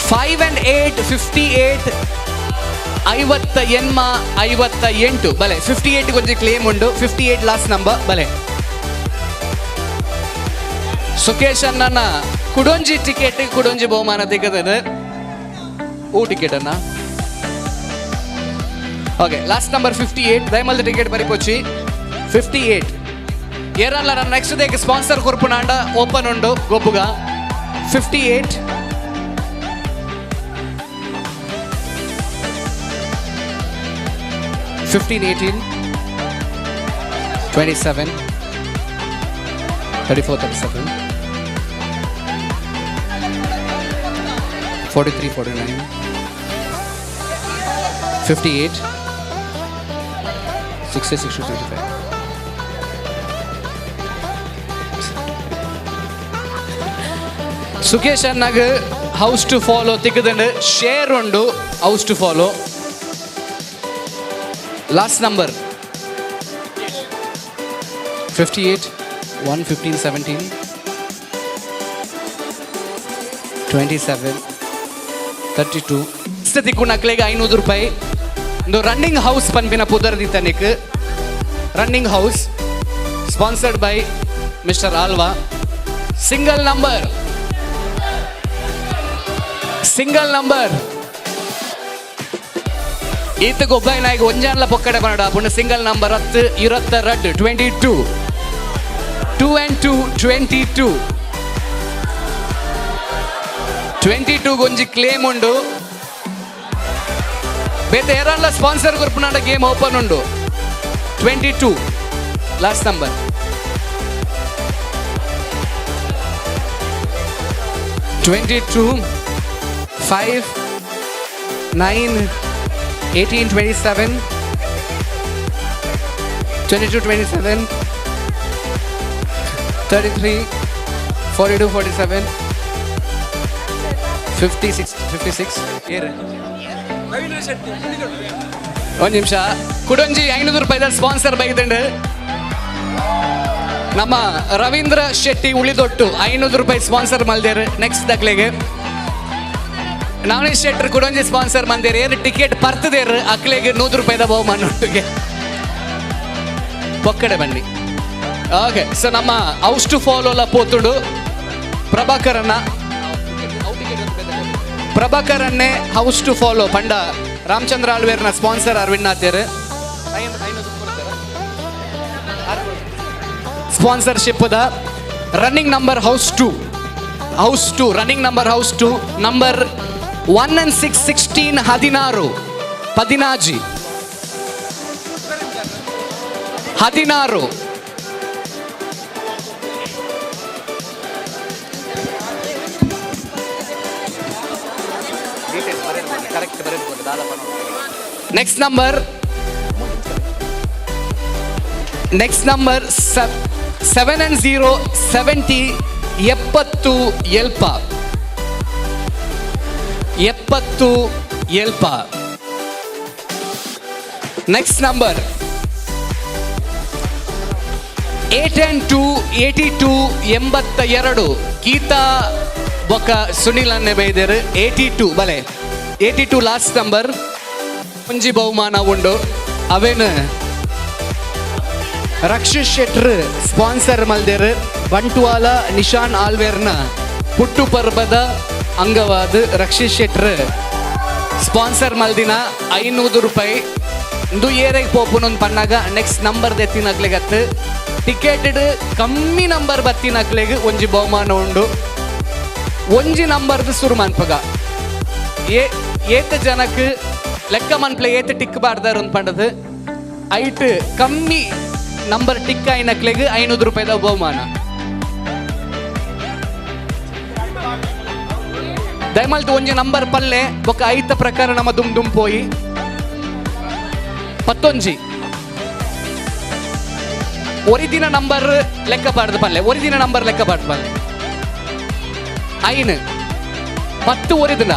5 and 8 58 58 58 ಬಲೆ 58 ಗೊಂಜಿ ಕ್ಲೇಮ್ ಉಂಡು 58 ಲಾಸ್ಟ್ ನಂಬರ್ ಬಲೆ ಸುಕೇಶ್ ಅಣ್ಣನ ಕುಡೊಂಜಿ ಟಿಕೆಟ್ ಕುಡೊಂಜಿ ಬಹುಮಾನ ತಿಕ್ಕದ ಓ ಟಿಕೆಟ್ ಅನ್ನ ಓಕೆ ಲಾಸ್ಟ್ ನಂಬರ್ 58 ದಯಮಲ್ದ ಟಿಕೆಟ್ ಬರಿಪೋಚಿ 58 ಏರಲ್ಲ ನನ್ನ ನೆಕ್ಸ್ಟ್ ಡೇಗೆ ಸ್ಪಾನ್ಸರ್ ಕೊರ್ಪುನಾಂಡ ಓಪನ್ ಉಂಡು ಗೊಬ್ಬುಗ 58 15 18 27 34 37 43 49 58 66 65 Sukesh ಅಣ್ಣಗ್ house to follow ತಿಕ್ಕದಂಡು share ಉಂಡು. House to follow last number 58 1 15 17 27 32. ತಿಕ್ಕುನಕ್ಲೆಗ್ 500 ರೂಪಾಯಿ. ಇಂದು ರನ್ನಿಂಗ್ ಹೌಸ್ ಪನ್ಪಿನ ಪುದರ್ ದಿತ್ತನಿಕ್. Running house sponsored by mister Alva. Single number, single number. ಈತ ಗೊಬ್ಬಾಯಿ ನಾಯಿಗೆ ಒಂಜಾನ್ಲ ಪೊಕ್ಕಡೆ ಬನ್ನಡ ಪುಂಡ. ಸಿಂಗಲ್ ನಂಬರ್ 10 22 22 2 and 2 22 22 ಗೊಂಜಿ ಕ್ಲೇಮ್ ಉಂಡು. ಬೇತೆ ಏರಲ್ಲ ಸ್ಪಾನ್ಸರ್ ಗ್ರೂಪ್ನಾಡ ಗೇಮ್ ಓಪನ್ ಉಂಡು. 22 last number. 22 5 9 18 27 22 27 33 42 47 56 56. ಒಂದು ನಿಮಿಷ ಕುಡೊಂಜಿ 500 ರೂಪಾಯಿದ ಸ್ಪಾನ್ಸರ್ ಬೈದಂಡು ನಮ್ಮ ರವೀಂದ್ರ ಶೆಟ್ಟಿ ಉಳಿದೊಟ್ಟು 500 ರೂಪಾಯಿ ಸ್ಪಾನ್ಸರ್ ಮಲ್ದೇರು. ನೆಕ್ಸ್ಟ್ ದಕ್ಲೆಗೆ ನವನೀಶ್ ಶೆಟ್ಟರ್ ಕುಡೊಂಜಿ ಸ್ಪಾನ್ಸರ್ ಮಂದೇರು. ಏನು ಟಿಕೆಟ್ ಪರ್ತದೇರು ಅಕ್ಲೆಗೆ 100 ರೂಪಾಯಿದ ಬಹುಮಾನ ಒಟ್ಟಿಗೆ ಪೊಕ್ಕಡೆ ಬನ್ನಿ. ಓಕೆ, ಸೊ ನಮ್ಮ ಹೌಸ್ ಟು ಫಾಲೋಲ ಪೋತುಡು ಪ್ರಭಾಕರನ್ನ, ಪ್ರಭಾಕರನ್ನೇ ಹೌಸ್ ಟು ಫಾಲೋ ಪಂಡ ರಾಮಚಂದ್ರ ಆಳ್ವೇರ್ನ ಸ್ಪಾನ್ಸರ್ ಅರವಿಂದ್ ನಾಥೇರ್ sponsorship the running number house 2, house 2 running number house 2 number 1 and 6 16 16 16 16. Next number, next number 7 and 0 70 70 ಎಲ್ಪ 70 ಎಲ್ಪ. Next number 8 and 2 82 82. Geetha ಬೊಕ್ಕ ಸುನಿಲ್ ಅನ್ನೆ ಬೈದೇರು 82 ಬಲೆ 82 ಲಾಸ್ಟ್ ನಂಬರ್. ಒಂಜಿ ಬಹುಮಾನ ಉಂಡು. ಅವೇನು ರಕ್ಷಿತ್ ಶೆಟ್ರ್ ಸ್ಪಾನ್ಸರ್ ಮಲ್ದೇರು. ಬಂಟ್ವಾಲ ನಿಶಾನ್ ಆಲ್ವೇರ್ನ ಪುಟ್ಟು ಪರ್ಬದ ಅಂಗವಾದ ರಕ್ಷಿತ್ ಶೆಟ್ರ್ ಸ್ಪಾನ್ಸರ್ ಮಲ್ದಿನ 500 ರೂಪಾಯಿ. ಇಂದು ಏರೆಗೆ ಪೋಪುನೊಂದು ಪನ್ನಾಗ ನೆಕ್ಸ್ಟ್ ನಂಬರ್ ದೆತ್ತಿನಕ್ಲೆಗತ್ತು ಟಿಕೆಟ್ ಕಮ್ಮಿ ನಂಬರ್ ಬತ್ತಿನಕ್ಲೆಗ್ ಒಂಜಿ ಬಹುಮಾನ ಉಂಡು. ಒಂಜಿ ನಂಬರ್ದು ಸುರು ಮನ್ಪಗ ಏತ ಜನಕ್ಕೆ ಲೆಕ್ಕ ಮನ್ಪ್ಲೆ ಏತ ಟಿಕ್ ಬಾರ್ದಾರ ಒಂದು ಪಂಡದು ಐಟ್ ಕಮ್ಮಿ ನಂಬರ್ ಟಿಕ್ ಆಯ್ನಕ್ಲೆಗ್ 500 ರೂಪಾಯಿದ ಬಹುಮಾನ. ದಯಮಲ್ತು ಒಂಜಿ ನಂಬರ್ ಪಲ್ಲೆ ಬೊಕ್ಕ ಐತ ಪ್ರಕಾರ ನಮ್ಮ ದುಮ್ ದುಮ್ ಪೋಯಿ ಪತ್ತೊಂಜಿ ಒರಿದಿನ ನಂಬರ್ ಲೆಕ್ಕ ಬಾರ್ದು ಪಲ್ಲೆ, ಒರಿದಿನ ನಂಬರ್ ಲೆಕ್ಕ ಬಾರ್ದು ಪಲ್ಲೆ ಐನು 10 ಒರಿದಿನ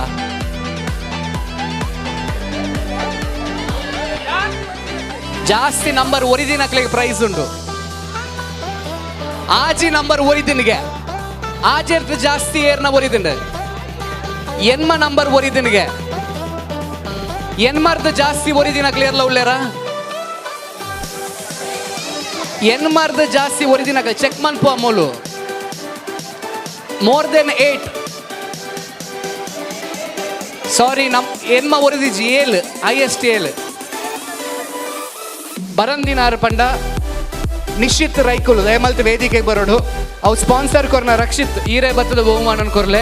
ಜಾಸ್ತಿ ನಂಬರ್ ಒರಿದಿನಕ್ಲೆಗೆ ಪ್ರೈಸ್ ಉಂಟು. ಆಜಿ ನಂಬರ್ ಒರಿದಿನಿಗೆ ಆಜೆರ್ದು ಜಾಸ್ತಿ ಏರ್ನ ಒರಿದಿಂಡ. ಎನ್ಮ ನಂಬರ್ ಒರಿದಿನಿಗೆ ಎನ್ಮರ್ದು ಜಾಸ್ತಿ ಒರಿದಿನಕ್ಲೆ ಏರ್ಲ ಉಳ್ಳೇರ ಎನ್ಮರ್ದು ಜಾಸ್ತಿ ಒರಿದಿನಕ್ಲೆ ಚೆಕ್ ಮನ್ಪು ಅಮೋಲು ಮೋರ್ ದೆನ್ 8 ಸಾರಿ ನಮ್ ಎನ್ಮ ಒರಿದಿಜಿ 7 ಹೈಯೆಸ್ಟ್ 7. ಬರಂದಿನಾರು ಪಂಡ ನಿಶ್ಚಿತ್ ರೈಕುಲು ದಯಮಲ್ತ್ ವೇದಿಕೆಗೆ ಬರೋಡು. ಅವು ಸ್ಪಾನ್ಸರ್ ಕೊರ್ನ ರಕ್ಷಿತ್ ಈರೇ ಬತ್ತದ ಬಹುಮಾನ ಕೊರ್ಲೆ.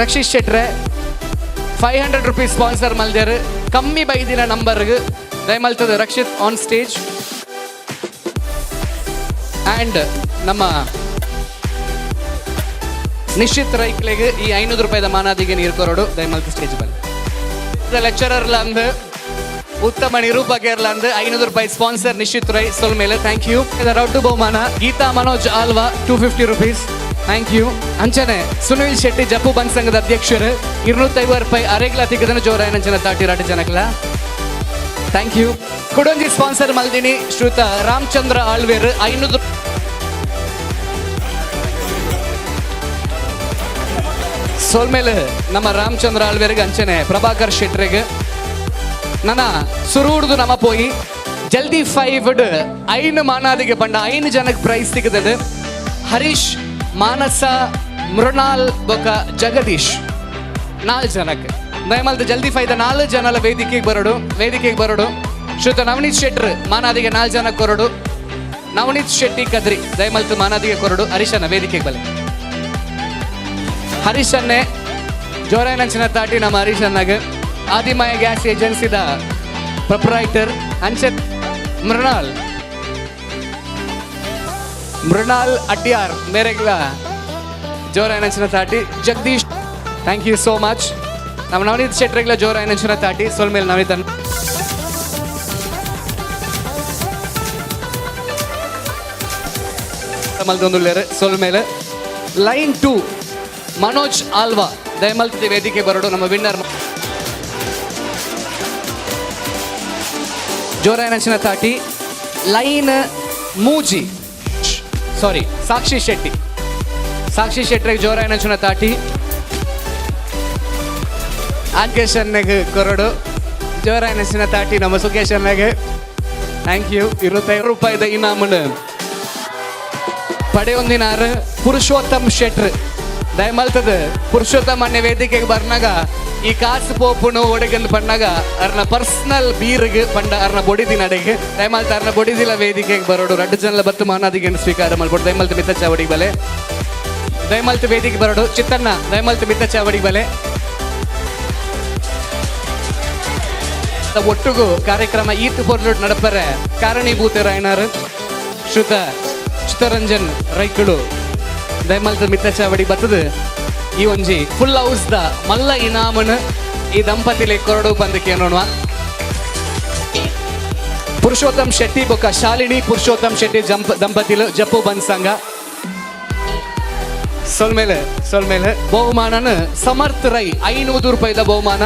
ರಕ್ಷಿತ್ ಶೆಟ್ರೆ 500 ರುಪೀಸ್ ಸ್ಪಾನ್ಸರ್ ಮಲ್ದೇರು. ಕಮ್ಮಿ ಬೈದಿನ ನಂಬರ್ಗೆ ದಯಮಲ್ತದ ರಕ್ಷಿತ್ ಆನ್ ಸ್ಟೇಜ್. ಆ್ಯಂಡ್ ನಮ್ಮ ನಿಶ್ಚಿತ್ ರೈಕ್ಲೆಗೆ ಈ 500 ರೂಪಾಯಿದ ಮಾನಾದಿಗೆ ನೀರು ಕೊರೋಡು ದಯಮಲ್ತ ಸ್ಟೇಜ್ ಬಲ್ಲಿ. ಲೆಕ್ಚರರ್ಲ ಅಂದು ಉತ್ತಮ ನಿರೂಪಕರ್ಲ ಅಂದು 500 ರೂಪಾಯಿ ಸ್ಪಾನ್ಸರ್ ನಿಶ್ಚಿತ್ ರೈ ಸೊಲ್ ಮೇಲೆ thank you. ರೊಡ್ಡು ಬಹುಮಾನ ಗೀತಾ ಮನೋಜ್ ಆಲ್ವಾ 250 ರುಪೀಸ್. Thank you. ಅಂಚನೆ ಸುನಿಲ್ ಶೆಟ್ಟಿ ಜಪ್ಪು ಬಂದ್ ಸಂಘದ ಅಧ್ಯಕ್ಷರು 250 ರೂಪಾಯಿ ಅರೆಗ್ಲ ತಿಕ್ಕದನ ಜೋರಾಯನಂಚನ ತಾಟಿ ರಾಟ ಜನಕ್ಲ. Thank you. ಕುಡೊಂಜಿ ಸ್ಪಾನ್ಸರ್ ಮಲ್ದಿನಿ ಶ್ರುತ ರಾಮಚಂದ್ರ ಆಳ್ವೇರ್ 500 ಸೋಲ್ಮೇಲೆ ನಮ್ಮ ರಾಮಚಂದ್ರ ಆಳ್ವೇರ್ಗೆ ಅಂಚನೆ ಪ್ರಭಾಕರ್ ಶೆಟ್ರಿಗೆ ನನ್ನ ಸುರೂಡ್ದು ನಮ್ಮ ಪೋಯಿ ಜಲ್ದಿ 5 5 ಮಾನಾದಿಗೆ ಬಂಡ 5 ಜನಕ್ಕೆ ಪ್ರೈಸ್ ಸಿಗದದು. ಹರೀಶ್, ಮಾನಸ, ಮೃಣಾಲ್ ಬೊಕ ಜಗದೀಶ್ 4 ಜನಕ್ಕೆ. ದಯಮಾಲ್ದ ಜಲ್ದಿ ಫೈದ 4 ಜನಲ ವೇದಿಕೆಗೆ ಬರೋಡು, ವೇದಿಕೆಗೆ ಬರೋಡು. ಶ್ರುತ ನವನೀತ್ ಶೆಟ್ರ್ ಮಾನಾದಿಗೆ 4 ಜನ ಕೊರಡು. ನವನೀತ್ ಶೆಟ್ಟಿ ಕದ್ರಿ ದಯಮಲ್ತು ಮಾನಾದಿಗೆ ಕೊರಡು. ಹರೀಶನ ವೇದಿಕೆಗೆ ಬಲೆ. ಹರೀಶನ್ನೇ ಜೋರಾಯನಂಚಿನ ತಾಟಿ ನಮ್ಮ ಹರೀಶನ್ನಾಗ ಆದಿಮಯ ಗ್ಯಾಸ್ ಏಜೆನ್ಸಿದ ಪ್ರೊಪ್ರೈಟರ್ ಅಂಚೆ Mrinal, Mrinal Adyar ಮೇರೆಗ್ಲ ಜೋರಾಯನಂಚಿನ ತಾಟಿ. Jagadish thank you so much. ನಮ್ಮ ನವನೀತ್ ಶೆಟ್ರಿಗ್ಲ ಜೋರಾಯನಂಚಿನ ತಾಟಿ. ಸೋಲ್ಮೇಲೆ ನವನೀತ್ ಮಲ್ದೊಂದುಳ್ಳೇರು. ಸೋಲ್ಮೇಲೆ ಲೈನ್ 2 ಮನೋಜ್ ಆಲ್ವಾ ದಯಮಲ್ತಿ ವೇದಿಕೆ ಬರೋಡು ನಮ್ಮ ವಿನ್ನರ್. ಜೋರಾಯನಂಚಿನ ತಾಟಿ. ಲೈನ್ ಮೂಜಿ ಸಾರಿ ಸಾಕ್ಷಿ ಶೆಟ್ಟಿ, ಸಾಕ್ಷಿ ಶೆಟ್ರಿಗೆ ಜೋರಾಯನಂಚಿನ ತಾಟಿ. ಆಕೇಶ್ ಅನ್ನಗೆ ಕೊರಡು. ಜೋರಾಯನಂಚಿನ ತಾಟಿ ನಮ್ಮ ಸುಕೇಶ್ ಅನ್ನಗೆ. Thank you. 25 ರೂಪಾಯಿದ ಇನಾಮನು ಪಡೆಯೊಂದಿನಾರು ಪುರುಷೋತ್ತಮ್ ಶೆಟ್ರ್ ದಯಮಲ್ತದ. ಪುರುಷೋತ್ತಮ ಅಣ್ಣೆ ವೇದಿಕೆಗೆ ಬರ್ನಾಗ ಈ ಕಾಸು ಪೋಪುನು ಒಡಗಂದು ಪಣ್ಣಾಗ ಅರ್ನ ಪರ್ಸನಲ್ ಬೀರ್ಗ್ ಪಂಡ ಅರ್ನ ಬೊಡಿದಿನ ಅಡೆಗೆ ದಯಮಲ್ತ ಅರ್ನ ಬೊಡಿದಿಲ್ಲ ವೇದಿಕೆಗೆ ಬರೋಡು. ರಡ್ಡು ಜನಲ ಬತ್ತು ಮಾನಾದಿಗೆ ಸ್ವೀಕಾರ ಮಲ್ಪಡು. ದಯಮಲ್ತ ಮಿತ್ತ ಚಾವಡಿಗೆ ಬಲೆ. ದಯಮಲ್ತ ವೇದಿಕೆ ಬರೋಡು. ಚಿತ್ತಣ್ಣ ದಯಮಲ್ತ ಮಿತ್ತ ಚಾವಡಿಗೆ ಬಲೆ. ಒಟ್ಟುಗು ಕಾರ್ಯಕ್ರಮ ಈತ್ ಪೊರ್ಲು ನಡಪರೆ ಕಾರಣೀಭೂತರಾಯಣರು ಶ್ರುತ ಚಿತ್ತರಂಜನ್ ರೈಕುಳು ದಯಮಲ್ತ ಮಿತ್ತ ಚಾವಡಿ ಬತ್ತದ. ಈ ಒಂಜಿ ಫುಲ್ ಹೌಸ್ the ಮಲ್ಲ ಇನಾಮನ್ ಈ ದಂಪತಿಲೆ ಕೊರಡು ಬಂದಕ್ಕೆ ನೋಡುವ. ಪುರುಷೋತ್ತಮ್ ಶೆಟ್ಟಿ ಬೊಕ್ಕ ಶಾಲಿನಿ ಪುರುಷೋತ್ತಮ್ ಶೆಟ್ಟಿ ದಂಪತಿಲು ಜಪ್ಪು ಬಂದ್ ಸಂಘ. ಸೊಲ್ಮೇಲೆ ಸೊಲ್ಮೇಲೆ ಬಹುಮಾನನ ಸಮರ್ಥ ರೈ 500 ರೂಪಾಯಿದ ಬಹುಮಾನ.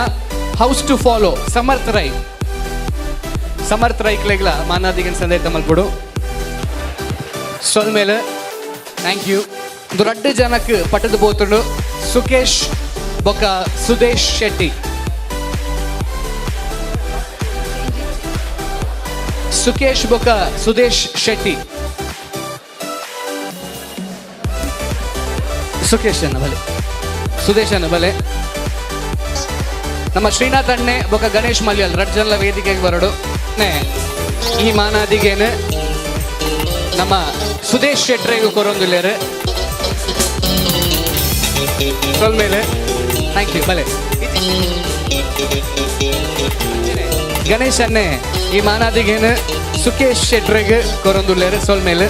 House to follow Samarth Rai. Samarth Rai ಕ್ಲೆಗ್ಲ ಮಾನಾದಿಗನ್ ಸಂದೇಶ ಮಲ್ಪಡು. ಸೊಲ್ಮೇಲೆ thank you. ಒಂದು ರಡ್ಡು ಜನಕ್ಕೆ ಪಟ್ಟದ ಬೋತುಂಡು. ಸುಕೇಶ್ ಬೊಕ್ಕ ಸುದೇಶ್ ಶೆಟ್ಟಿ. ಸುಕೇಶ್ ಬೊಕ್ಕ ಸುದೇಶ್ ಶೆಟ್ಟಿ. ಸುಕೇಶ್ ಅನ್ನ ಬಲೆ, ಸುದೇಶ್ ಅನ್ನ ಬಲೆ. ನಮ್ಮ ಶ್ರೀನಾಥ್ ಅಣ್ಣೆ ಬೊಕ್ಕ ಗಣೇಶ್ ಮಲ್ಯಲ್ ರಡ್ಡು ಜನಲ ವೇದಿಕೆಗೆ ಬರೋಡು. ಈ ಮಾನಾದಿಗೇನು ನಮ್ಮ ಸುದೇಶ್ ಶೆಟ್ರಿಗೂ ಕೊರೊಂದುಲ್ಲೇರು. ಮೇಲೆ thank you ಬಲೆ. ಗಣೇಶ್ ಅಣ್ಣೆ ಈ ಮಾನಾದಿಗೇನು ಸುಕೇಶ್ ಶೆಟ್ರಿಗೆ ಕೊರೊಂದುಲ್ಲೇರು. ಸೊಲ್ಮೇಲೆ.